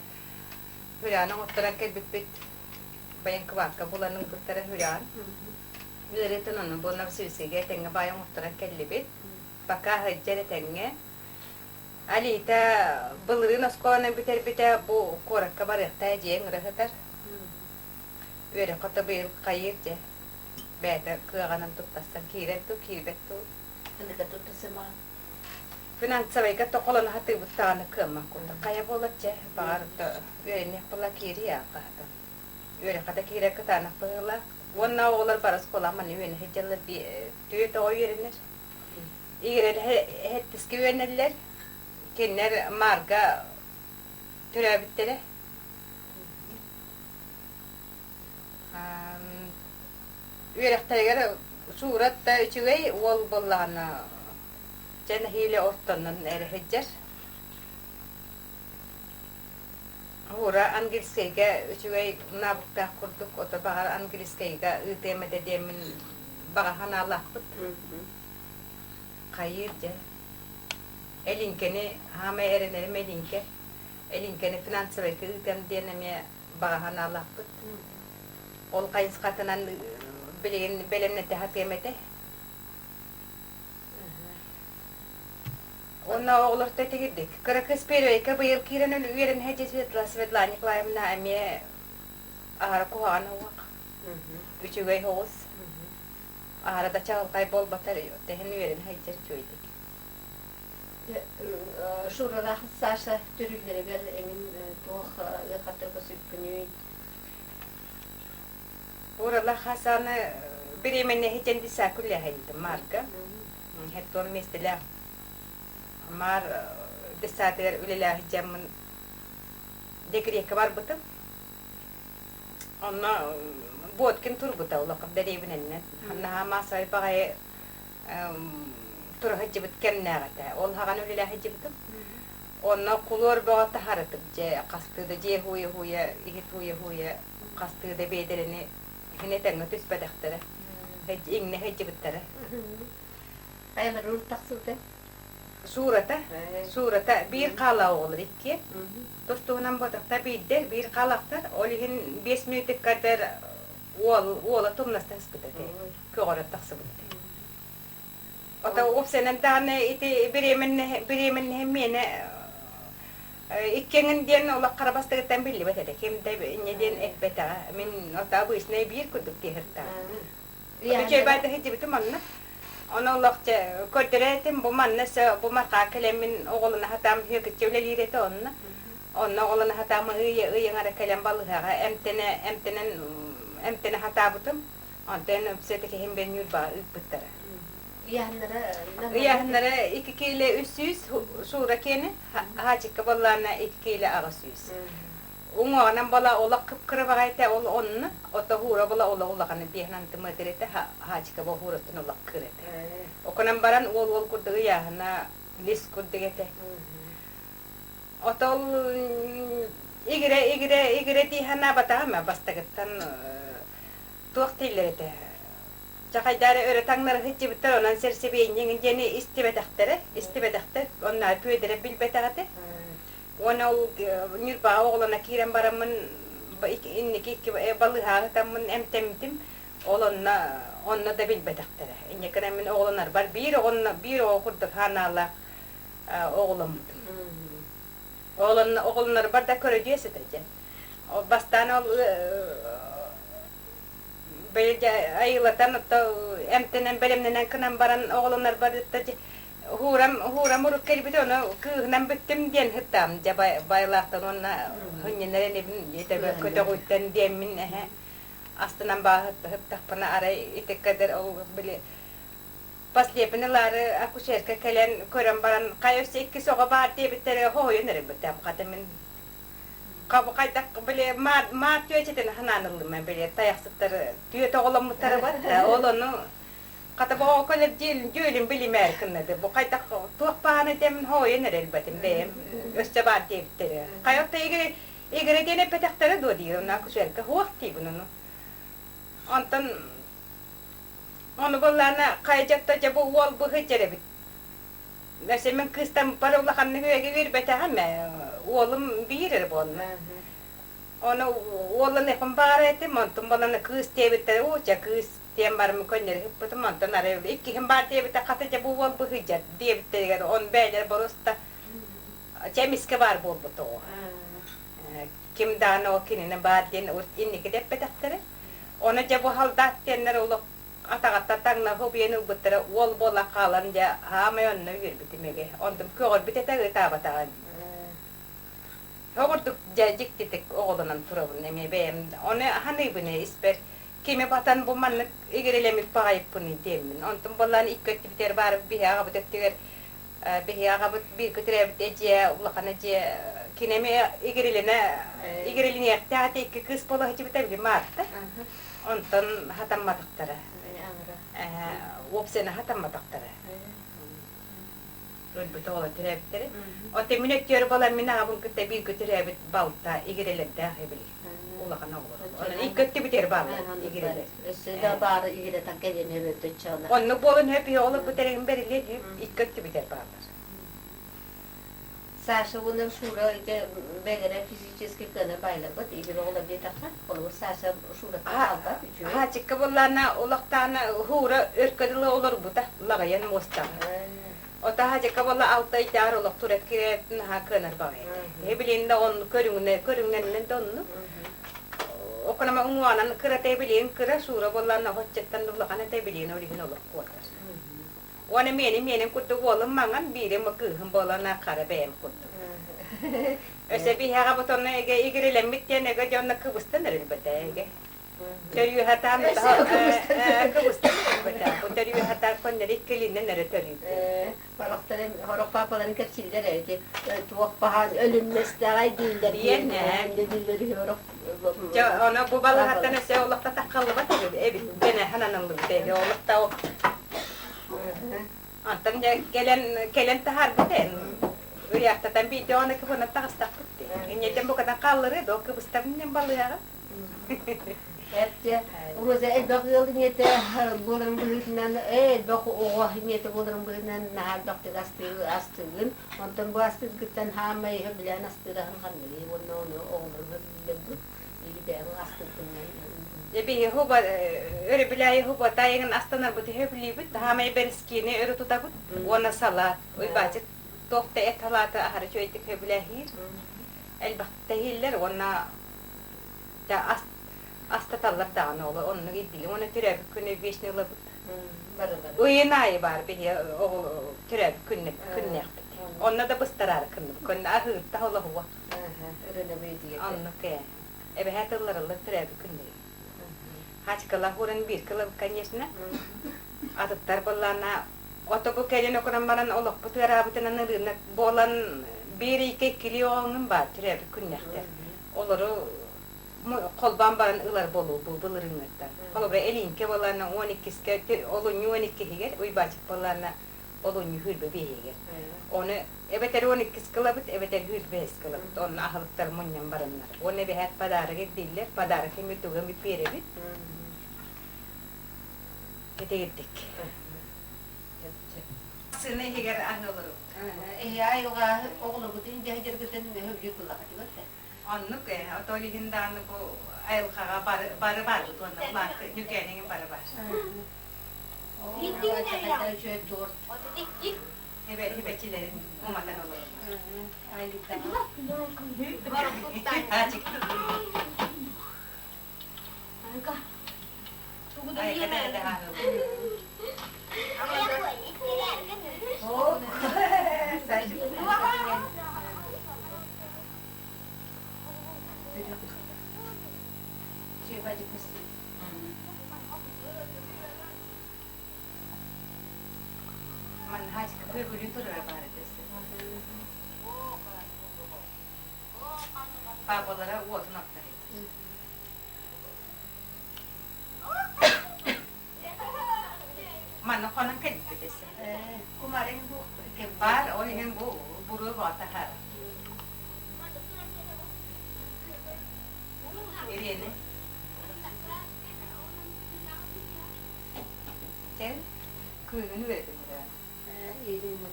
Хүрэҕин оҥотторон кэлбиппит. Военкоматка булан ылбыттара хүрэҕин. Үөрэтэн ону бу Новосибирскайга этэҥҥэ баай оҥотторон кэллибит. Пока сылдьар этэҥҥэ. Алита былырыын оскуоланы бүтэрбитэ бу куоракка барыахтаа дьиэҥ ыра сытар. Үөрэххэ то быйыл хайыыр дьэ. Бэйэтэ кыаҕынан туттарсан киирэр дуу, киирбэт дуу. Аныга туттарсамаҕын? Финансовайга токолоно сатыыбыт даҕаны кыаммат курдук. Хайа буолар дьэ, баҕар үөрэниэх буолла киириэ хаһатын. Үөрэххэ да киирэр кытаанах быһыылаах. Уонна оҕолор бары оскуолаҕа манна үөрэнэ сылдьаллар түөрт оҕо үөрэнэр. Игирэлэр үөрэнэллэр. Кинилэр Маарга төрөөбүттэрэ. Үөрэхтэригэр Суурат да үчүгэй уол буоллаҕына дьэ нэһиилэ ортонон эрэ сылдьар. Уура английскайга үчүгэй навыктаах курдук, ото баҕар английскайга ыытыам этэ диэммин баҕа санаалаахпыт. Хайыыр дьэ. Элиҥкэни хаамай эрэнэрим Элиҥкэ. Элиҥкэни финансовайга ыытыам диэн эмиэ баҕа санаалаахпыт. Ол хайысхатынан билигин бэлэмнэтэ сатыам этэ. Уонна оҕолорто этигирдик. Кыра кыыс первойка быйыл киирэн үөрэнэ сылдьар Светлана Николаевна эмиэ аһара куһаҕан оҕуох. Үчүгэй оҕус. Аһара да чаҕылхай буолбатар, тэһин үөрэнэ сылдьар үчүгэйдик. Шуралаах Саша төрүүллэригэр эҥин туох ыарахаттарга сүппүнүй? Уралаах Хасаны беременна десяку күлэһэйдим Марга. Хеттон миэстэлээх Маар десятыгар үлэлээх дьаммын декреккэ барбытым. Онно Боткин турбута улахан дэриэбинэннэн. Наһаа маасай баҕайы тура сылдьыбыт кэмнээх этэ. Ол хаҕан үлэлээх сылдьыбытым. Онно кулуор бөҕө таһарытым. Дьэ хастыы да дьиэ һууйа-һууйа, иһит һууйа-һууйа хастыы да биэдэрэни иһин этэҥҥэ түспэтэхтэрэ. Иҥнэ сылдьыбыттара. Хайаларын тахсыбыта? Суурата, суурата биир хаала оҕолор икки. Тус-туһунан буотахта биирдэр, биир хаалахтар. Ол иһин 5 мүнүүтүккадыр уол, уола тумнаста сыспыт этэ. Көҕөрөн тахсыбыт этэ. Ото уопсайынан даҕаны ити беременнэһим миэнэ иккиэҥин диэн олох хара бастыгыттан биллибэт этэ. Ким да инньэ диэн эппэтэҕэ. Мин ото обычный биир курдук тиэһиртэҕим. Үчүгэй баайда сылдьыбытым онно. Ону олох дьэ көрдөрө этим, бу манна өссө бу мархаа кэлэммин оҕолоно сатаам Һүөкүччэ үлэлиир этэ онно. Онно оҕолоно сатаам ый ый аҥара кэлэн балыыһаҕа эмтэнэ эмтэнэн эмтэнэ сатаабытым. Онтон все-таки киһим бен Ньурбаҕа ыыппыттара. Ыйааһыннара Ыйааһыннара 2 киилэ 300 суура киэнэ, хаачыкка буоллаҕына 2 киилэ 800. Уҥуоҕунан буола олох кып-кыра баҕайы этэ, ол онно ото һуура буола олох улахана биэһинэн тымыатыр этэ, хаачыка бу һуураттан олох кыра этэ. Окунан баран уол уол курдук ыйааһына лис курдук этэ. Отол игирэ игирэ игирэ дии санаабатаҕым бастакыттан туох дииллэр этэ Чахайдаары өрө таҥнары сылдьыбыттар, онон сэрсэбиэнньиҥ диэни истибэтэхтэрэ, истибэтэхтэр, онно Пүөдэрэ билбэтэх этэ. Уонна ол Ньурбаҕа оҕолоно киирэн бараммын инники икки балыыһаҕа сытаммын эмтэммитим, ол онно онно да билбэтэхтэрэ. Инньэ гынан мин оҕолонорбор биир оҕонно биир оҕо курдук ханаалаах оҕоломмутум. Оҕолонорбор да көрөдүөс этэ дьэ. Бастаан ол бэйэ айылатан отто эмтэнэн бэлэмнэнэн кынан баран оҕолонорбор хуурам хуурам урук кэлбит ону кыыһынан бүттүм диэн сыттаам дьэ байлаахтан уонна хынньанар инибин көтөҕүттэн диэммин эһэ астынан бааһыттахпына арай итиккадыр ол били Послепин ылаары акушерка кэлэн көрөн баран хайа өссө иккис оҕо баар диэбиттэрэ хоһуйан эрэрбитим хата мин хайдах били маар түөчэтин ханаан ыллым били тайахсыттар түөт оҕоломмуттара бар ол ону хата бу оҕо кэлэр дьүөлүн билимээр кыннады бу хайдах туох бааны дэмин хоойон эрэлбэтим бэйэм өссө баар диэбиттэрэ хайа отто игире игире диэн эппэтэхтэрэ дуо диир онно акушерка хуох диибин ону онтон ону буоллаана хайа дьатта дьэ бу уол быһы дьэрэбит Өссө мин кыыстаммыппар улаханнык үөгэ үөрбэтэҕим ээ. Уолум биир эрэ буолла. Ону уолланыахпын баҕарар этим, онтум буолан кыыс диэбиттэрэ, уу чэ кыыс диэн бараммын көннөрү ыппытым, онтон арай иккиһим баар диэбитэ, хата дьэ бу уол быһыйдьар диэбиттэригэр, он бэйэлэрэ боруоста чэ эмискэ баар буолбут оҕо. Ким даҕаны ол кинини баар диэн инники да эппэтэхтэрэ. Ону дьэ бу халдаат диэннэр олох атаҕаттан таҥнаһы убуйан ылбыттара уол буола хаалан дьэ хаамай онно үөрбүтүм эгэ онтум көҕөрбүт этэ ытаабатаҕым Оҕурдук дьэ дьиктитик оҕолонон турабын эмиэ бэйэм ону ханыыбын испэр кими батан бу маннык игирэлэммит баҕайыппыный диэммин онтум буоллаан икки өттүбүтүгэр баар биһи аҕабыт өттүгэр биһи аҕабыт бииргэ төрөөбүт эдьиэ улахан эдьиэ кини эмиэ игирилэнэ игирилиниэхтээх этэ икки кыыс буола сылдьыбыта били Марта Онтон хатамматахтара. Уопсайынан хатамматахтара. Өлбүт оҕолор төрөөбүттэрэ. Оттон мин өттүөр буолан мин аҕабын кытта бииргэ төрөөбүт балта игирэлэрдээх эбили. Улахан оҕолор. Онон икки өттүбүтүгэр бааллар игирэлэр. Өссө да баары игирэтэн кэлиэн өбөтөччөөнө. Оннук буолан хөп оҕолорбут эрэгин бэриллиэн икки өттүбүтэр бааллар. Саша уонна Шура ити бэйэлэрэ физически кыанар баайларбыт, игирэ оҕолор диэтэххэ, холобур Саша Шураттан хаалбат, үчүгэй. Хаачыкка буоллаана улахтаана Һуура өркө дылы олорбута, лаҕыйан муостаҕа. Ота Хаачыкка буолла алта ыйдаар олох турат кирээтин наһаа кыанар баҕайы. Эбилин да онну көрүҥүнэ көрүҥнэнинэн да онну. Окунама уҥуонан кыра тэбилиин кыра Шура буоллаана хоччаттан улахан тэбилиин ол иһин олох куотар. Уонна миэнин миэнин курдук уолум маҥан, биирим кыыһым буолан хара бэйэм курдук. Өссө биһиэхэ бутонно эгэ игирилэммит диэн эгэ дьонно кыбыстан эрэлбэтэ эгэ. Төрүү хатаан кыбыстан эрэлбэтэ. Бу төрүү хатаан коннери иккилинэн эрэ төрүүтэ. Хорохторун хорох папаларын кэпсииллэр эти туох баһаан өлүмнэстэҕэй дииллэр Диэн дииллэр хорох Дьэ, ону бу балаһаттан өссө олохто таххаллыбат эбит гэнэ хананыллыбыт эбит олохто Онтон дьэ кэлэн кэлэн таһаарбыт эн ыйаахтатан биирдэ ону кыбынан таҕыстахпыт дии. Инньэтэн букатын хаалларыы доо кыбыстабын балыаҕа. Эптэ Роза элбэх ыал ийэтэ буоларын быһыытынан элбэх оҕо ийэтэ буоларын быһыытынан наһаа элбэхтик астыыгын. Онтон бу астыыргыттан хаамай сөбүлээн астыыраһын ханныгый уонна ону оҕолору сөбүлүүллэр дуу? Или бэйэҥ астыыргынан Эбии хуба өрөбүлээйи хуба тайыгын астанарбыт сөбүлүүбүт. Хаамай бэрискиини өрө тутабыт уонна салаат. Уйбаачык туох да эт салааты аһары үчүгэйдик сөбүлээһиир. Элбэхтэ иһиллэр уонна астаталлар даҕаны ол оннук ирдиир уонна төрөөбүт күнү вечный ылабыт. Ыйын аайы баар биһи оҕо төрөөбүт күннээхпит. Онно да быстараары кынныбыт. Көннө аһыырта олоһуо. Оннук ээ. Эбэһээт ылларыллар төрөөбүт күннэри. Хачкалах уран биир кылабыт, конечно. Атыттар быллаана ото бу кэлин окуран баран олохпут ыараабытынан ырыынак буолан биир икки иккилии оҕоҥун баар төрөөбүт күннээхтэр. Олору холбоон баран ылар буолуу бу былырыыҥҥыттан. Холобура, Элиҥкэ буоллаҕына уон иккискэ, олунньу уон иккиһигэр, Уйбаачык буоллаҕына олунньу сүүрбэ биэһигэр. Ону эбэтэр уон иккискэ ылабыт, эбэтэр сүүрбэ үһүскэ ылабыт. Онно аһылыктар мунньан бараннар. Уонна эбэһээт подарок ирдииллэр, подарок эмиэ тугу эмит биэрэбит. Итигирдик. Сына иһигэр аһыы олоробут. Эһи айылҕа оҕолоргутун дьаһдьаргытын өһүргүүр буллахытыгар да? Оннук ээ, отол иһин даҕаны бу айылҕаҕа бары бары баарбыт уонна улаатты ньүкээниҥин бары баар. Хибэчилэрин уматан олороллор. Манхачка көбүлүү турара баар этэ. Папалара уотун оттор этэ. Манна хонон кэлбит эсэ. Кумарин бу Баар, ол иһин бу буруо баатаһар. Ириэни. Чэ, кыыһын үөрэтин эрэ. Ирина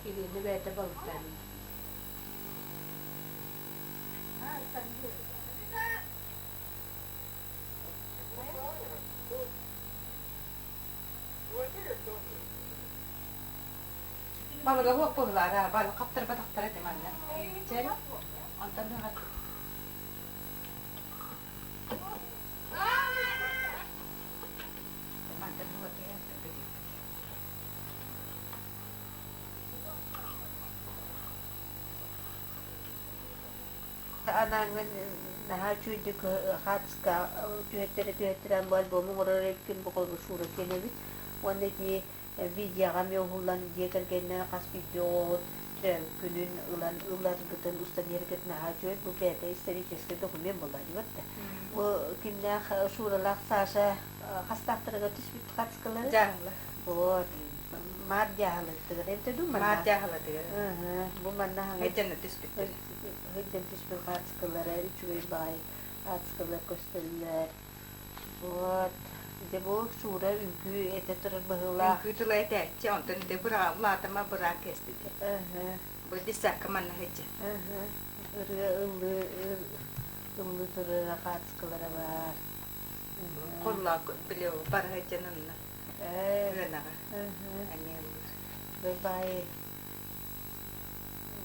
Ирина бэйэтэ балыктаан. Балыга суох быһыылаах, балык хаптарбатахтара этэ манна. Чэ, онтон Анаангын наһаа үчүгэйдик хаартыска түһэттэрэ түһэттэрэн бу альбому оҥорор эбиккин бу холобур Шура киэнэбит уонна ити видеоҕа эмиэ уһуллан дьиэ кэргэнинэн хас биирдии оҕоҕут төрөөбүт күнүн ылан ыларгытын устан иһэргит наһаа үчүгэй бу бэйэтэ историческай документ буолла дии да бу кимнээх Шуралаах Саша хастаахтарыгар түспүт хаартыскалары Дьааһыла. Вот Маар дьааһылатыгар эбитэ дуу манна Маар дьааһылатыгар. Бу манна Һыдьана түспүттэр. Һыдьан түспүт хаартыскалара үчүгэй баай хаартыскалар көстөллөр. Вот. Дьэ бу Шура үҥкүү этэ турар быһыылаах. Үҥкүү тыла этээччи, онтон ити быраҕа улаатыма быраак кэстити. Бу десятка манна сылдьар. Ырыа ыллыы ыллыы турар хаартыскалара баар. Холлоок били бары сылдьан онно. Ыанаҕа. Эмиэ ыллыыр. Бай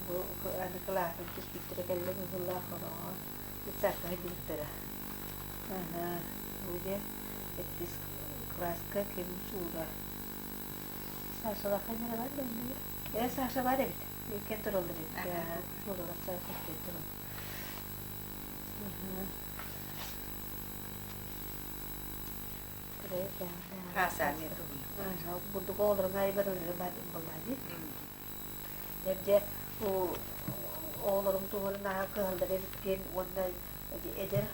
бу аны кылааһын түспүттэрэ кэллэ быһыылаах ороҕо. Десятка сылдьыбыттара. Бу дьэ сэттис кылааска ким Шура. Сашалаах эмиэ бар да Ээ Саша бар эбит. Иккиэн тураллар эбит. Шуралар Саша иккиэн тураллар. Бурдук оҕолорун айбар өлөрө бар буоллаа дии. Эрдэ оҕолорум туһунан наһаа кыһаллар эбиппин уонна эдэр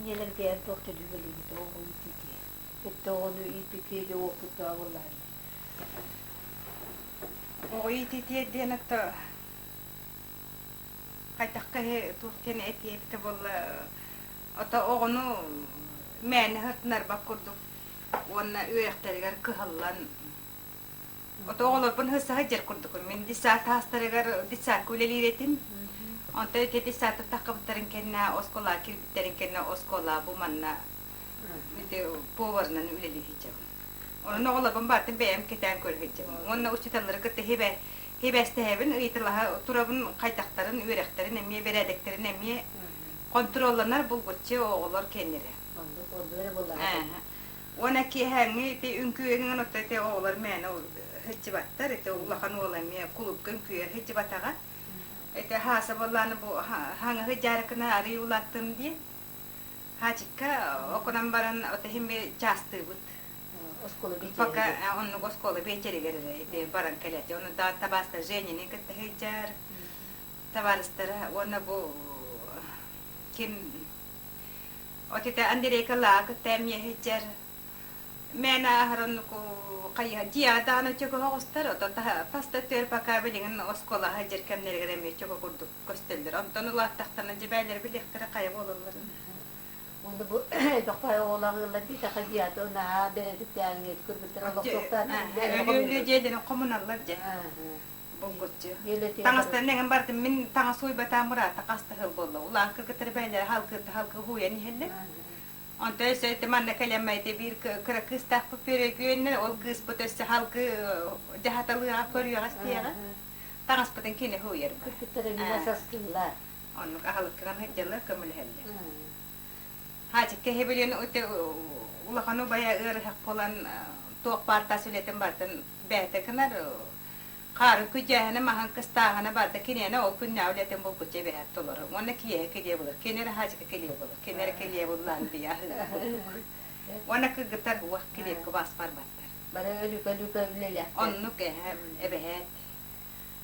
ийэлэргэ эн туох төлүү бэлиэбит оҕо иитиитигэр. Өттө оҕону ииппикки уопуттаах буоллаа дии. Оҕо иитиитигэр диэн отто хайдах киһи туох диэн этиэ эбитэ буолла ото оҕону мээнэ сыртынарбат курдук уонна үөрэхтэригэр кыһаллан Ото оҕолорбун сыһа сылдьар курдукум. Мин детсад таастарыгар детсадка үлэлиир этим. Онтон ити детсадта таххыбыттарын кэннэ оскуола киирбиттэрин кэннэ оскуола бу манна ити поварынан үлэлии сылдьабын. Онон оҕолорбун барытын бэйэм кэтээн көрө сылдьабын. Уонна учууталлары кытта хибэстэһэбин, ыйыталаһа турабын хайдахтарын, үөрэхтэрин эмиэ, бэрээдэктэрин эмиэ хонтуруолланар булгуччу оҕолор кэннирэ. Оннук оннук эрэ буоллаҕа. Уонна киэһээҥҥи ити үҥкүүгэ оттон ити оҕолор мээнэ сылдьыбаттар. Ити улахан уол эмиэ кулуупка үҥкүүгэ Хаачыкка окунан баран отахимми чаастыыбыт. Оскуола Пока оннук оскуола биэчэригэр эрэ баран кэлээти. Ону да табааста Женини кытта сылдьар табаарыстара уонна бу ким отите Андрейка лаа кытта эмиэ сылдьар. Мээнэ аһар оннук хайыһа дьиэҕэ даҕаны чөкө оҕустар, отон таста өттүгэр пока билигин оскуола сылдьар кэмнэригэр эмиэ чөкө курдук көстөллөр. Онтон улааттахтарына дьэбээлэри билиэхтэрэ хайа буолалларын. Уонна бу элбэх баай оҕолоох ыаллар диэтэххэ дьиэҕэ наһаа бэрээдэктээҕиҥ кыргыттар олохтоохтор. Өлүү-өлүү дьиэлэрин хомуналлар дьэ. Булгуччу. Таҥастарын эҥин бардым мин таҥас уйбатаан мураата хаста сыл буолла. Улаан кыргыттар бэйэлэрэ халкыытта халкы хууйан иһэллэр. Онтон өссө ити манна кэлэммэйти биир кыра кыыстаахпыт пүөрөйгүөннэр, ол кыыспыт өссө халгы дьаһаталыаҕа көрүөҕэ-истиэҕэ. Таҥаспытын кини хууйарбыт. Кыргыттар эмиэ састыыллар. Оннук аһылыккынан сылдьаллар, көмөлөһөллөр. Хаачыкка иһибилин улахан убайа ыарыһах буолан туох баар тас үлэтин барытын бэйэтэ гынар. Хаарын күдьээһинэ, маһын кыстааһына барыта киниэнэ ол күннээҕи үлэтин булгуччу эбэһээт толорор. Уонна киэһэ килиэ булар. Кини эрэ хаачыка килиэ булар. Кини эрэ килиэ буллаан бийэ аһыыр курдук. Уонна кыргыттар уох килиэпкэ бас барбаттар. Бары өлүкэ-өлүкэ үлэлээхтэр. Оннук эһэ эбэһээт.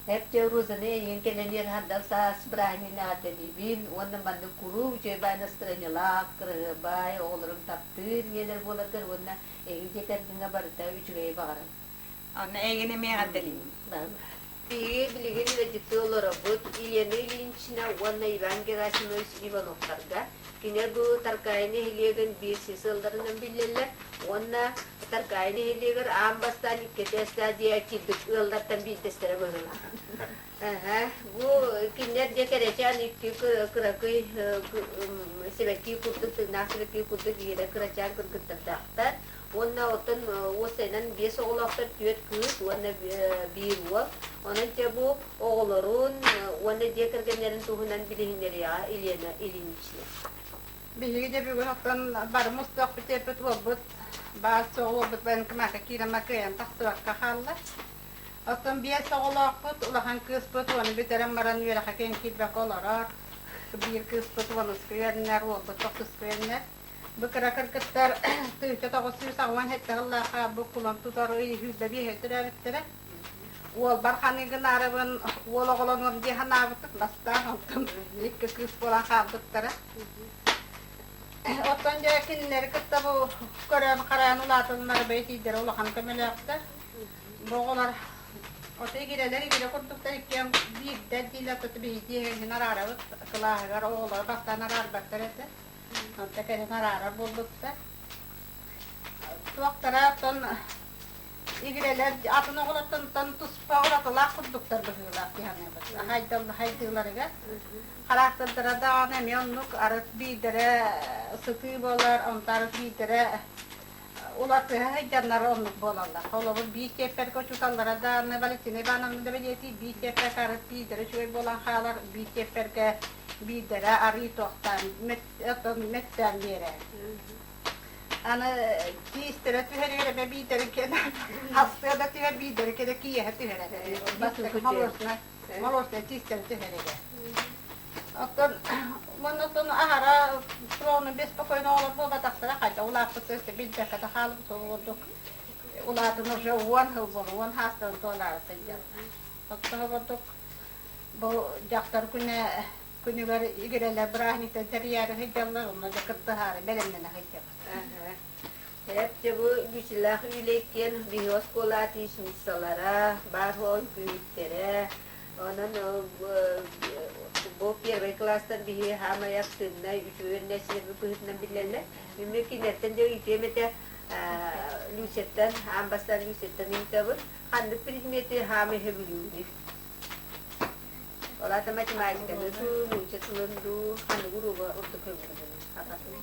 Эптэ Розаны эйигин кэлэн иһэр хардал саас бырааһынньыгын эҕэрдэлиибин уонна маннык куруук үчүгэй баай настырыанньалаах, кыраһыабай, оҕолорум таптыыр ийэлэр буоларгар уонна эһиги дьиэ кэргэҥҥэ барыта үчүгэйи баҕарабын. Онно эйигин эмиэ эҕэрдэлиибин. Биһиги билигин ыалдьыттыы олоробут Елена Ильинична уонна Иван Герасимович Ивановтарга. Кинилэр бу Таркаайы нэһилиэгин биир сис ыалларынан биллэллэр уонна Таркаайы нэһилиэгэр аан бастаан икки этээстээх дьиэ киирбит ыаллартан биирдэстэрэ быһыылаах. Бу кинилэр дьэ кэрэчээн икки кыракый сибэкки курдук, тыыннаах сибэкки курдук биирэ кырачаан кыргыттардаахтар. Уонна оттон уопсайынан биэс оҕолоохтор, түөрт кыыс уонна биир уол. Онон дьэ бу оҕолорун уонна дьиэ кэргэннэрин туһунан билиһиннэриэҕэ Елена Ильинична. Биһиги дьэ бүгүн оттон бары мустуохпут диэппит уолбут баас суох уолбут военкомакка киирэн кыайан тахсыбакка хаалла. Оттон биэс оҕолоохпут, улахан кыыспыт уону бүтэрэн баран үөрэххэ киэн киирбэккэ олорор. Биир кыыспыт уонуска үөрэнэр, уолбут тохсуска үөрэнэр. Бу кыра кыргыттар 1987 сыллаахха бу кулан тутар ый сүүрбэ биэһэ төрөөбүттэрэ. Уолбар ханыы гынаарыбын уол оҕолонуом дии санаабытым, бастаан онтон икки кыыс буолан хаалбыттара. Оттон дьэ кинилэри кытта бу көрөн хараан улаатыннар бэйэтийдэрэ улахан көмөлөөхтөр. Бу оҕолор ото игирэлэр игирэ курдуктар иккиэн биирдэр дииллэр туту биһиги иһин араарабыт кылааһыгар оҕолору бастаан араарбаттар этэ. Онто кэлин араарар буолбуттар. Туохтара оттон игирэлэр атын оҕолортон туспа уратылаах курдуктар быһыылаах дии саныыбыт. Хайдыыларыгар. Хараактырдара даҕаны эмиэ оннук арыт биирдэрэ сытыы буолар, онто арыт биирдэрэ уларытыһа сылдьаннар оннук буолаллар. Холобур, биир чиэппэргэ учууталлара даҕаны Валентина Ивановна да бэлиэтиир, биир чиэппэргэ арыт биирдэрэ үчүгэй буолан хаалар, биир чиэппэргэ биирдэрэ арыы туохтаан мэттээн биэрэр. Аны тиистэрэ түһэригэр эмэ биирдэрин кэнэ хастыа да түһэр биирдэрин кэнэ киэһэ түһэрэ. Бастакы молочнай молочнай тиистэрэ түһэригэр. Оттон оннотон аһара трону беспокойно оҕолор буолбатахтара хайда улааппыт өссө билбэккэ да хаалбыт ол курдук улаатын уже уон сыл буолла уон хаастарын туолаары сылдьаллар. Оттон курдук бу дьахтар күнэ күнүгэр игирэлэр бырааһынньыктан тэрийээри сылдьаллар, онно да кыттыһаары бэлэмнэнэ сылдьабыт. Эп бу Лүчилээх Үлэккиэн биһи оскуола отличницалара, баар буолан күүһүттэрэ, онон бу первый класстан биһи хаамай актыыбынай үчүгэй нэсиэби быһыытынан биллэллэр. Мүммү кинилэртэн дьэ ыйытыам этэ Люсяттан, аан бастаан Люсяттан ыйытабын. Ханнык предмети хаамай сөбүлүүгүнүй? Ол аата математиканы дуу, нуучча тылын дуу, ханнык уруога ордук көҥүлүнүн хататын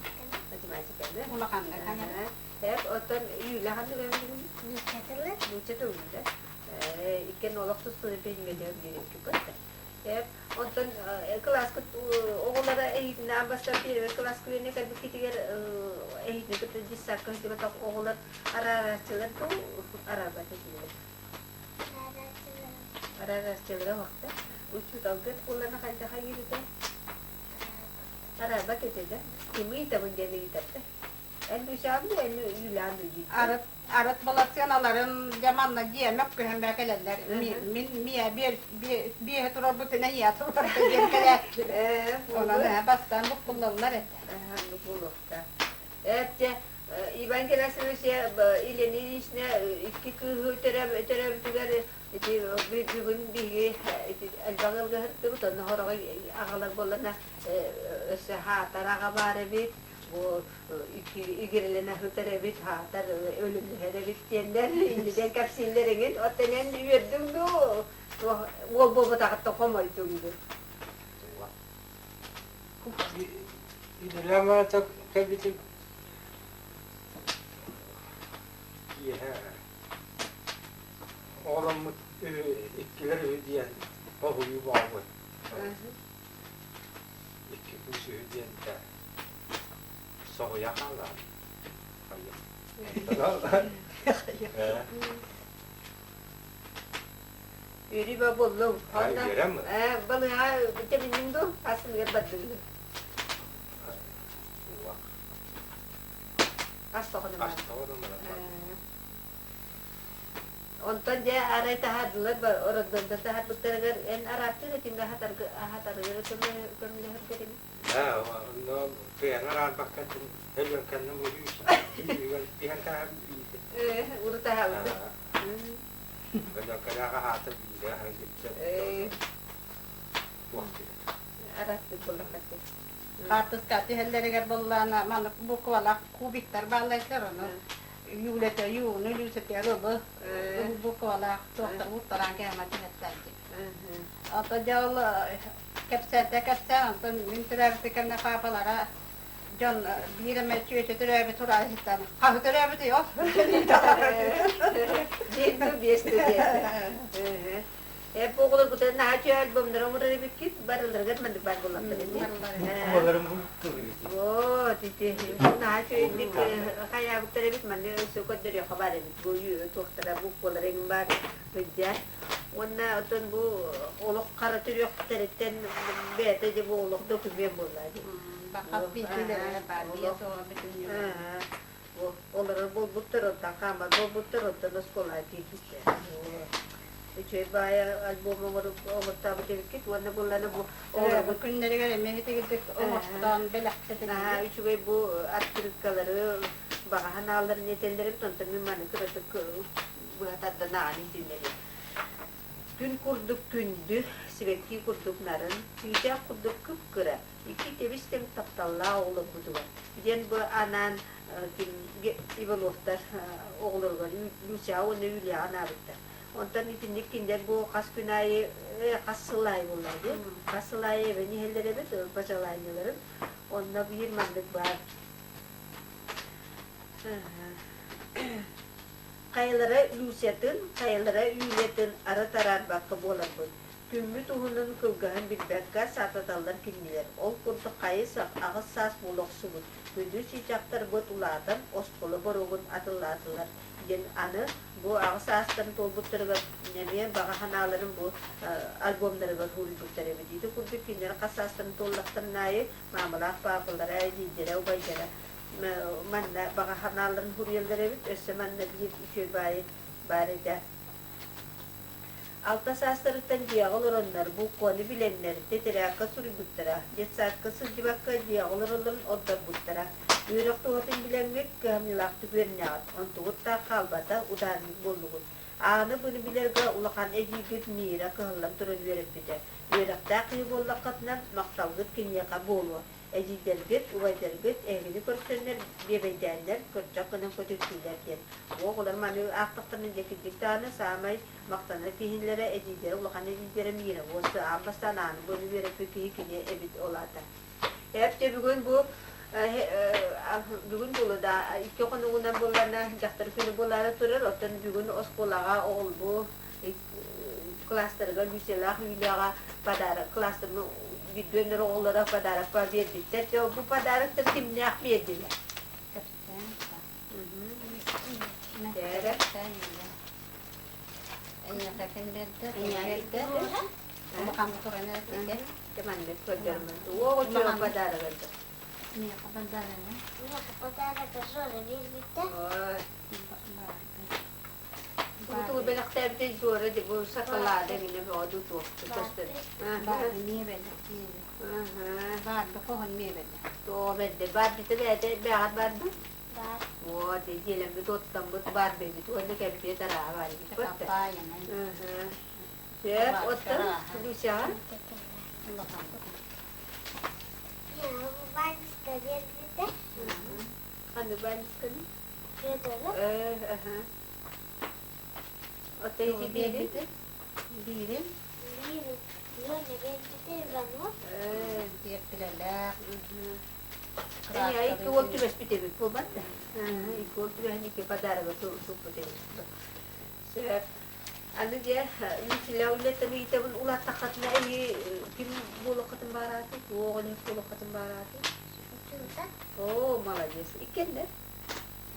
математиканы. Улаханнык ханнык. Эп, оттон Юля ханнык көҥүлүн? Нуучча тылы. Нуучча тылын да. Иккен олох тустууну предмети биэрэн көттө. Эп, оттон кылааскыт оҕолоро эһитинээн бастан первый класс күөнэ кэлбиккитигэр эһитини кытта дьыссаакка сылдьыбатах оҕолор араарааччылар дуу, араарбат этилэр. Араараччылара уохта. Учууталгыт куллана хайдаха ииритэ? Араарбат этэ да. Кими ыытабын диэн ыйытар да. Эн Люсяҕын дуу, эн Юляҕын дуу диир. Арыт арыт быласыаналарын дьэ манна дьиэмэк көһөн бээ кэлэллэр. Мин миэ биэһэ турарбытына ийэ турарда диэн кэлээччилэр. Онон бастаан буккуллаллар этэ. Буолуохтаах. Эптэ Иван Герасимович Елена Ильинична икки кыыһы төрөөбүтүгэр ити бүгүн биһиги элбэх ыалга сырыттыбыт, онно хороҕой аҕалар буоллана өссө хаатар аҕа баар эбит, бу игирэлэнэ сытар эбит, хаатар өлүмнэһэр эбит диэннэр иннидэн кэпсииллэр эҥин. Оттон эн үөрдүҥ дуу, уол буолбатаҕыттан хомойдуҥ дуу? Идэлээн баран кэлбитим киэһэ оҕоломмут иккилэр үһү диэн хоһуйуу баҕабыт. Икки кыыс үһү диэн да соһуйа хаалаан. Үөрүү ба буоллуҥ. Үөрэммин. Балыыһаҕа тэбинниҥ дуу? Астыныгар бардыҥ дуу? Ас тоҕону Онтон дьэ арай таһаардылар роддомда таһаарбыттарыгар эн арааттыыр этиҥ аһатарыгар көмөлөһөргөр ини? Да, онно кыайан араарбакка өлүөккэннэ үүгэр биһэн кааһан биитэ. Урут аһаабыт. Өлүөккэлээх аһаата биирэ аһан Арааттыыр буоллаххытый. Хаартыска түһэллэригэр буоллаана маннык буквалаах кубиктар бааллар ону юулэтэ юуну лүүсэтэ ылы буквалаах туохтар ууртараан кээмэ түһэттээччи. Ото дьэ ол кэпсээтэ кэпсээн онтон мин төрөөбүт кэмҥэ паапалара дьон биир эмэ чүөчэ төрөөбүт тураайыттан хаһы төрөөбүтүй ол? Биир дуу, биэс дуу диэн. Эп оҕолоргутун наһаа үчүгэй альбомнары оҥорор эбиккит, барыларыгар маннык баар буоллахтар ини. Букваларын бултур эбит. Оо, тити наһаа үчүгэйдик хайаабыттар эбит, манны өссө көрдөрүөххэ баар эбит. Бу туохтара буквалара эҥин баар сылдьар. Уонна оттон бу олох хара төрүөхтэриттэн бэйэтэ дьэ бу олох документ буолла дии. Бахас биитилэрэ баар, биэс оҕо бүтүннүү. Олорор буолбуттар, онтон хаамар буолбуттар, онтон оскуолаҕа киирбиттэр. Үчүгэй баайа альбом оҥортообут эбиккит уонна булланы бу оҕолорбут күннэригэр эмиэ итигирдик оҥостон бэлэхтэтин. Наһаа үчүгэй бу открыткалары баҕаһын аалларын этэллэрин, онтон мин маны кыратык быһа тардан ааҕан иһитиннэриэм. Күн курдук күндү, сибэкки курдук нарын, чыычаах курдук кып-кыра, икки тэбис-тэҥ тапталлаах оҕолорбутугар диэн бу анаан Ивановтар оҕолоругар Люся уонна Юлияҕа анаабыттар. Онтон итинник кинилэр бу хас күн аайы, хас сыл аайы буоллар дии, хас сыл аайы эбэн иһэллэр эбит бачалаанньаларын. Онно биир маннык баар. Хайалара Люсятын, хайалара Юлятын ара тараарбакка буоларбыт. Күммүт уһунун кылгаһын билбэккэ саататаллар кинилэр. Ол курдук хайы-сах аҕыс саас буола охсубут. Күндү чыычаахтарбыт улаатан оскуола боруогун атыллаатылар диэн аны бу аҕыс саастарын туолбуттарыгар эмиэ баҕа санааларын бу альбомнарыгар суруйбуттар эбит. Ити курдук кинилэр хас саастарын туоллахтарын аайы маамалаах паапалара, эдьиийдэрэ, убайдара манна баҕа санааларын суруйаллар эбит. Өссө манна биир үчүгэй баайы баар этэ. Алта саастарыттан дьиэҕэ олороннор, буккуону билэннэр, тэтэрээккэ суруйбуттара, детсадка сылдьыбакка дьиэҕэ олороллорун ордорбуттара. Үөрэх туһатын билэҥҥит, кыһамньылаахтык үөрэнэҕит, онтугут таах хаалбата, ударник буоллугут. Ааны буну билэргэ улахан эдьиийгит Мира кыһаллан туран үөрэппитэ. Үөрэхтээх киһи буоллаххытына, махталгыт киниэхэ буолуо. Эдьиийдэргит, убайдаргыт эһигини көрсөннөр, биэбэйдээннэр, көрчөх гынан көтүттүлэр диэн. Оҕолор маны аахтахтарына дьэ кырдьык даҕаны саамай махтанар киһилэрэ, эдьиийдэрэ, улахан эдьиийдэрэ Мира уонна аан бастаан ааны буолу үөрэппит киһи кини эбит ол аата. Эп бүгүн бу бүгүн буолу да икки хонугунан буолларна дьахтар күнү буолаары турар, оттон бүгүн оскуолаҕа оҕолбу класстарыгар Люсялаах Юляҕа подарок класстарын бүддүөннэр оҕолоро подарок биэрбиттэр. Дьэ бу подароктар кимнээх биэрдилэр? Эйиэхэ ким биэрдэ? Биэрдэ. Улахан туран эрэ. Маннык көрдөрмөн. Уоҕу чуо подарок. Миэхэ подарок. Миэхэ подарок Жора биэрбитэ. Бу бэлэхтээбитэ Жора бу шоколада эмине бөҕө дуу көстөр. Барды миэбэлэ. Барды хоһун миэбэлэ. Тоо бэрдэ бардыта бэйэтэ бэҕэр барды. Бар. Оо дьиэлэммит оттаммыт бар бэбит уонна кэмпиэт арааһа бар эбит. Сөп, оттон Люсяҕа? Ванечка биэрбитэ. Ханнык Ванечканы? Федора. Оттон ити биэрбитэ? Биирин? Биирин. Леня биэрбитэ Иванов. Диэптилэлээх. Икки уол түбэспит эбит буолбат да? Икки уол түбэһэн икки подарога туппут эбит. Сөп. Аны дьэ, Люсилэ үлэттэн ыйытабын улааттаххытына эһи ким буолуоххутун баараатый? Туох үлэһит буолуоххутун баараатый? Учуутал. Оо, молодец. Иккиэннэр?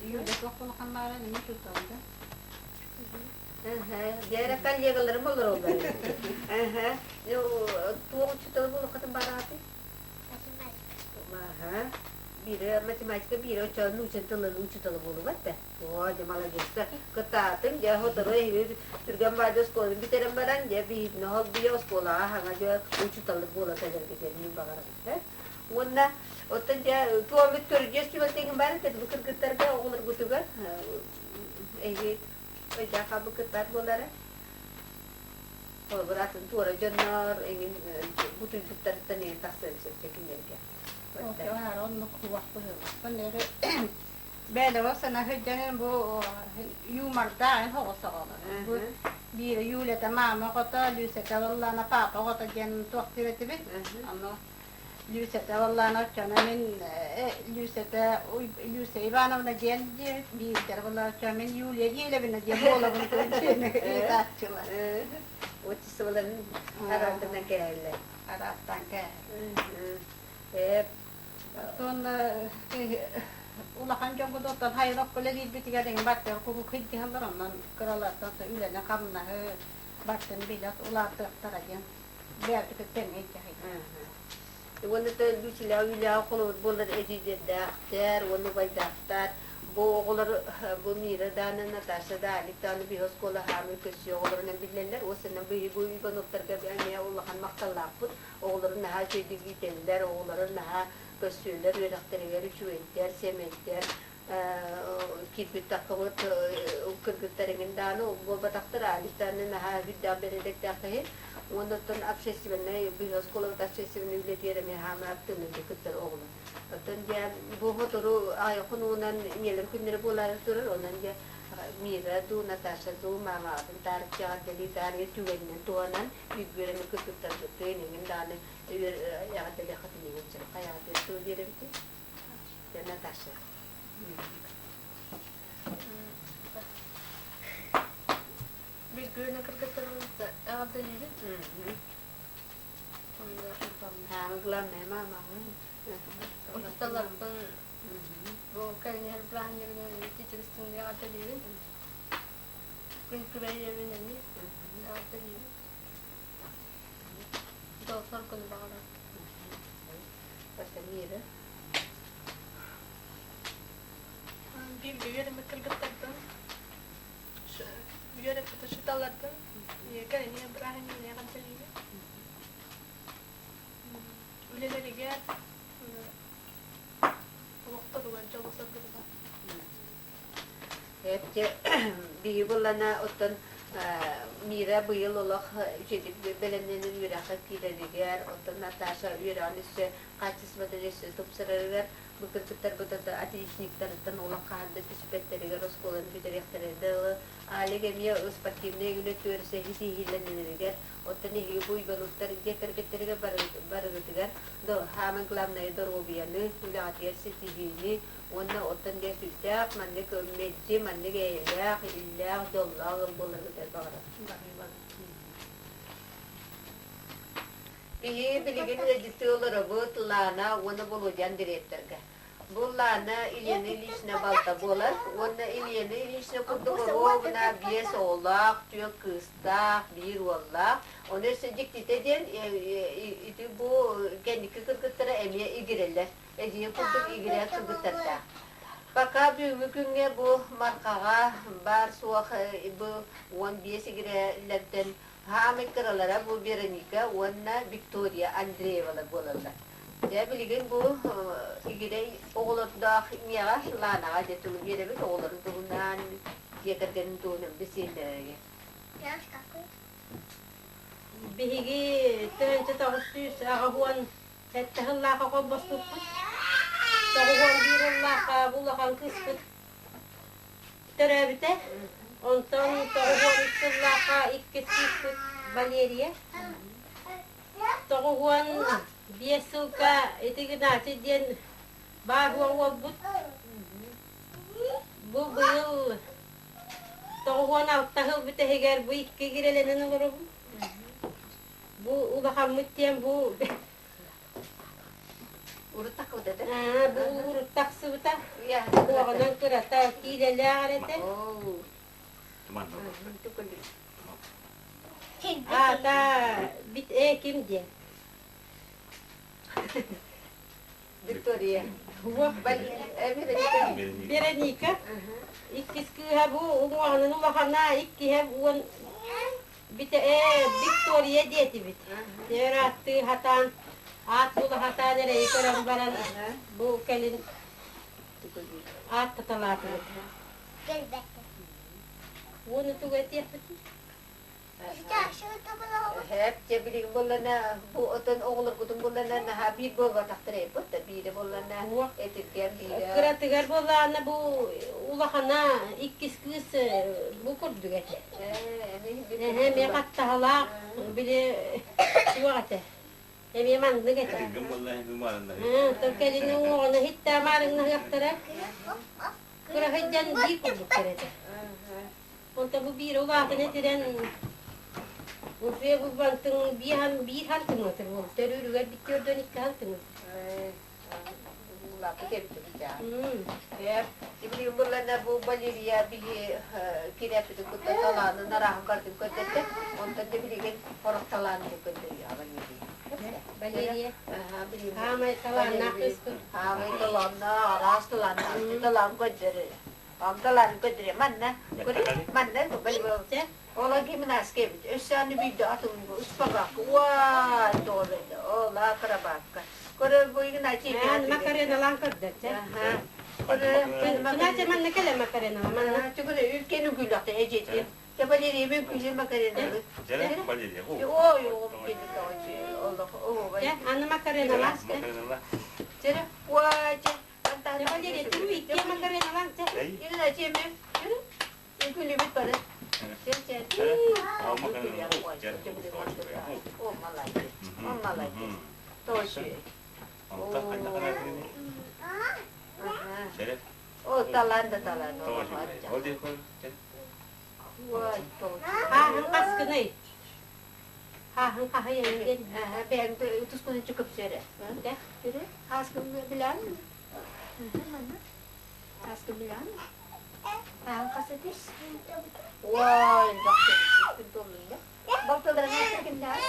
Юля туох буолуоххун баарай, мин учууталым да. Дьэ эрэ коллегаларым олороллор. Туох учуутала буолуоххутун баараатый? Математика. Аха. Биирэ математика, биирэ оччоҕо нуучча тылын учуутала буолубат да? Оо, дьэ маладьыаста. Кытаатыҥ, дьэ сотору эһиги түргэн баайда оскуоланы бүтэрэн баран, дьэ биһигини холбуйа оскуолаҕа саҥа дьэ учууталлык буола кэлэргэ диэн мин баҕарабын. Э? Уонна оттон дьэ туоммут көрүдьүөс түбэлтэгин баар этэ бу кыргыттарга оҕолоргутугар эһиги өйдөөх хаалбыккыт баар буолара. Холобур атын туора дьоннор эҥин бутуйбуттарыттан эҥин тахсыан сөп кинилэргэ. Оннук кубах быһыылаах. Бээлэбэ сана сылдьан бу юмордаах оҕо саҕалар. Бу биир Юлята маама оҕото, Люсята буоллаана папа оҕото диэн туох диир этибит. Ону Люсята буоллаана оччоно мин Люсята Люся Ивановна диэн диэбит биирдэр буолла оччо мин Юлия Диэлэбинэ диэн буолабын диэн ыытааччылар. Отчестволарын араартынан кээһэллэр. Араартаан кээһэллэр. Оттон улахан дьоҥҥут оттон хайрах үлэлиирбитигэр эҥин бартыгар куруук сылдьыһаллар, онон кыралартан үлэни-хамнаһы бартын билэ улаатыахтара диэн бэйэбитигэр тэҥҥэ илдьэ Уонна Люсилээх үлэҕэ холобур буолар эдьиийдэрдээхтэр уонна убайдаахтар. Бу оҕолор бу Мира дааны, Наташа да, Алик дааны биһи оскуола хаамыы көссүү оҕолорунан биллэллэр. Уонна биһи бу Ивановтарга эмиэ улахан махталлаахпыт. Оҕолорун наһаа үчүгэйдик иитэллэр, оҕолорун наһаа көссүөлэр үөрэхтэригэр үчүгэйдэр, сэмэйдэр, киирбит таххыбыт кыргыттар эҥин даҕаны буолбатахтар, Алик даҕаны наһаа үрдээх бэрээдэктээх киһи. Уонна оттон общественнай быһыы оскуолабыт общественнай үлэтигэр эмиэ хаама актыыбынайдык кыттар оҕолор. Оттон дьэ бу сотору аҕыйах хонугунан ийэлэр күннэрэ буолаары турар, онон дьэ Мира дуу, Наташа дуу маамаҕытын таарыччаҕар дэлии таарыйа түгэнинэн туһанан Үгүөрү кыргыттарбытын, эҥин даҕаны эҕэрдэлиэххитин иһин сөп. Хайаҕытыгар тыл биэрэбитий? Дьэ, Наташа. Билгүөнэ кыргыттарбын эҕэрдэлиибин. Хаамы главное маамаҕын. Учууталларбын бу кэлин бырааһынньыгынан тиитигистин эҕэрдэлиибин. Күн күбэй ийэбин эмиэ эҕэрдэлиибин. Долсор күнү баҕарабын. Самира. Бииргэ үөрэммит кыргыттарбын, үөрэппит учууталларбын кэлин бырааһынньыгынан эҕэрдэлиибин. Үлэлэригэр, олохторугар дьолу-соргуну Эпчэ биһи буллана оттон Мира быйыл олох үчүгэй бэлэмнэнэн үөрэххэ киирэригэр, оттон Наташа үөрэҕин өссө хаачыстыбатын өссө тупсарарыгар, бу кыргыттарбыт отличниктарыттан олох хаһан да түспэттэригэр оскуоланы бүтэриэхтэрэ дылы Алик эмиэ спортивнай үлэ түөрсэ ситиһиилэнэригэр, оттон эһиги бу Ивановтар дьиэ кэргэттэригэр барыгытыгар самое главное доруобуйаны, үлэҕитигэр ситиһиини Уонна оттон дьэ сүрдээх маннык мэлдьи маннык эйэлээх, иллээх, дьоллоох ыал буоларгытыгар баҕарабын. Биһиги билигин ыалдьыттыы олоробут Лана уонна Володя Андреевтарга. Бу Лана Елена Ильична балта буолар уонна Елена Ильична курдук оруобуна биэс оҕолоох, түөрт кыыстаах, биир уоллаах. Ону өссө дьиктитэ диэн ити бу кэнники кыргыттара эмиэ игирэлэр, эдьиийин курдук игирэ кыргыттардаах. Пока бүгүҥҥү күҥҥэ бу Мархаҕа баар-суох бу 15 игирэлэртэн Хаамай кыралара бу Вероника уонна Виктория Андреевалар буолаллар. Дьэ билигин бу игирэй оҕолордоох ийэҕэ Ланаҕа дьэ тылы биэрэбит оҕолорун туһунан, дьиэ кэргэнин туһунан билсиһиннэрэргэ. Биһиги 1997 сыллаахха холбоспуппут. 91 сыллаахха бу улахан кыыспыт төрөөбүтэ. Онтон 93 сыллаахха иккис кыыспыт Валерия. 95 сылга ити Игнатий диэн баар уолбут. Бу быйыл 96 сыл бүтэһигэр бу икки игирэлэнэн олоробун. Бу улахаммыт диэн бу Урут тахсыбыта да? Бу урут тахсыбыта. Уоҕунан кырата киилэлээх эрэ этэ. Аата бит э ким диэн? Виктория. Вероника. Иккис кыыһа бу уҥуоҕунан улахана иккиһэ уон Бите ээ Виктория диэтибит. Өр ааттыы хатаан, аат була хатаан эрэйи көрөн баран бу кэлин аат таталаатыбыт. Уону тугу этиэхпитий? Хэп, дьэ билигин буоллана бу отон оҕолоргутун буоллана наһаа биир буолбатахтар эбит да биирэ буоллана этиргэн биирэ Кыратыгар буоллаҕына бу улахана иккис кыыс бу курдук этэ. Эһэ эмиэ хаттаһалаах били суох этэ. Эмиэ маннык этэ. Оттон кэлин уҥуоҕуна иһиттээх маарыҥнаһыахтара. Кыра сылдьан биир курдуктар этэ. Онтон бу биир улаатан этирэн уже бу бантыҥ биир хантыҥатыр буол. Төрүүрүгэр биттиөрдөн икки хантыҥатыр. Улааппыт эбит Билигин буллана бу Валерия биһи кирэппитин кытта талаанын арааһын бардын көрдөрдө. Онтон да билигин хорох талаанын көрдөрүө Валерия. Валерия. Хаамай талааннаах кыыспыт. Хаамай талааннаах, араас талааннаах, талаан көрдөрөр. Ам талаанын көрдөрө. Манна, манна Ола гимнастика эбит. Өссө аны бүйдө атын ыспабакка. Уа, тоҕо Ола акробатка. Көрө бу Игнатий Макареналаан көрдөччө. Игнатий манна кэлэ Макаренала манна. Түгүнэ үлкен үгүлэхте эжети. Те Валерия мен күле Макареналы. Валерия. Ой, оҕом кени тоҕочу. Олох, о, Аны Макаренала. Тере, уа, че. Валерия, түрү икки Макареналаан че. Игнатий мен. Үҥкүүлүүбүт бары. О, молодец, о, молодец. Тоже. О, талант да талант. Хааһын хаскыный? Хааһын хаһый Бэйэҥ тускунан чөкөпсөрө. Хааскын билэн? Хааскын билэн? Хаһан хас этис? Ой, Балтыларыңа кимнәр?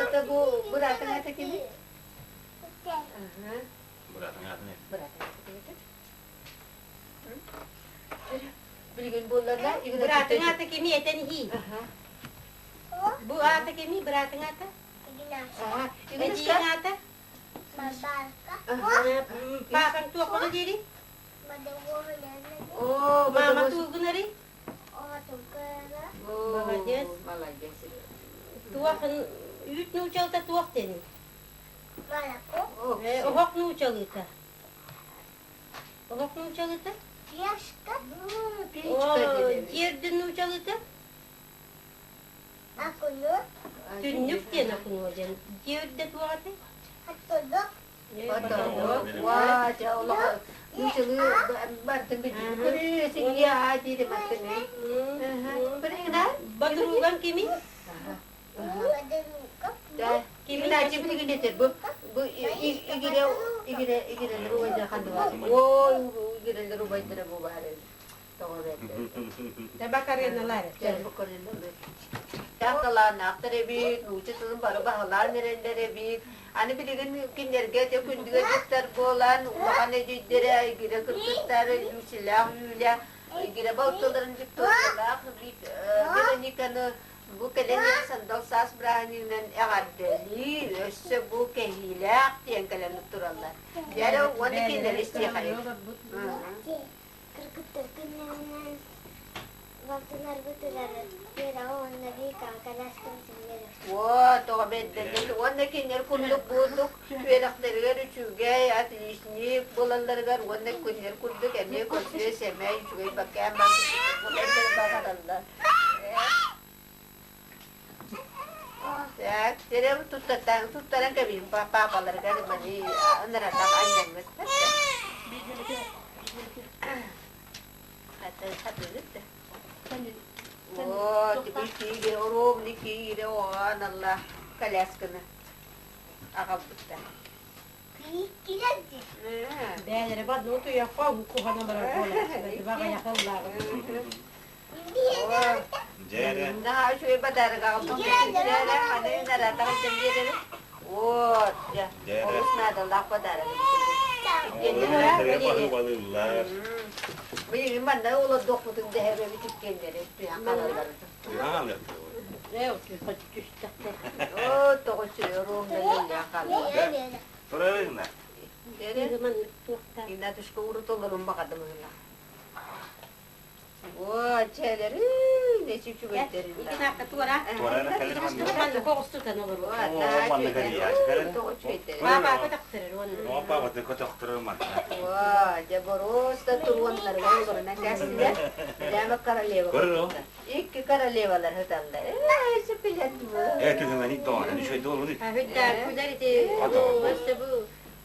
Это бу быраатың аты кими? Быраатың аты не? Быраатың аты кими? Билигин буолларна Быраатың аты кими этен хи? Бу аты кими быраатың аты? Эдьиийиҥ аата? Паапаҥ туох оҕо диирий? Мама тугунарый? Молодец. Молодец. Туох үүт нуучалыта туох диэний? Оһох нуучалыыта. Оһох нуучалыыта? Печка. Дьиэ үрдүн нуучалыыта? Түннүк диэн окуно диэн. Дьиэ үрдэ туох этэй? Потолок. Потолок. Уа, дьэ олох нуучалыы бартын билбит. Көрүү, синья дири бартын. Көрүҥнэр. Бодругам кими? Да. Кими билигин этер бу бу игире игире игирелер убайдара ханды бар. Ой, игирелер убайдара бу бар. Тоҕо Табакареналар. Табакареналар. Талааннаахтар эбит, нуучча тылын бары баһылаан эрэллэр эбит. Аны билигин кинилэргэ дьэ күндүгэ дьахтар буолан, улахан эдьиийдэрэ, игирэ кыргыттар, Люсилээх Юля, игирэ балтыларын Викториялаах Верониканы бу кэлэн иһэр сандал саас бырааһынньыгынан эҕэрдэлии, өссө бу кэһиилээх диэн кэлэн тураллар. Дьэ уонна кинилэри истиэхэйин. Кыргыттар күннэринэн балтыларбыт ыларыт, Вераҕа уонна Викаҕа коляскабытын биэрэр. Уо, тоҕо бэрдэрдин уонна кинилэр курдук буолдук үөрэхтэригэр үчүгэй, отличник буолалларыгар уонна кинилэр курдук эмиэ көрсүө сэмэй, үчүгэй баккаан баҕараллар. Так, терем туттартан туттаран кэбиһин папаларыгар маны ыныратах анньаммыт. О, теперь киире, ровно киире, оҕан алла колясканы аҕалбыттар. Бээлэри бадну туйахха кухана барар буолар. Баҕайахыллааҕы. Наһаа үчүгэй подарок аҕалбыт. Дьээрэ, маны наратаҕын биэрэбит. Вот, дьэ, олус наадалаах подарок. Балыыллар. Билигин манна олордуохпутун дэһэбэбит иккиэннэри түһэн хаалаллар. Оо, тоҕо үчүгэй оруомна лэллээх хаалла. Турарыгна. Игнатушка урут олорун баҕардым ыһылах. Оо, чээлэри, нечи үчүгэйдэрин. Туора. Туора кэлэр манна. Манна коҕустутан олору. Оо, манна кэлиэ. Тоҕо үчүгэйдэрин. Папа көтөхтөрөр уонна. Оо, папа көтөхтөрөр манна. Оо, дьэ боруоста туруоннарыгар олорунан кээстилэр. Прямо королева. Көрөр Икки королевалар сыталлар. Ээ, сөпүлэн. Ээ, түһүмэник доҕор, үчүгэй долуну. Хүддээр күлэр ити өссө бу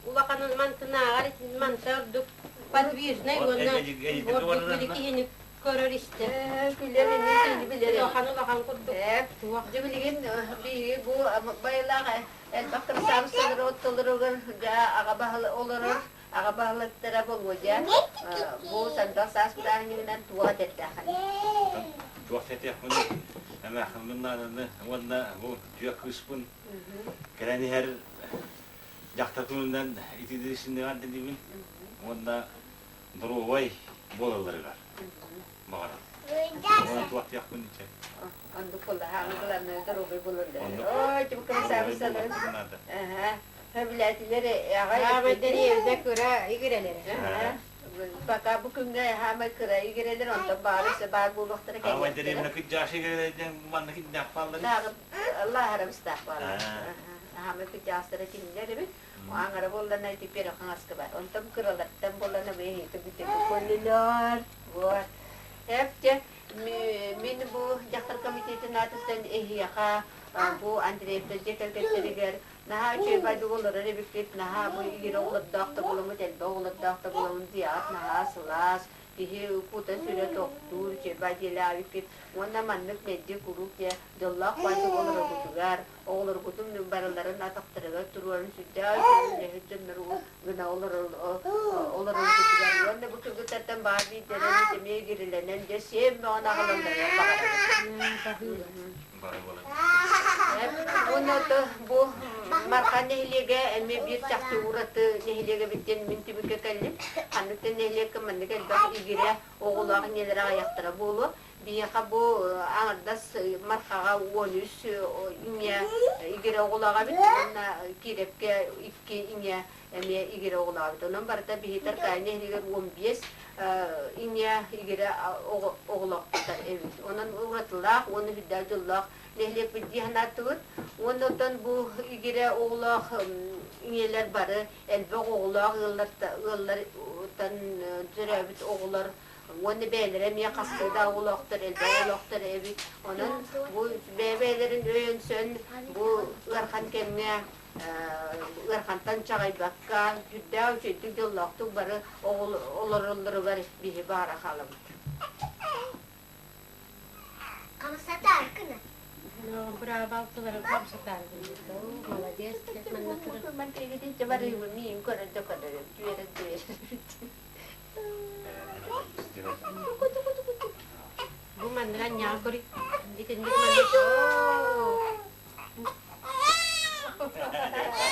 улахан мантынааҕар манта ордук подвижный уонна ордук били киһини көрөр истэр. Күлэр эмиэ билэр. Улахан улахан курдук. Дьэ билигин биһиги бу байылаах элбэх кырасаабыссалары оттолоругар дьэ аҕа баһылы олорор аҕа баһылыктара Болуодьа бу сандал саас бырааһынньыгынан туох этэрдээххин? Туох этиэхпиний? Эмээхиммин нааданы уонна бу түө кыыспын кэлэн иһэр дьахтар күнүнэн итидирисиннэҕэр дэнибин уонна доруобай буолалларыгар баҕарабын. Уонна туох диэхпин ичэ. Оннук буолла, хаамы доруобай буолаллар. Ой, типа красавицалар. Сөбүлээтилэр аҕай Аабайдары кыра игирэлэр. Пока бу күҥҥэ хаамай кыра игирэлэр, онтон баары баар буолуохтара Аабайдары именно кыдьааш игирэлэрден манна киднээх бааллар. Лааһарабыстаах бааллар. Хаамай кыдьаастара кинилэр эбит. Аңара буоллана теперь хаҥаска бар. Онтон кыралартан буоллана бэйэһиитэ бүтэ көлүлөр. Вот. Эпте мин бу дьахтар комитетин аатыттан эһиэхэ бу Андреевтар дьиэ кэргэттэригэр Наһаа үчүгэй байдык олорор эбиккит, наһаа бу игирэ оҕолордоох да буоламмыт, элбэх оҕолордоох да буоламмыт дьиэҕит наһаа сылаас, киһи кута-сүрэ тохтуур, үчүгэй бай дьиэлээбиккит уонна маннык мэлдьи куруук дьэ дьоллоох байдык олороргутугар, оҕолоргутун барыларын атахтарыгар туруоран сүрдээх үчүгэй үлэһит дьоннору гына олороргутугар уонна бу кыргыттартан баар биирдэрин эмиэ игирилэнэн дьэ сиэн бөҕөнү аҕалалларыгар баҕарабын. Уонна бу Марха нэһилиэгэ эмиэ биир чахчы ураты нэһилиэк эбит диэн мин түмүккэ кэллим. Ханнык да нэһилиэккэ маннык элбэх игирэ оҕолоох ийэлэрэ аҕыйахтара буолуо. Биһиэхэ бу аҥардас Мархаҕа 13 ийэ игирэ оҕолоох эбит уонна Киирэпкэ икки ийэ эмиэ игирэ оҕолоох эбит. Онон барыта биһи Таркаайы нэһилиэгэр 15 ийэ игирэ оҕолоохтор эбит. Онон уратылаах уонна үрдээх дьоллоох нэһилиэкпит дии санаатыбыт. Уонна оттон бу игирэ оҕолоох ийэлэр бары элбэх оҕолоох ыаллартан төрөөбүт оҕолор уонна бэйэлэрэ эмиэ хастыы да оҕолоохтор, элбэх оҕолоохтор эбит. Онон бу бэйэ-бэйэлэрин өйөнсөн бу ыарахан кэмҥэ ыарахантан чаҕыйбакка, сүрдээх үчүгэйдик дьоллоохтук бары олороллоругар биһи баара хаалабыт. Хамсатаар гына. Быраабалтыларын хамсатаар Молодец. Барыыбын миин көрөр да көрөрүм, түөрэ түөрэ. Бу манныга ньаа көрүй. Итинник маннык.